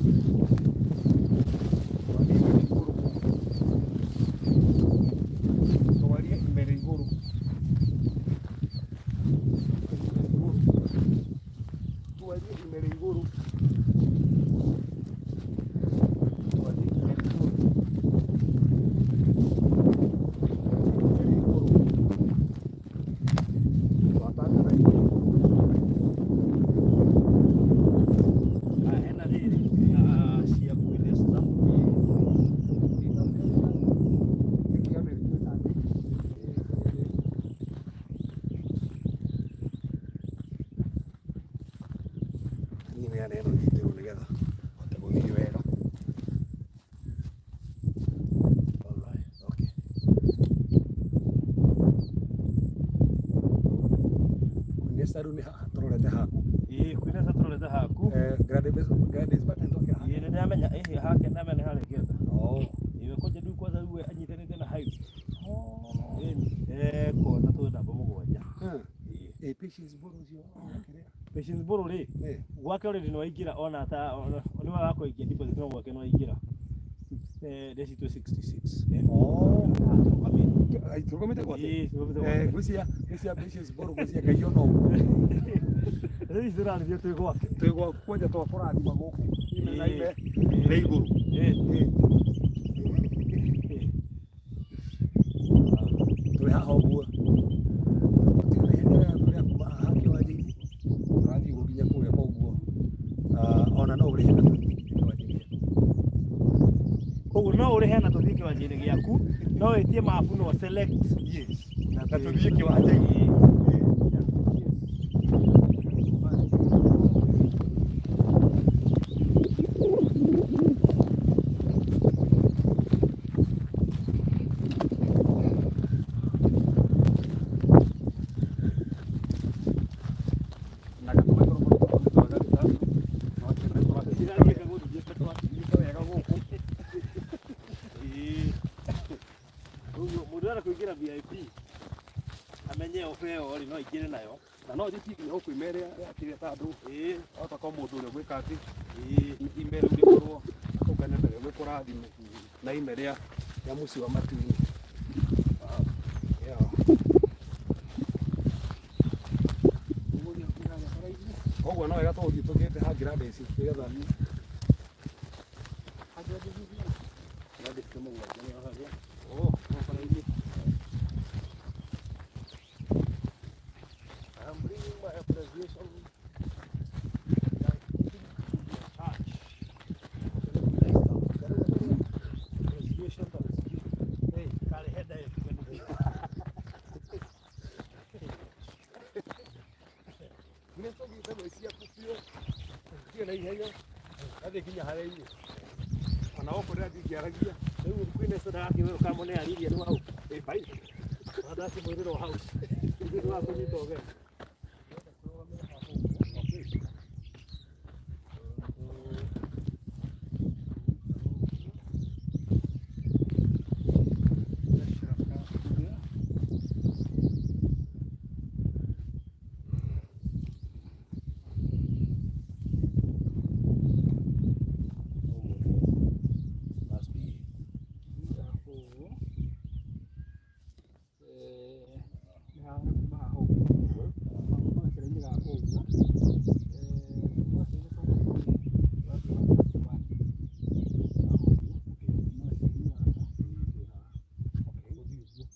Twarie ime rĩa igũrũ. Twarie ime rĩa igũrũ. Twarie ime rĩa igũrũ. Twarie ime rĩa igũrũ. Ime rĩa igũrũ. Twatangatha ime rĩa igũrũ. Ah, hena rĩrĩ cia Queen Esther. Niĩ nĩ ĩno nyitĩrwo nĩgetha hote gũthiĩ wega. Alright, okay. Queen Esther rĩu nĩ haha tũrorete haku. Ĩĩ, Queen Esther tũrorete haku. Gladys Barton tokera haha. Ĩĩ, nĩndamenya, ĩhĩ hake ndamenya nĩ harĩa ngĩetha. Oh. Ĩĩ, kwanja rĩu kwanza rĩu anyitanĩte na height. Ĩni, kona twĩ namba 7. Ĩĩ. Patience Mbũrũ ũcio kĩrĩa. Patience Mbũrũ rĩ, gwake already nĩ waingĩra ona ta nĩ wa kũikia deposit no gwake nĩ waingĩra. Ndecitwo 66. Oh. Tũrũgamĩte. Tũrũgamĩte gwake? Ĩĩ, tũrũgamĩte gwake. Ngwĩciria Patience Mbũrũ ngwĩciria Ngai ona ũguo. Rĩu ici tũrarĩria twĩ gwake. Twĩ gwaku kwanja twakũrathima gũkũ ime na ime nĩ igũrũ. Twĩ haha ũguo tũtirĩ na ihenya rĩa rĩa kuma haha kĩwanja-inĩ, tũrathiĩ ũguo nginya kũrĩa koguo ona no ũrĩhe na tũthiĩ nginya kĩwanja-inĩ gĩaku. Koguo no ũrĩhe na tũthiĩ kĩwanja-inĩ gĩaku, no wĩtie mabu no select. Yes, na tũthiĩ kĩwanja-inĩ. Na gatũma toro mũno tondũ nĩ twega tũrathiĩte wega gũkũ. Koguo mũndũ arenda kũingĩra VIP amenye ofa ĩyo rĩ no aingĩre nayo. Na no njĩtie nginya gũkũ ime rĩa kĩrĩa ta andũ ahota korwo mũndũ ũrĩa ũgwĩka atĩ ime rĩu rĩkorwo atũngane narĩo rĩkũrathime na ime rĩa mũciĩ wa matu-inĩ. Yeah. Koguo no wega tũgũthiĩ tũthiĩte ha Gladys nĩgetha Gladys nĩ mũgwanja nĩ harĩa. Oh, no bara-inĩ. I'm bringing my appreciation to your church. Appreciation thanksgiving. Hey, kare heda yetu. Nĩ tũthiĩte gwĩ ciaku biũ ndirĩ na ihenya ngathiĩ nginya harĩa inyuĩ ona okorwo ndĩrathiĩ ngĩaragia. Rĩu kwĩna ndagakĩwĩrwo kamũne aririe nĩ hau. Ĩ bai. Ndakĩmwĩrĩrwo hau. Ithuĩ tũrakũnyita ũgeni. Must be. Nĩ haha kuma haha ũguo kuma gacĩra-inĩ gaka ũguo kuma gacĩra-inĩ kau ũguo ũrathiĩ ũgathiĩ haha ũguo kuma gacĩra-inĩ gaka twĩ haha ũthiĩ ũguo. Yes.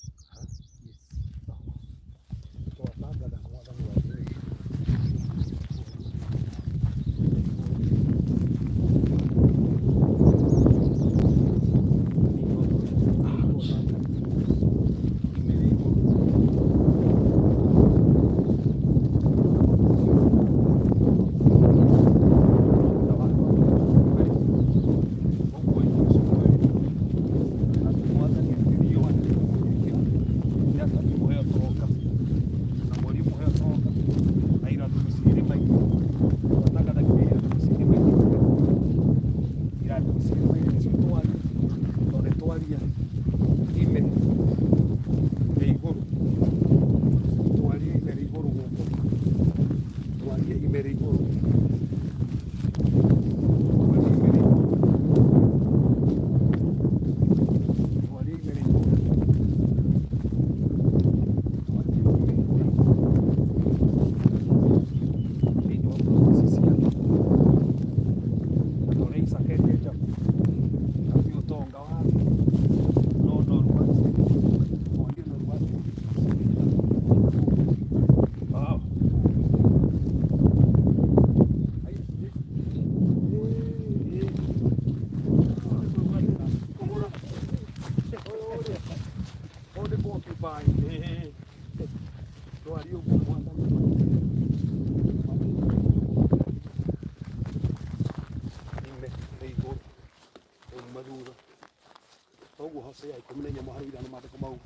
Twatangatha mwathani wa Ngai. Ime rĩa igũrũ, twarie ime rĩa igũrũ gũkũ, twarie ime rĩa igũrũ, twarie ime rĩa igũrũ, twarie ime rĩa igũrũ, twarie ime rĩa igũrũ thĩinĩ wa process ciake na torĩa Isaka etire Jakubu na ti ũtonga wake no ũnoru wake, twarie ũnoru wake. Wow. Toguo Hosea 14 mũhari 5 maandĩko mau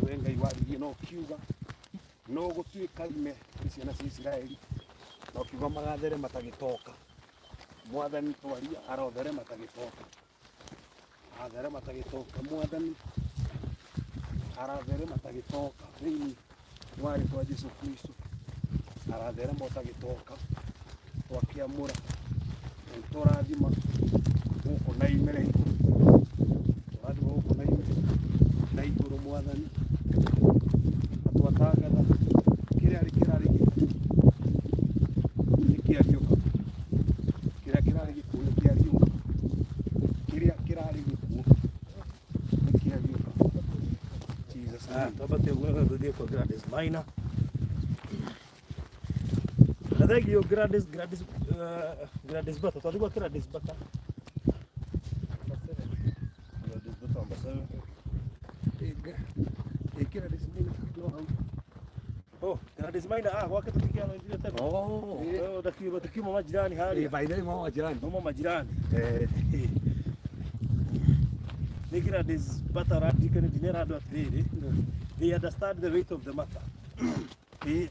we Ngai waririe na ũkiuga no gũtuĩka ime kũrĩ ciana cia Isiraeli na ũkiuga magatherema ta gĩtoka. Mwathani twaria arotherema ta gĩtoka, atherema ta gĩtoka Mwathani aratherema ta gĩtoka thĩinĩ wa rĩtwa Jesu Kristo aratherema ta gĩtoka twakĩamũra na tũrathima gũkũ na ime rĩa igũrũ, tũrathima gũkũ na ime na igũrũ Mwathani na twatangatha kĩrĩa kĩrarĩ gĩkuũ. Twambate ũguo nĩgetha tũthiĩ kwa Gladys Maina. Na thank you Gladys, Gladys, Gladys Bata. Twathiĩ gwa Gladys Bata. Gladys Bata number 7. Ĩkĩra discipline no hau. Oh, Gladys Maina, ah, gwake tũtikĩanoithire tene. Oh. Oh, ndakiuga tukiuma majirani harĩa. By the way, mama jirani. Nomo majirani. Eh. Nĩ Gladys Bata arandirikania ndinera andũ atĩrĩrĩ, they understand the weight of the matter.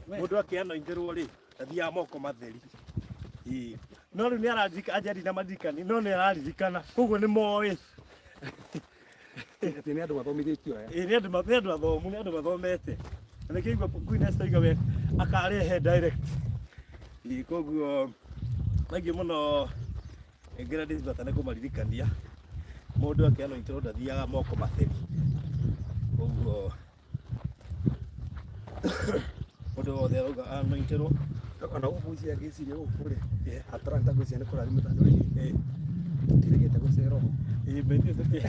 Mũndũ akĩanointhĩrwo rĩ, athiaga moko matheri. Ĩĩ. No rĩu nĩ arandirikana, anja ndina maririkani, no nĩ araririkana, koguo nĩ moĩ. Atĩ nĩ andũ mathomithĩtio aya. Ĩĩ, nĩ andũ nĩ andũ athomu, nĩ andũ mathomete. Na nĩkĩo igua Queen Esther oiga we akarehe direct. Ĩĩ, koguo thengiũ mũno Gladys Bata nĩ kũmaririkania mũndũ akĩanointerwo ndathiaga moko matheri. Koguo mũndũ wothe arauga anointerwo. Ona gũkũ ngwĩciria ngĩciria gũkũ rĩ, Atlanta ngwĩciria nĩ kũrathimwo tondũ rĩ, tũtiregete gũcera ũũ. Ĩĩ, but ithuĩ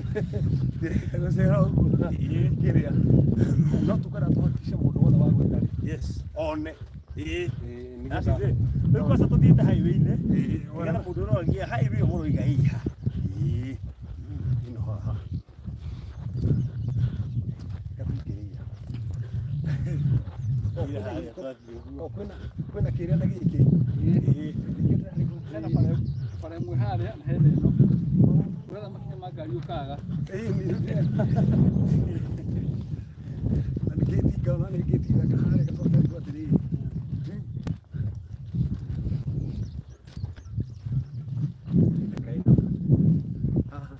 Tũtiregete gũcera ũguo. Kĩrĩa. No tũkwenda tũhakice mũndũ wothe wa gwĩka rĩ, Yes. one. Ĩĩ. Ĩĩ, That's nĩgetha- it. Rĩu kwanza tũthiĩte highway-inĩ, Ĩĩ, nĩgetha mũndũ ũrĩa ũroiga highway mũroiga ĩha. Ĩĩ. Ĩno haha. Gatũingĩrĩire. Ĩĩ, harĩa twathiĩ ũguo. O, kwĩna kwĩna kĩrĩa na gĩkĩ. Ĩĩ. Hena bara bara ĩmwe harĩa na hena ĩno. Ũretha makinya ma ngari ũkaga. Ĩĩ, nĩ na nĩ ngĩti ngona nĩ ngĩti thaka harĩa gacoka ngarigwo atĩrĩrĩ. Haha.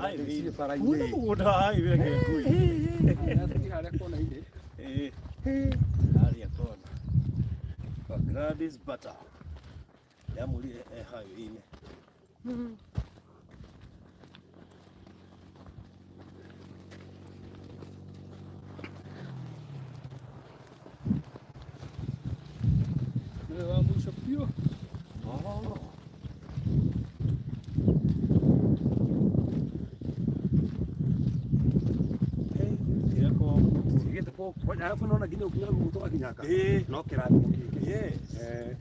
Highway. Ciĩ bara-inĩ. Kuona mũgũnda wa highway reke ngui. Nathiĩ harĩa kona-inĩ. Ĩĩ. Harĩa kona. Kwa Gladys Bata. Ndamũrire e highway-inĩ. Nĩwe wa mũico biũ. Oh. Tũtigĩte arabu nona nginya ũkinya gũkũ twakinyanga. Ĩĩ. No kĩrathimo gĩkĩ. Yes. Eh.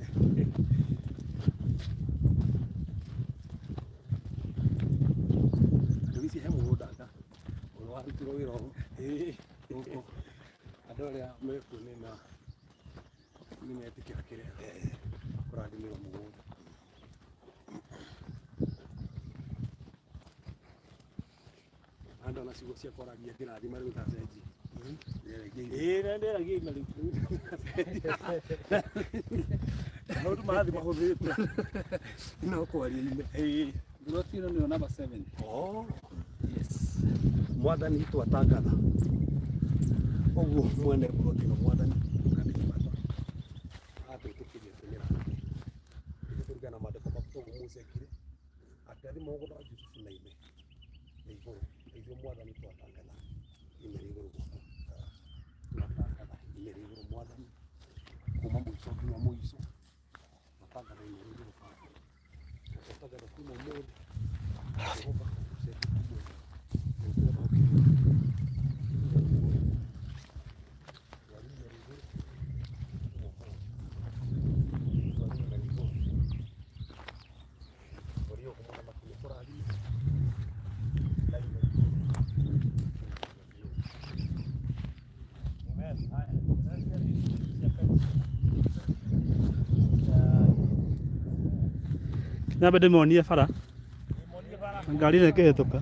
Andũ ici he mũgũnda anga ũrĩa warutirwo wĩra ũũ Ĩĩ. gũkũ andũ arĩa mekuo nĩ ma nĩ metĩkĩra kĩrĩa kũrathimĩrwo mũgũnda. Andũ ona ciugo cia kwaragia ngĩrathima rĩu ndacenjia. Ndĩragia ime. Ĩĩ, na ndĩragia ime rĩu. Maũndũ marathiĩ mahũthĩte. No kwaria ime. Ĩĩ. Mburoti ĩno nĩyo number 7. Oh. Yes. Mwathani twatangatha ũguo mwene mburoti ĩno mwathani Gladys Bata atwĩtĩkĩria tũmĩrathime kũringana na maandĩko maku toguo Musa ekire akĩrathima mũgũnda wa Jusufu na ime rĩa igũrũ na ithuĩ mwathani twatangatha ime rĩa igũrũ gũkũ twatangatha ime rĩa igũrũ mwathani kuma mũico nginya mũico twatangatha ime rĩa igũrũ baba twatangatha kuma ũmũthĩ Jehova ũcenjie kuma Amen. Haya. Nyambe ndĩmonie bara ngari ĩno ĩkĩhĩtũka.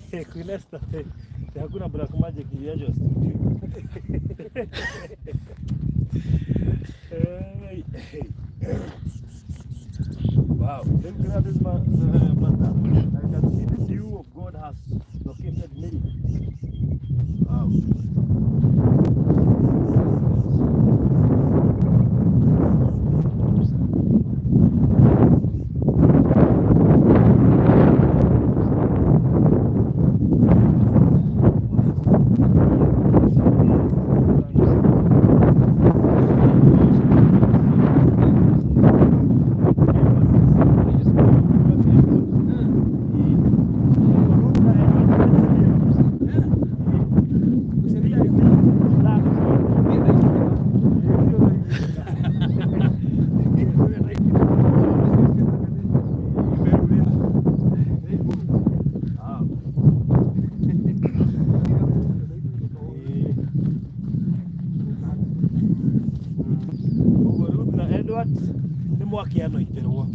Queen Esther, hakuna Black Magic iliachwa studio. Hey, hey. Wow, let me grab this butter. I can see the dew of God has located me. Wow. Ũguo Ruth na Edward nĩ mwakĩanoitĩrwo.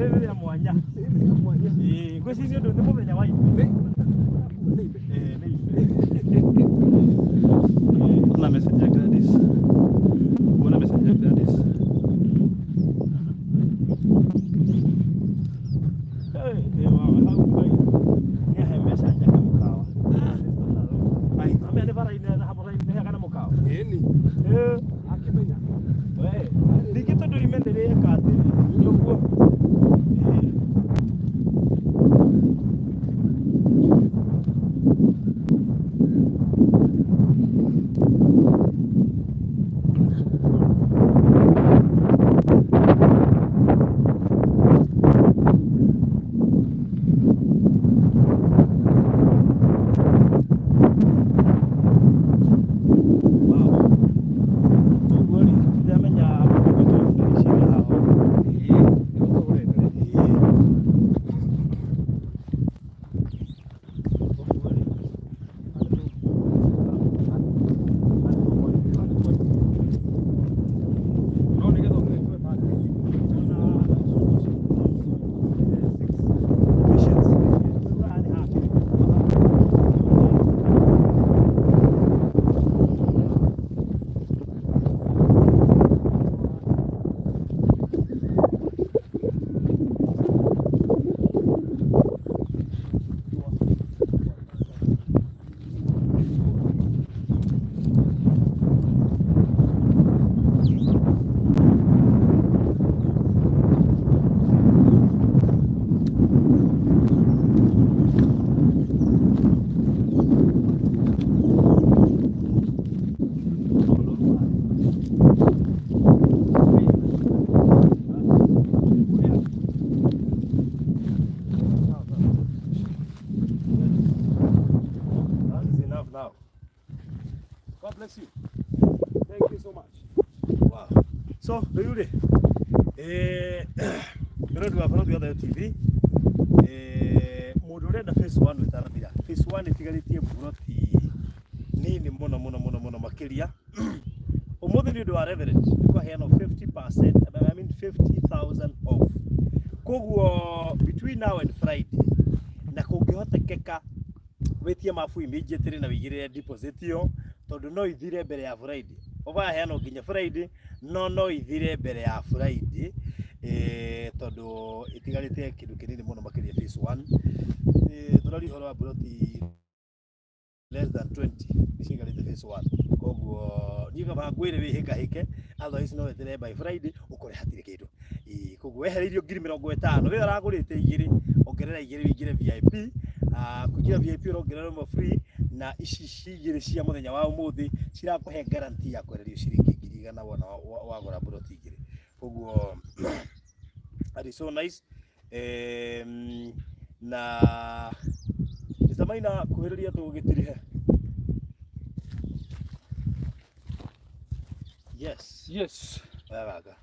Rĩrĩ rĩa mwanya. Ĩĩ, ngwĩciria ũndũ nĩ mũthenya wa imbe. Ĩĩ, nĩ imbe. Kuna message ya Gladys. Kuna message ya Gladys. Hey, ĩ wawa, hau ngai. Nĩ ahe mbeca njake mũkawa. Amenya nĩ bara-inĩ na bara-inĩ kana mũkawa. Ĩni. Ĩĩ. Akĩmenya. We, ningĩ tondũ ime nĩ rĩeka atĩrĩ, nĩũguo. Ĩĩ. Wow. Ũguo rĩ, ndĩramenya mũndũ tũbiricire haha. Ĩĩ, nĩgũtũgũrĩte. Ĩĩ. Ũguo rĩ, No nĩgetha ũmĩtue package. That is enough now. God bless you. Thank you so much. Wow. So, rĩu rĩ, mũrori wa Barũthi wa Thayũ TV, mũndũ ũrenda phase 1 ĩtanathira, phase 1 ĩtigarĩtie mburoti nini mũno mũno mũno mũno makĩria. Ũmũthĩ nĩ ũndũ wa Reverend nĩ kwaheanwo 50%, I mean 50,000 off. Koguo between now and Friday, na kũngĩhotekeka wĩtie mabu immediately na wĩigĩrĩre deposit ĩyo tondũ no ithire mbere ya Friday. Oba yaheanwo nginya Friday, no no ithire mbere ya Friday, tondũ ĩtigarĩte kĩndũ kĩnini mũno makĩria phase 1. Tũraria ũhoro wa mburoti less than 20 nĩciigarĩte phase 1. Koguo niĩ kaba ngwĩre wĩhĩkahĩke, otherwise no weterere by Friday ũkore hatirĩ kĩndũ. Ĩĩ, koguo wehereirio 50,000, we ũragũrĩte igĩrĩ, ongerera igĩrĩ wĩingĩre VIP. Kũingĩra VIP ũrongerera ĩmwe free, na ici cigĩrĩ cia mũthenya wa ũmũthĩ cirakũhe guarantee ya kwehererio ciringi 100,000 wona wagũra mburoti igĩrĩ. Koguo that is so nice. Na Mr. Maina kuhĩrĩria tũgĩtirihe. Yes. Yes. Oya gaka.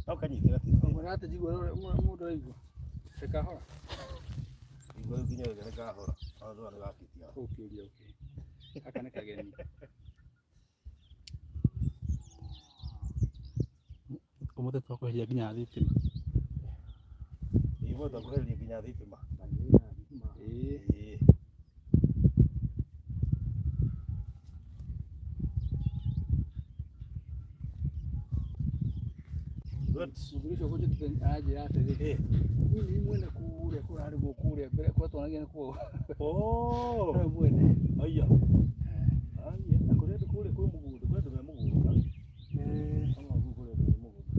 No kanyite gatiri. Ũguo ate njigua mũndũ araigua. Rĩkahora. Igua rĩu nginya rĩrĩa rĩkahora. Ona ndũra nĩgakĩtia. Ũkĩũria okay. Gaka nĩ kageni. Ũmũthĩ twakweheria nginya thitima. Ũmũthĩ twakweheria nginya thitima. Ĩĩ. Ĩĩ. Good. Mũthuri ũcio kũnjĩtĩte aranjĩra atĩrĩ, Ĩĩ. niĩ nĩ mwene kũrĩa kũrarĩmwo kũrĩa mbere kũrĩa twanagia nĩ kuo. Oh. Nĩwe mwene. Aya. Aya, na kũrĩa andũ kũrĩa kwĩ mũgũnda, kũrĩ andũ me mũgũnda. Ama kũu kũrĩ andũ me mũgũnda.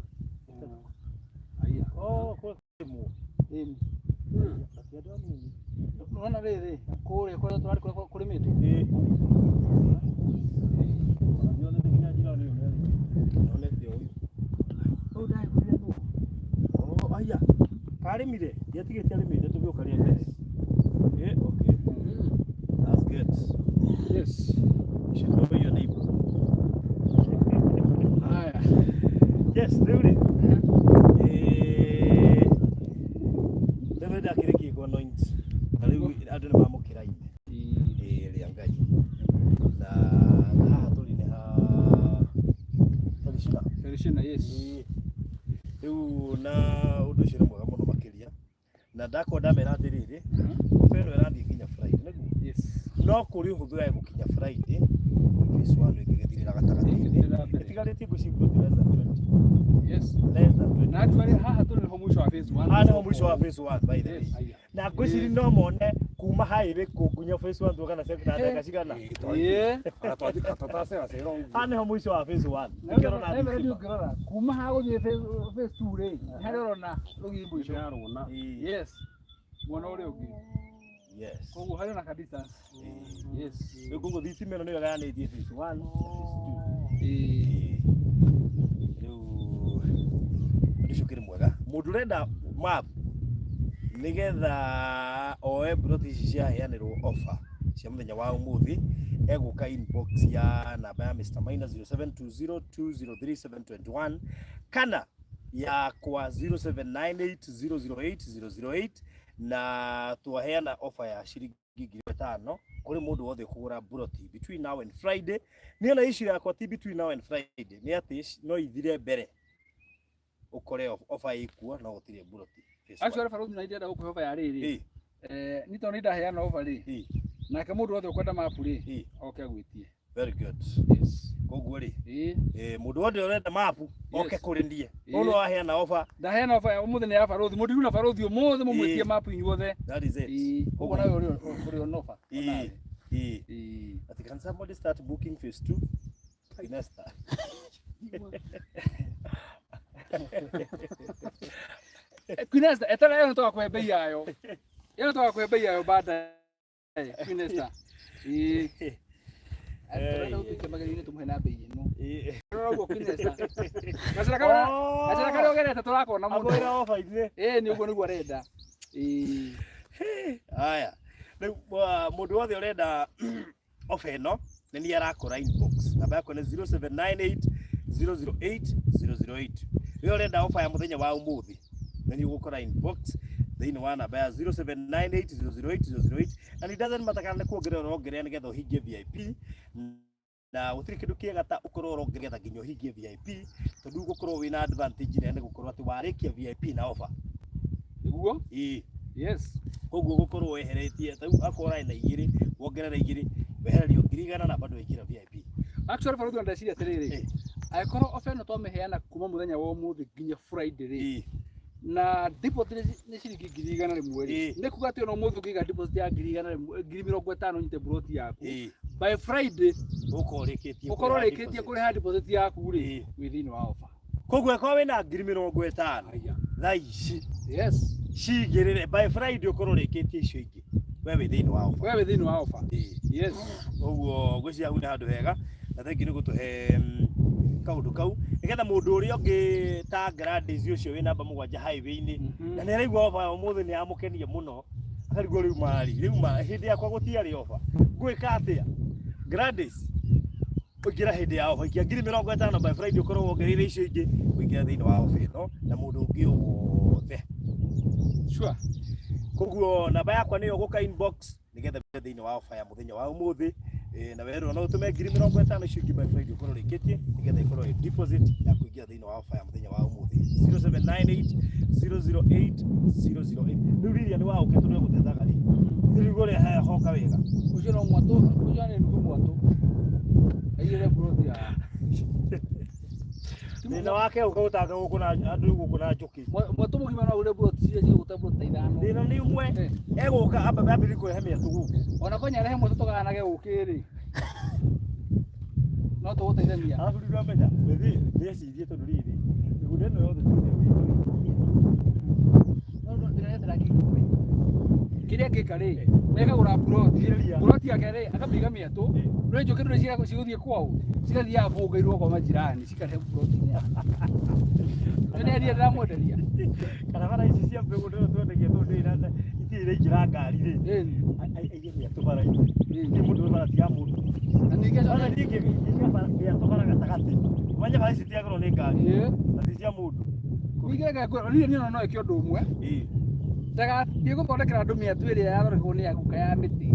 Aya. Oh, kũrĩa kũrĩmwo. Ĩni. Ati andũ anini. Nĩwona rĩrĩ, kũrĩa kũrĩa tũrarĩ kũrĩa kũrĩmĩtwo. Ĩĩ. Ona ndionete nginya njirani ũyũ nĩarĩmĩte. Ndionete ũyũ. Ũyũ ndagĩkũrire nũ? Oh, aya. Karĩmire, ndiatigĩte arĩmĩte tũgĩũka rĩa mbere. Eh, okay. That's good. Yes. You should know your neighbor. Haya. Yes, rĩu rĩ. Eh, rĩu nĩ ndakĩrĩkia kũ anoint. Na rĩu andũ nĩ mamũkĩra ime. Ĩĩ, rĩa Ngai. Na haha tũrĩ nĩ ha Felishina. Felishina, yes. Ĩĩ. Rĩu na ũndũ ũcio nĩ mwega mũno makĩria. Na ndakorwo ndamera atĩrĩrĩ, ofa ĩno ĩrathiĩ nginya Friday, nĩguo? Yes. No kũrĩ ũhũthũ ya gũkinya Friday, phase one ĩngĩgĩthirĩra gatagatĩ-inĩ. Ĩngĩthirĩra mbere. Ĩtigarĩtie ngwĩciria plot less than 20. Yes. Less than 20. Na actually haha tũrĩ nĩho mũico wa phase 1. Haha nĩho mũico wa phase one, by the way. Yes. Aya. Na ngwĩciria no mone kuma highway kũ nginya phase one tuoka na na ndagĩka cigana. Ĩĩ. Tũtacera ũguo. Haha nĩho mũico wa phase one. Na Nĩkĩo ũrona wewe thitima. ũngĩrora kuma haha gũthiĩ phase 2 rĩ, nĩ harĩa ũrona rũgiri mũico. Ndĩrarona. Ĩĩ. Yes. Mwena ũrĩa ũngĩ. Yes. Koguo harĩ ona ka distance. Ĩĩ. Yes. Rĩu koguo thitima ĩno nĩyo ĩgayanĩtie phase one na phase two. Ĩĩ. Rĩu ũndũ ũcio ũkĩrĩ mwega mũndũ ũrenda map nĩgetha oe mburoti ici ciaheanĩrwo offer cia mũthenya wa ũmũthĩ egũka inbox ya namba ya Mr. Maina 0720203721 kana yakwa 0798008008 na twaheana offer ya ciringi 5,000 kũrĩ mũndũ wothe ũkũgũra mburoti between now and Friday. Niĩ ona issue yakwa ti between now and Friday, nĩ atĩ no ithire mbere ũkore offer ĩkuo no gũtirĩ mburoti. Phase one. Actually Faruthi na ndĩrenda gũkũhe offer ya rĩrĩ. Ĩĩ, Eh, ni tondũ nĩ ndaheana offer rĩ. ĩĩ, Nake mũndũ wothe ũkwenda mapu rĩ, ĩĩ. oke agwĩtie. Very good. Yes. Koguo rĩ, Ĩĩ. mũndũ wothe ũrenda mapu oke Yes. kũrĩ niĩ. Ĩĩ. Ũyũ waheana offer, Ndaheana offer ya ũmũthĩ nĩ ya Faruthi. Mũndiru na Faruthi ũmũthĩ mũmwĩtie Ĩĩ. mapu inyuothe. that is it. Ĩĩ. Koguo nawe ũrĩ ũrĩ on offer. Ĩĩ, Onawe. ĩĩ. Ĩĩ. Ati can somebody start booking phase 2? Inesta. Queen Esther, etera ĩyo nĩtũgakũhe bei yayo. Ĩyo nĩtũgakũhe bei yayo baadaye. Queen Esther. Ĩĩ. Tũrenda gũtuĩka magerio-inĩ tũmũhe na bei ĩno. Ĩĩ. Rora ũguo Queen Esther. Gacĩra karĩa gacĩra karĩa ũgerete tũrakona mũno. Akwĩra offer-inĩ. Ĩĩ nĩ ũguo nĩguo arenda. Ĩĩ. Haya. Rĩu mũndũ wothe ũrenda offer ĩno nĩ niĩ arakora inbox. Namba yakwa nĩ 0798 008 008. Rĩrĩa ũrenda offer ya mũthenya wa ũmũthĩ nĩ niĩ ũgũkora inbox thĩinĩ wa namba ya 0798 008 008 and it doesn't matter kana nĩ kuongerera ũrongerera nĩgetha ũhingie VIP na gũtirĩ kĩndũ kĩega ta ũkorwo ũrongerera nginya ũhingie VIP tondũ ũgũkorwo wĩna advantage nene gũkorwo atĩ warĩkia VIP na offer. Nĩguo? Ĩĩ. Yes. Koguo gũkorwo weheretie ta rĩu akorwo ũrarĩ na igĩrĩ wongerera igĩrĩ wehererio 100,000 na bado wĩkĩra VIP. Actually Faruthi ndeciria atĩrĩrĩ. Ĩĩ. Angĩkorwo offer ĩno twamĩheana kuma mũthenya wa ũmũthĩ nginya Friday rĩ, Ĩĩ. na deposit nĩ ciringi 100,000 rĩ, Ĩĩ. nĩ kuga atĩ ona ũmũthĩ ũngĩiga deposit ya 100,000 50,000 ũnyite plot yaku. Ĩĩ. By Friday Ũkorwo ũrĩkĩtie ũkorwo kũrĩha ũrĩkĩtie deposit. kũrĩha deposit yaku rĩ, Ĩĩ. wĩ thĩinĩ wa offer. Koguo akorwo wĩna 50,000 Aya. thaa ici Yes. cigĩrĩre by Friday ũkorwo ũrĩkĩtie icio ingĩ we wĩ thĩinĩ wa offer. Wewe wĩ thĩinĩ wa offer. Ĩĩ. Yes. Koguo ngwĩciria hau nĩ handũ hega na thengiũ nĩ gũtũhe kaũndũ kau nĩgetha mũndũ ũrĩa ũngĩ ta Gladys ũcio wĩ namba 7 highway-inĩ na nĩ araigua offer ya ũmũthĩ nĩ yamũkenia mũno akarigwo rĩu marĩ rĩu ma hĩndĩ yakwa gũtiarĩ offer ngwĩka atĩa Gladys ũingĩra hĩndĩ ya offer ikia 50,000 by Friday ũkorwo wongereire icio ingĩ ũingĩra thĩinĩ wa offer ĩno na mũndũ ũngĩ o wothe. Sure. Koguo namba yakwa nĩyo gũka inbox nĩgetha wĩingĩre thĩinĩ wa offer ya mũthenya wa ũmũthĩ Na werwo no ũtũme 50,000 icio ingĩ by Friday ũkorwo ũrĩkĩtie nĩgetha ĩkorwo ĩ deposit ya kũingĩra thĩinĩ wa offer ya mũthenya wa ũmũthĩ. 0798 008 008. Rĩu Lilia nĩ waũke tondũ egũtethaga rĩ, rĩu ũrĩa hoka wega. Ũcio no mwatũ, ũcio nĩ nuthu mwatũ. Aigĩre mburoti ya. Thĩna wake ũka gũtanga gũkũ na andũ gũkũ na njũkĩ. Mwatũ mũgima no ũgũre mburoti ciria cigũta mburoti ta ithano. Thĩna nĩ ũmwe, egũka amba ambĩrĩrie kũrehe mĩatũ gũkũ. Ona kwenya arehe mwatũ tũgayanage ũkĩ rĩ. No tũgũteithania. Arabu rĩu ndamenya, wĩthiĩ nĩecirie tondũ rĩrĩ mĩgũnda ĩno yothe tuge. No no ndĩretera ngiri 10. Kĩrĩa angĩka rĩ, nĩakagũra mburoti. Mburoti yake rĩ, akamĩiga mĩatũ. No njũkĩ ndũrĩ cigũthiĩ kwao. Cigathiaga bũngairwo kwa majirani, cikarehe mburoti-inĩ yake. Nĩ endia ndĩramwenderia. Kana bara ici cia mĩgũnda ĩno twendagia tondũ itirĩ iraingĩra ngari rĩ, aige mĩatũ bara-inĩ. Gũtirĩ mũndũ ũrĩ bara ti ya mũndũ. Na ningĩ Ona niĩ ingĩiga mĩatũ bara gatagatĩ, ũmenye bara ici itiagũrwo nĩ ngari na ti cia mũndũ. Ningĩ reke ngwĩre, niĩ niĩ no ĩke ũndũ ũmwe. Ndagathiĩ gũthondekera andũ mĩatũ ĩrĩa yathondekagwo nĩ aguka ya mĩtĩ.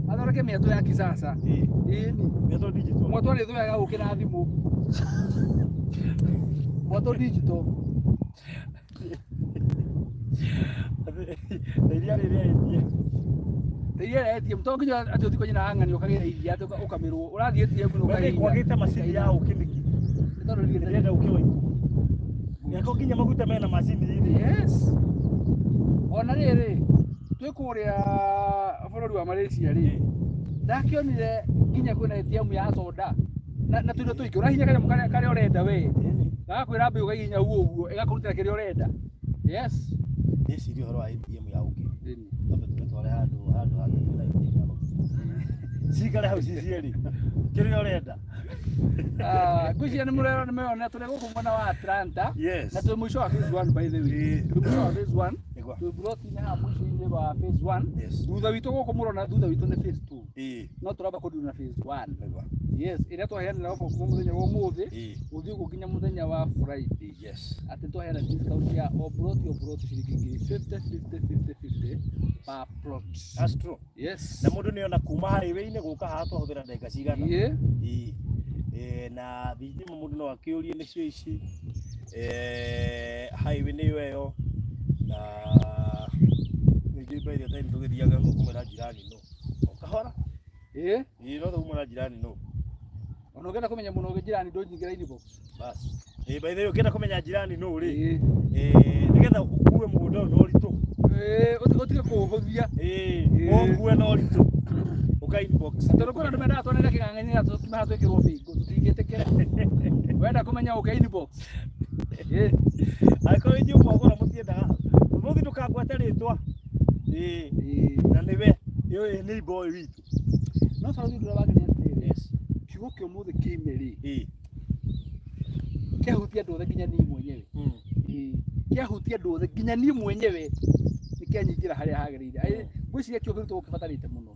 Athondeke mĩatũ ya kisasa. Ĩni. Mĩatũ digital. Mwatũ arĩthũyaga ũkĩ na thimũ. Mwatũ digital. Na iria rĩrĩa ATM. Iria rĩa ATM to nginya atĩ ũthiĩ kwa nyina wa ng'ani ũkagĩra iria atĩ ũkamĩrwo. Ũrathiĩ ATM na Wewe ũkahihinya. kwagĩte macini ya ũkĩ nĩkĩ? Nĩ tondũ ndirĩ Ndĩrenda ũkĩ wa ikũmi. Nĩko nginya maguta mena macini rĩ. Yes. Ona rĩrĩ, twĩ kũrĩa bũrũri wa Malaysia rĩ, ndakĩonire nginya kwĩna ATM ya soda na tũindo tũingĩ. Ũrahihinya kanyamũ karĩa karĩa ũrenda we. Gagakwĩra mbĩ ũkahihinya ũguo ũguo, ĩgakũrutĩra kĩrĩa ũrenda. Yes. Ndĩcirie ũhoro wa ATM ya ũkĩ. Twambe tũmĩtware handũ handũ hangĩ kwĩna ATM ya maguta. Cikare hau ci cierĩ. Kĩrĩa ũrenda. Ngwĩciria nĩ mũrerwo nĩ meyonera tũrĩ gũkũ mwena wa Atlanta. Yes. Na twĩ mũico wa phase 1 by the way. Twĩ mũico wa phase 1. Nĩguo. Twĩ mburoti-inĩ haha mũico-inĩ wa phase 1. Yes. Thutha witũ gũkũ mũrona thutha witũ nĩ phase 2. No tũramba kũnduru na phase 1. Nĩguo. Yes, ĩrĩa twaheanĩra offer kuma mũthenya wa ũmũthĩ gũthiĩ ũguo nginya mũthenya wa Friday. Atĩ twaheana discount ya o plot o plot ciringi ngiri 50 50 50 50 per plot. That's true. Yes. Na mũndũ nĩona kuma highway-inĩ gũka haha twahũthĩra ndagĩka cigana. Ĩĩ. Na thitima mũndũ no akĩũrie nĩcio ici. Highway nĩyo ĩyo na ningĩ by the time tũgĩthiaga no kũmwĩra jirani no. O kahora. Ĩĩ no tũmwĩra jirani no. Ona ũngĩenda kũmenya mũno ũngĩ jirani ndũnyingĩra inbox. Bas. Ĩĩ by the way ũngĩenda kũmenya jirani no rĩ. Nĩgetha ũkue mũgũnda ũyũ na ũritũ. Ĩĩ ũtige kũũhũthia. Ĩĩ ũkue na ũritũ. Ũka inbox. Tondũ kwĩna andũ mendaga tuonere kĩng'ang'a-inĩ na tũkimaha twĩkĩrwo bĩngũ tũtingĩtĩkĩra. Wenda kũmenya ũke inbox. Ĩĩ. Angĩkorwo inyuĩ mwagũra mũtiendaga, ũmũthĩ ndũkangwete rĩtwa. Ĩĩ. Na nĩwe ĩĩ neighbor ũyũ witũ. No barathi ũndũ ũrĩa wangenia atĩrĩrĩ. Kiugo kĩa ũmũthĩ kĩime rĩ. Kĩahutia andũ othe nginya niĩ mwenyewe. Ĩĩ. Kĩahutia andũ othe nginya niĩ mwenyewe nĩ kĩanyingĩra harĩa hagĩrĩire. Ngwĩciria kĩo kĩrutwo gũkĩbatarĩte mũno.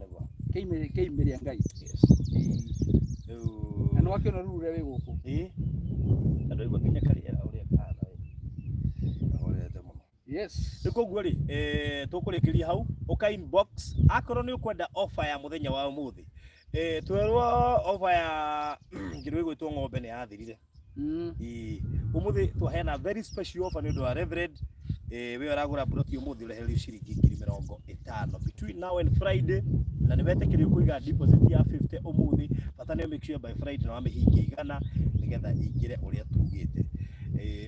Kĩime rĩa Ngai. Na nĩ wakĩona rĩu ũrĩa wĩ gũkũ. Ĩĩ. Na ndwaigua nginya karĩera ũrĩa kahana we. Ahorete mũno. Yes. Rĩu koguo rĩ, tũkũrĩkĩria hau, ũka inbox akorwo nĩ ũkwenda offer ya mũthenya wa ũmũthĩ. Twerwo offer ya kĩndũ gĩgwĩtwo ng'ombe nĩ yathirire. Ĩĩ. Ũmũthĩ twaheana very special offer nĩ ũndũ wa Reverend. We ũragũra mburoti ũmũthĩ ũrehererio ciringi 50,000 between now and Friday, na nĩ wetĩkĩrio kũiga deposit ya 50 ũmũthĩ, bata nĩ make sure by Friday nĩ wamĩhingia 100 nĩgetha ingĩre ũrĩa tugĩte.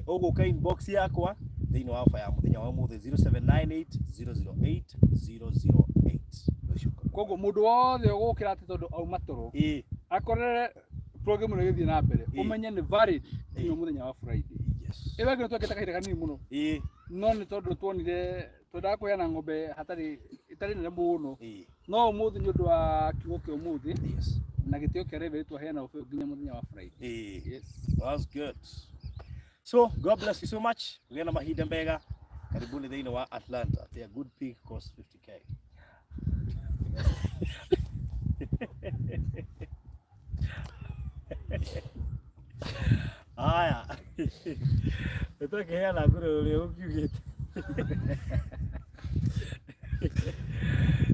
Ũgũka inbox yakwa thĩinĩ wa offer ya mũthenya wa ũmũthĩ 0798 008 008. Koguo mũndũ wothe ũgũkĩra atĩ tondũ auma toro akorere program ĩno ĩgĩthiĩ na mbere, ũmenye nĩ valid nginya mũthenya wa Friday. Yes. Ĩyo ĩngĩ twekĩte kahinda kanini mũno. No nĩ tondũ tuonire twendaga kũheana ng'ombe hatarĩ ĩtarĩ nene mũno. No ũmũthĩ nĩ ũndũ wa kiugo kĩa ũmũthĩ na gĩtĩo kĩa Reverend twaheana offer nginya mũthenya wa Friday. Yes. That's good. So God bless you so much. Kũgĩa na mahinda mega. Karibuni thĩinĩ wa Atlanta. A good pig costs 50K. Haya. Nĩtwakĩheana ngũrwe ũrĩa ũkiugĩte.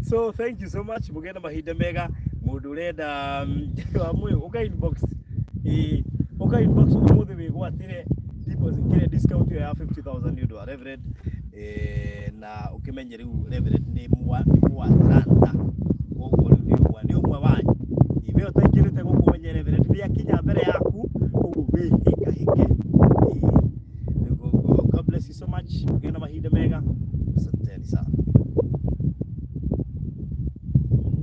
So thank you so much. Mũgĩe na mahinda mega. Mũndũ ũrenda wa mwĩ ũka inbox, ĩĩ, ũka inbox ũmũthĩ wĩgwatĩre deposit kĩrĩa discount ĩyo ya 50,000 nĩ ũndũ wa Reverend, na ũkĩmenye rĩu Reverend nĩ mwa nĩ mwa Atlanta, koguo rĩu nĩ ũmwe wanyu. We ũtaingĩrĩte gũkũ ũmenye Reverend nĩ akinya mbere yaku, ũguo wĩhĩkahĩke. Ĩĩ. Rĩu koguo God bless you so much, ũgĩe na mahinda mega.